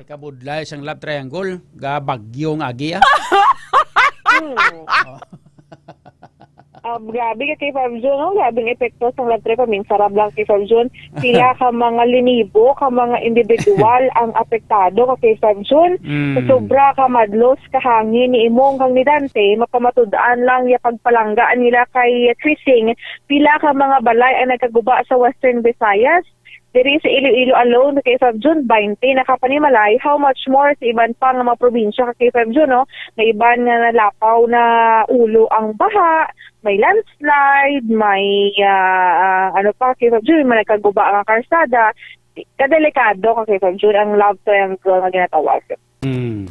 Kay kabudlay sang love triangle, ga bagyo nga agi, ah. Hmm. Oh. Ah, grabe ka kay Fab Jun, no? Grabe ang epekto sang love triangle. Minsarab lang kay Fab Jun. Pila ka mga linibo, ka mga individual ang apektado ka kay Fab Jun. Mm. Sa sobra ka madlos, kahangin ni Imong kang ni Dante, mapamatud-an lang ya pagpalangga nila kay Krising. Pila ka mga balay ang nagkaguba sa Western Visayas. Diri sa Iloilo alone, kay Fab Jun, twenty na ka panimalay. How much more sa iban pa nga mga probinsya ka kay Fab Jun, no? May iban nga nalapaw na ulo ang baha, may landslide, may, ah, ano pa, kay Fab Jun, may nagkaguba nga karsada. Kadelikado ka kay Fab Jun ang love triangle nga ginatawag. Hmm.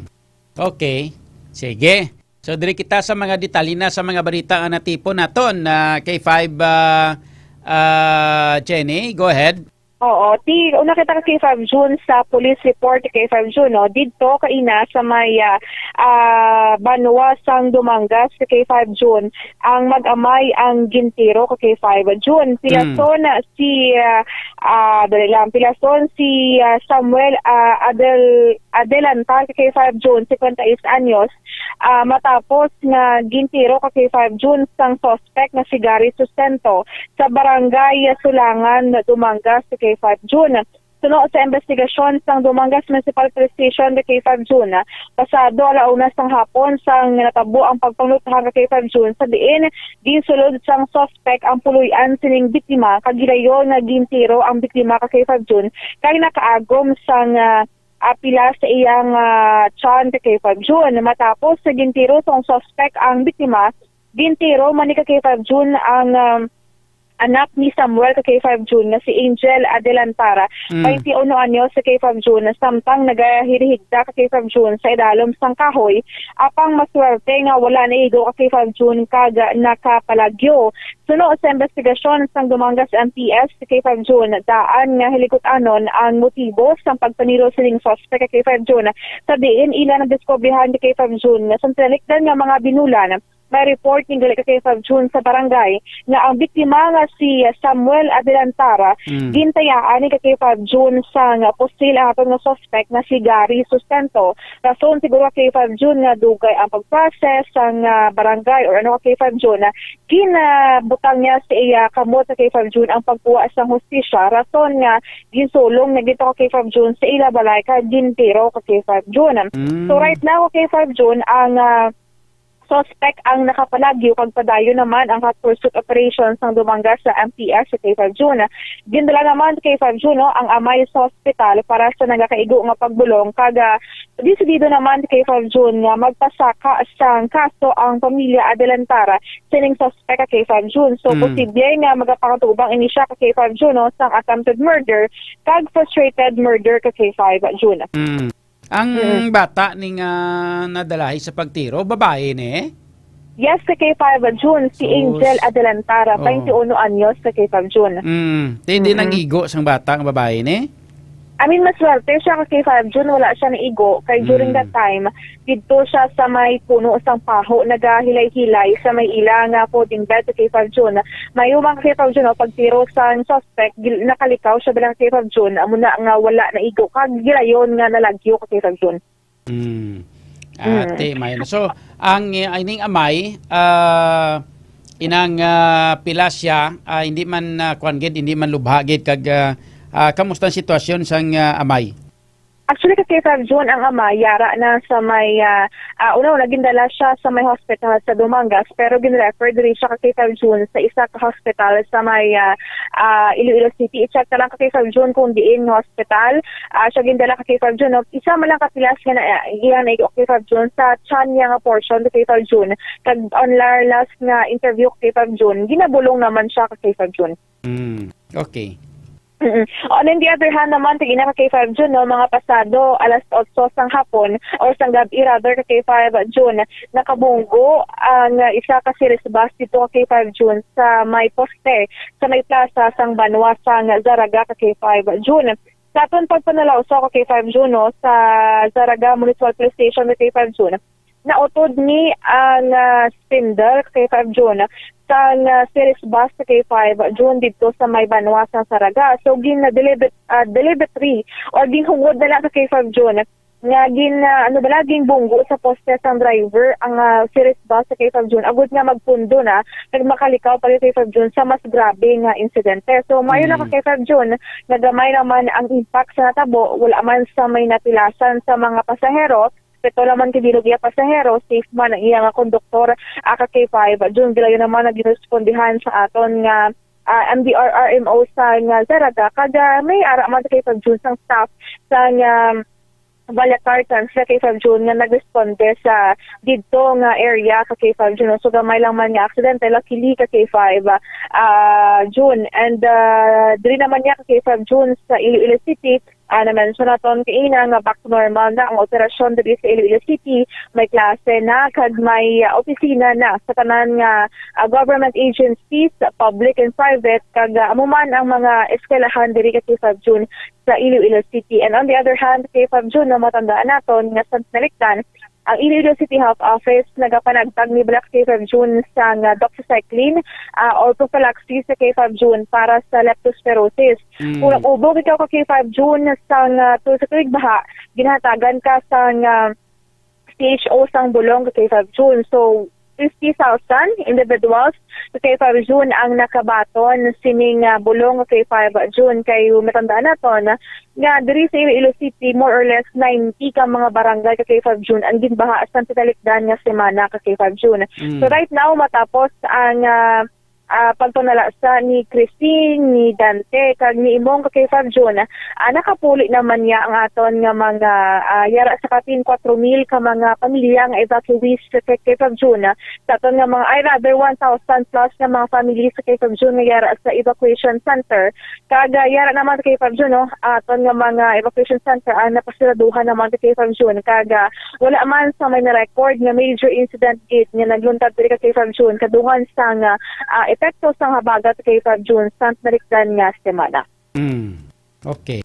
Okay. Sige. So, diri kita sa mga detalye na sa mga balita nga natipon naton, ah, kay Five, ah, ah, Jenny, go ahead. Oo, ti, una kita ka kay Fab Jun sa police report kay Fab Jun, no? Didto kaina sa may, ah, ah, banwa sang Dumangas kay Fab Jun, ang mag-amay ang gintiro ka kay Fab Jun. Mm. Pilason si, ah, ah, dali lang, pilason si, ah, Samuel, ah, Adel-, Adelantar kay Fab Jun, cincuenta y seis anyos, ah, matapos nga gintiro ka kay Fab Jun sang suspect nga si Gary Sustento sa barangay Sulangan, Dumangas, kay Fab Jun. Suno sa investigasyon sang Dumangas Municipal Police Station, kay Fab Jun, pasado ala una sang hapon sang natabo ang pagpanglutang kay Fab Jun, sa diin ginsulod sang suspect ang puloy-an sining biktima, kag gilayon nga gintiro ang biktima ka kay Fab Jun kay nakaagom sang, ah, apila sa iyang, ah, tiyan ka kay Fab Jun. Matapos sa gintiro sang suspect ang biktima, gintiro man ni ka kay Fab Jun ang, um, anak ni Samuel ka kay Fab Jun nga si Angel Adelantara, Mm. twenty uno anyos ka kay Fab Jun, samtang nagahirihigda ka kay Fab Jun sa idalom sang kahoy, apang maswerte nga wala naigo ka kay Fab Jun kag nakapalagyo. Suno sa investigasyon sang Dumangas M P S kay Fab Jun, daan nga hilikut-anon ang motibo sang pagpaniro sining suspect kay Fab Jun, sa diin ila nadiskubrihan kay Fab Jun nga sa tinalikdan nga mga binulan. May report ni gali ka kay Fab Jun sa barangay nga ang biktima nga si Samuel Adelantara Mm. gintayaan ni ka kay Fab Jun sang pusil ang aton nga suspect nga si Gary Sustento. Rason siguro kay Fab Jun nga dugay ang pag-process sang, ah, barangay or ano ka kay Fab Jun, ginabutang niya sa iya kamot sa kay Fab Jun ang pagkuha sang hustisya, rason nga ginsulong na gito ka kay Fab Jun sa ila balay kag gintiro ka kay Fab Jun. Mm. So right now, kay Fab Jun, ang, ah, suspect ang nakapalagyo kag padayon naman ang hot pursuit operation sang Dumangas sa M P S sa kay Fab Jun. Gindala naman kay Fab Jun, no, ang amay sa hospital para sa nagakaigo nga pagbulong kag, ah, desidido naman kay Fab Jun nga magpasaka sang kaso ang pamilya Adelantara sining suspect kay Fab Jun. So, Mm. posible nga magapakatubang ini siya kay Fab Jun, no, sang attempted murder kag frustrated murder kay Fab Jun. Mm. Ang Mm. bata ni nga nadalahi sa pagtiro, babae ni? Yes, sa kay Fab Jun, si Sus. Angel Adelantara, Oh. twenty-uno anyos sa kay Fab Jun. Mm. Di, di Mm-mm. nang igo sang bata nga babae ni? I mean, maswerte siya ka kay Fab Jun, wala siya naigo. Kay during Mm. that time, didto siya sa may puno sang paho, nagahilay-hilay sa may ila nga folding bed sa kay Fab Jun. May umang kay Fab Jun, no, pagtiro sang suspect, gil-, nakalikaw siya bilang kay Fab Jun. Amo na nga wala naigo, kag gilayon nga nalagyo ka kay Fab Jun. Hmm. Mm. Ate, may ano. So, ang, eh, ining amay, ah, inang, ah, pila siya, ah, hindi man, ah, kuwan gid, hindi man lubha gid, kag, ah, ah, kamusta ang sitwasyon sang, ah, amay? Actually, ka kay Fab Jun, ang amay, yara na sa may, ah, ah, una-una, gindala siya sa may hospital sa Dumangas, pero gin-refer diri siya ka kay Fab Jun sa isa ka hospital sa may, ah, ah, Iloilo City. I-check na lang ka kay Fab Jun kung diin nga hospital. Ah, siya gindala ka kay Fab Jun, no? Isa man lang ka pilas nga na, ah, iya na kay Fab Jun sa tiyan niya nga portion kay Fab Jun. Kag on our last nga interview kay Fab Jun, ginabulong naman siya kay Fab Jun. Mm, okay. Mm-mm. On the other hand naman, tigina ka K five June, no, mga pasado alas otso sang hapon or sang gab-i rather ka K five June, nakabunggo ang, ah, isa ka series bus dito ka K five June sa may poste, sa may plaza sang banwa sang Zarraga ka K five June. Sa aton pagpanalauso ka K five June, no, sa Zarraga Municipal Police Station ka K five June, nautod ni ang, ah, spindle ka K five June sang, ah, series bus ka K five June dito sa may banwa sa Zarraga. So, gin-deliver, ah, delivery or ginhungod na lang ka K five June nga gin, ah, ano bala, ginbunggo sa poste sang driver ang, ah, series bus ka K five June agud nga magpundo na kag makalikaw pa ka K five June sa mas grabe nga insidente. So, maayo lang ka K five June nga gamay naman ang impact sa natabo, wala man sa may natilasan sa mga pasahero, pero naman kay bilog iya pasahero, safe man ang iya nga konduktor, ah, ka K five June. Gilayon naman nga ginrespondihan sa aton nga, ah, M D R R M O sa nga Zarraga, kag, ah, may ara man ka K five June sang staff sa nga Valla Cartans sa K five June nga nagresponde sa didto nga area ka K five June. So, gamay lang man nga aksidente, luckily ka K five, ah, June. And, ah, diri naman niya ka K five June sa Iloilo City, ah, na-mention naton kaina nga back to normal na ang operasyon diri sa Iloilo City. May klase na kag may, ah, opisina na sa tanan nga, ah, government agencies, public and private, kag, ah, amo man ang mga eskwelahan diri ka K five June sa Iloilo City. And on the other hand, ka K five June, no, matandaan naton nga sa nalikdan, ang Iloilo City Health Office nagapanagtag ni Black K five June sang, ah, doxycycline, ah, or prophylaxis sa K five June para sa leptospirosis. Mm. Kung nag-ubog ikaw ka K five June sang, ah, tu-, sa tuig baha, ginahatagan ka sang, ah, C H O sang bulong ka K five June. So, fifty thousand individuals ka K five June ang nakabaton sining, ah, bulong ka K five June. Kay matandaan naton nga diri sa Iloilo City, more or less ninety ka mga barangay ka K five June ang ginbaha sang tinalikdan nga semana ka K five June. Mm. So, right now, matapos ang, ah, ah, pagpanalasa ni Christine, ni Dante, kag ni Imong ka K five June, ah, nakapuli naman niya ang aton nga mga, ah, yara sa kapin kuwatro mil ka mga pamilya nga evacuees sa K five June, ah, sa aton nga mga, ay, rather, one thousand plus nga mga families sa K five June nga yara sa evacuation center. Kag, ah, yara naman sa K five June, no, aton nga mga evacuation center ang napasiraduhan naman sa K five June. Kag, ah, wala man sa may na-record nga major incident gid nga nagluntad diri ka K five June kadungan sang, ah, ah, epekto sang habagat sa K five June sa nalikdan nga semana. Mm. Okay.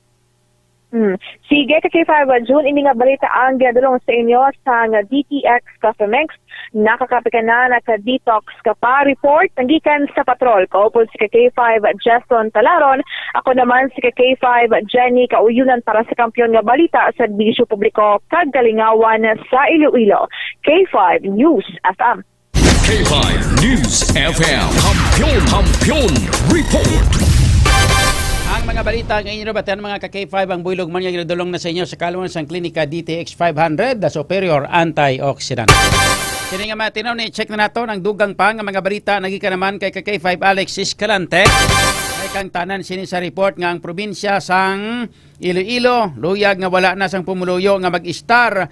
Mm. Sige, ka K five June, ini nga balita ang ginadulong sa inyo sang D T X Coffee Mix. Nakakape ka na, naka-detox ka pa. Report ang gikan sa patrol. Kaupod si ka K five Jason Talaron. Ako naman si ka K five Jenny Kauyunan para sa Kampiyon nga Balita, Serbisyo Publiko kag Kalingawan sa Iloilo. K five News F M. K five News F M. Kampiyon, Kampiyon Report. Ang mga balita nga inyo nabatian, mga ka K five, ang buylog man nga ginadulong na sa inyo sa kaluman sang Klinika D T X five hundred, the superior antioxidant. Kini nga mga tinuod, i-check na naton ang dugang pa nga mga balita. Nagikan naman kay ka K five Alex Escalante. May kangtanan sini sa report nga ang probinsya sang Iloilo luyag nga wala na sang pumuluyo nga mag-istar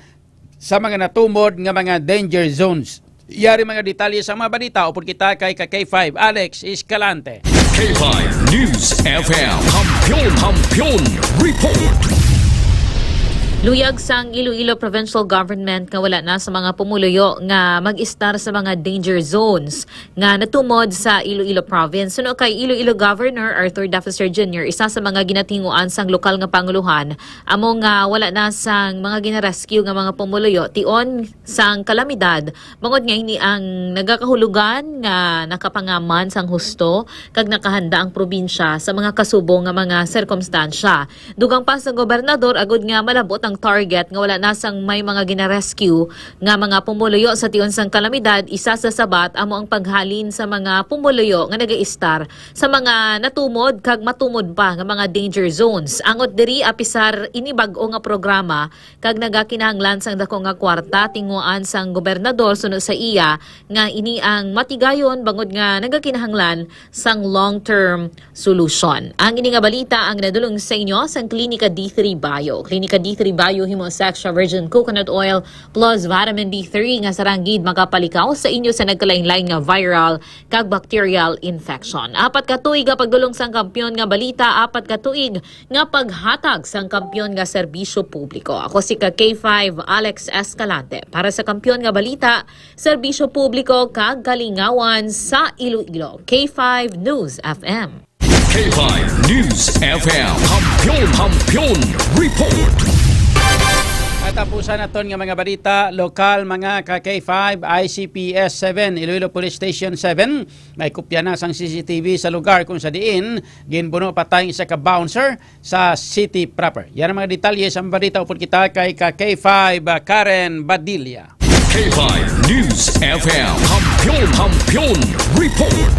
sa mga natumod nga mga danger zones. Yari mga detalye sa mga balita, upod kita kay ka K five Alex Escalante. K five News F M. Kampiyon, Kampiyon Report. Luyag sang Iloilo Provincial Government nga wala na sa mga pumuluyo nga mag-istar sa mga danger zones nga natumod sa Iloilo Province. Suno kay Iloilo Governor Arthur Daffy Sir Junior, isa sa mga ginatinguan sang lokal nga panguluhan amo nga wala na sang mga ginarescue nga mga pumuluyo tion sang kalamidad, bangod nga ini ang nagakahulugan nga nakapangaman sang husto kag nakahanda ang probinsya sa mga kasubo nga mga sirkumstansya. Dugang pa sa gobernador, agud nga malabot ang target nga wala na sang may mga ginarescue nga mga pumuluyo sa tion sang kalamidad, isa sa sabat amo ang paghalin sa mga pumuluyo nga nagaistar sa mga natumod kag matumod pa nga mga danger zones. Angot diri, apisar ini bag-o nga programa kag nagakinahanglan sang dako nga kwarta, tinguhaan sang gobernador suno sa iya nga ini ang matigayon bangod nga nagakinahanglan sang long-term solution. Ang ini nga balita ang nadulong sa inyo sang Klinika D three Bio. Klinika D three Bio Himo Extra Virgin Coconut Oil plus Vitamin D three nga sarang gid makapalikaw sa inyo sa nagkalain-lain nga viral kag bacterial infection. Apat ka tuig nga pagdulong sang Kampiyon nga Balita, apat ka tuig nga paghatag sang kampiyon nga serbisyo publiko. Ako si ka K five, Alex Escalante, para sa Kampiyon nga Balita, Serbisyo Publiko kag Kalingawan sa Iloilo, K five News F M. K five News F M. Kampiyon, Kampiyon Report. Katapusan naton nga mga balita, lokal, mga ka K five, I C P S seven, Iloilo Police Station seven, may kopya na sang C C T V sa lugar kung sa diin ginbuno patay ang isa ka bouncer sa city proper. Yan ang mga detalye sa balita upod kita kay ka K five, ah, Karen Badilla. K five News F M. Kampiyon, Kampiyon Report.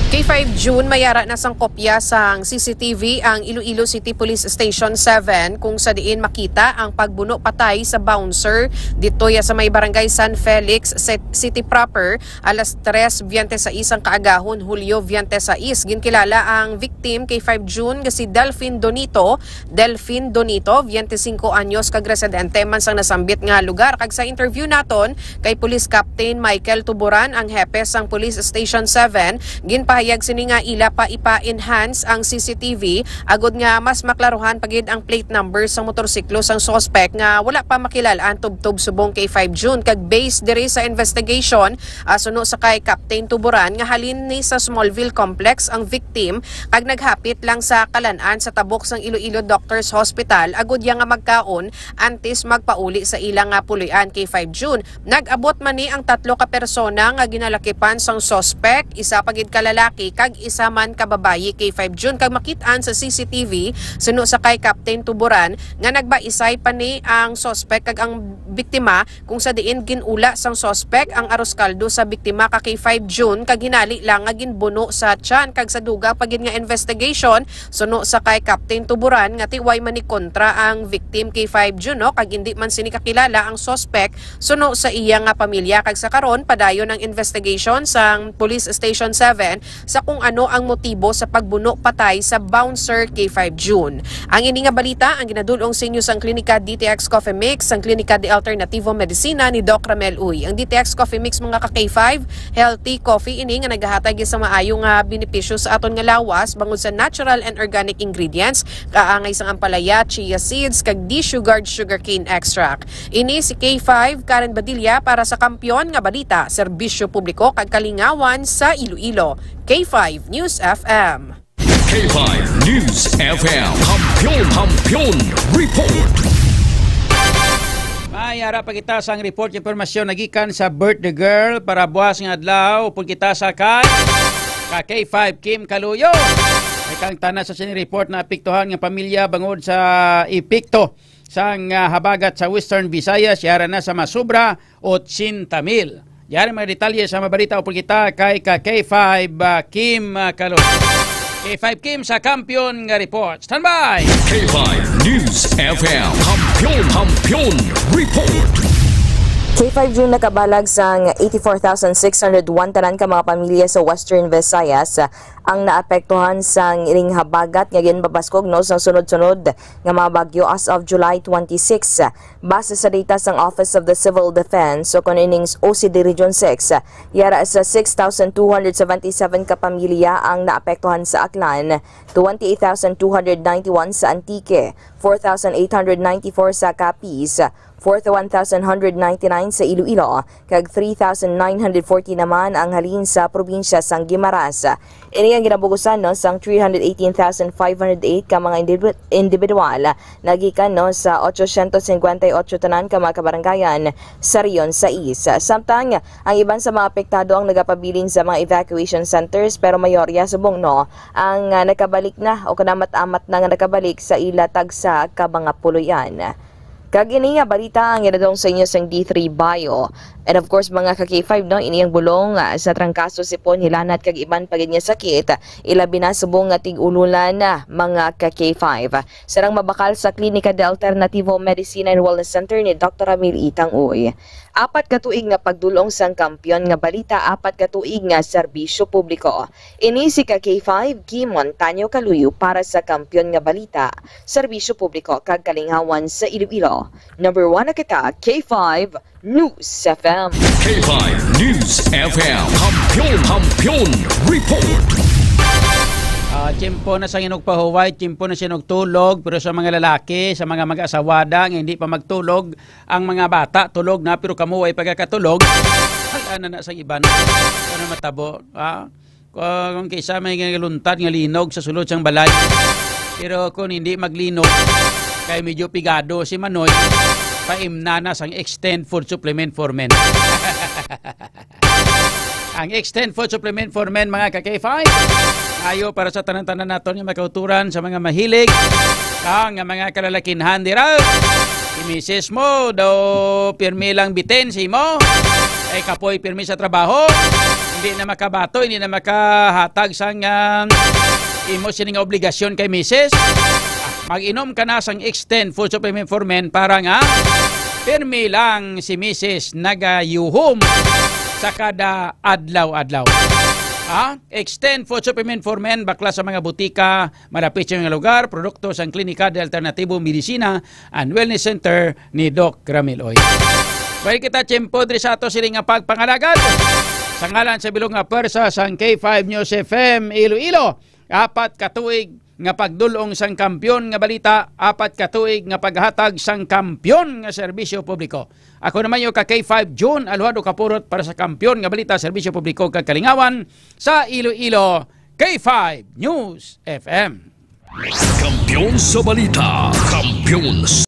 Kay five June, mayara na sang kopya sang C C T V ang Iloilo City Police Station seven, kung sa diin makita ang pagbuno patay sa bouncer ditoy sa may Barangay San Felix, Cit-, City Proper, alas tres biyente sais ang kaagahon, Hulyo biyente sais. Ginkilala ang victim kay five June nga si Delfin Donito, Delfin Donito, biyente singko anyos, kag residente man sang nasambit nga lugar. Kag sa interview naton kay Police Captain Michael Tuburan, ang hepe sang Police Station seven, ginpahayag sini nga ila pa ipa-enhance ang C C T V agod nga mas maklaruhan pa gid ang plate number sang motorsiklo sang suspect nga wala pa makilal-an tubtob subong kay five June. Kag based diri sa investigation, ah, suno sa kay Captain Tuburan nga halin ni sa Smallville Complex ang victim kag naghapit lang sa kalan-an sa tabok sang Iloilo Doctors Hospital agud iya nga magkaon antes magpauli sa ila nga puloy-an kay five June. Nag-abot man ni ang tatlo ka persona nga ginalakipan sang suspect, isa pa gid ka lalaki kag isa man ka babayi kay five June, kag makit-an sa C C T V suno sa kay Captain Tuburan nga nagbaisay pa ni ang suspect kag ang biktima, kung sa diin gin-ula sang suspek ang aroskaldo sa biktima ka kay five June, kag hinali lang nga ginbuno sa tiyan, kag sa dugang pa gid nga investigation suno sa kay Captain Tuburan nga tiway man ni kontra ang victim kay five June, no, kag indi man sini kakilala ang suspek suno sa iya nga pamilya, kag sa karon padayon ang investigation sang Police Station seven sa kung ano ang motibo sa pagbuno patay sa bouncer kay five June. Ang ini nga balita ang ginadul-ong sa inyo sang Klinika D T X Coffee Mix, sang Klinika de Alternativo Medicina ni Doc Ramel Uy. Ang D T X Coffee Mix, mga ka K five, healthy coffee ini nga nagahatag sa maayo nga benepisyo sa aton nga lawas bangod sa natural and organic ingredients, kaangay sang ampalaya, chia seeds, kag desugared sugarcane extract. Ini si K five, Karen Badilla, para sa Kampiyon nga Balita, Serbisyo Publiko kag Kalingawan sa Iloilo. K five News F M. K five News F M. Kampiyon, Kampiyon Report. May ara pa kita sang report, impormasyon nagikan sa birthday girl para buwas nga adlaw. Upod kita sa kay ka K five Kim Kaluyo. May kang tana sa sini report na apektuhan nga pamilya bangod sa epekto sang, ah, habagat sa Western Visayas, yara na sa masubra otsenta mil. Yari mga detalye sa mabalita upod kita kay ka K five, ah, Kim, ah, Kalo. K five Kim sa Kampiyon nga Report. Standby! K five News F M. Kampiyon, Kampiyon Report. K five June, nakabalag sang eighty-four thousand six hundred one tanan ka mga pamilya sa Western Visayas ang naapektuhan sang ining habagat nga ginpabaskog, no, sang sunod-sunod nga mga bagyo as of July twenty-six. Base sa data sang Office of the Civil Defense, o kon ining O C D Region six, yara sa six thousand two hundred seventy-seven ka pamilya ang naapektuhan sa Aklan, twenty-eight thousand two hundred ninety-one sa Antique, four thousand eight hundred ninety-four sa Capiz, forty-one thousand one hundred ninety-nine sa Iloilo, kag three thousand nine hundred forty naman ang halin sa probinsya sang Guimaras. Ini ang ginabugusan, no, sang three hundred eighteen thousand five hundred eight ka mga individu-, individual nagikan, no, sa ocho siento cincuenta y ocho tanan ka mga kabarangayan sa Region sais. Samtang ang iban sa mga apektado ang nagapabilin sa mga evacuation centers, pero mayorya subong, no, ang, ah, nakabalik na o kanamat-amat na nga nakabalik sa ila tagsa ka mga puloy-an. Kag ini nga balita ang idadong sa inyo sang D three Bio. And of course, mga ka K five, no, ini ang bulong, ah, sa trangkaso, sipon, hilanat, kag iban pa gid nga sakit, ilabi na subong nga tig-ululan na, mga ka K five. Sarang mabakal sa Klinika de Alternativo Medicina and Wellness Center ni Doktor Ramil Itang Uy. Apat ka tuig nga pagdulong sang Kampiyon nga Balita, apat ka tuig nga serbisyo publiko. Ini si ka K five, Kim Montaño Kaluyo para sa Kampiyon nga Balita, Serbisyo Publiko kag Kalingawan sa Iloilo. Number one na kita, K five News F M. K five News F M. Kampiyon, Kampiyon Report. Ah, tiyempo na sa inugpahuway, tiyempo na sa inugtulog, pero sa mga lalaki, sa mga mag-asawada nga hindi pa magtulog, ang mga bata tulog na, pero kamo way pagkakatulog, hala na, na sa iban. Ano matabo? Ah, kung, kung kisa may nga luntad nga linog sa sulod sang balay. Pero kung hindi maglinog, kay medyo pigado si Manoy, paimna na sang Extend Food Supplement for Men. Ang Extend Food Supplement for Men, mga ka K five, ayo para sa tanan-tanan naton nga makauturan sa mga mahilig, ah, nga mga kalalakinhan dira. Si misis mo daw pirmi lang bitin si mo, ay kapoy pirmi sa trabaho, hindi na makabato, hindi na makahatag sang, ah, imo sini nga obligasyon kay misis. Mag-inom ka na sang Extend Food Supplement for Men para nga pirmi lang si misis nagayuhom sa kada adlaw-adlaw. Ha? Extend Food Supplement for Men, bakla sa mga butika, malapit sa mga lugar, produkto sang Klinika de Alternatibo Medicina and Wellness Center ni Doc Ramil Uy. Way kita tiyempo diri sa ato sini nga pagpangalagad. Sa ngalan sa bilog nga pwersa sang K five News F M Iloilo, apat ka tuig nga pagdul-ong sang Kampiyon nga Balita, apat ka tuig nga paghatag sang kampiyon nga serbisyo publiko. Ako naman yung ka K five June Alwado Kapurot para sa Kampiyon nga Balita, Serbisyo Publiko kag Kalingawan sa Iloilo, K five News F M. Kampiyon sa balita, kampiyon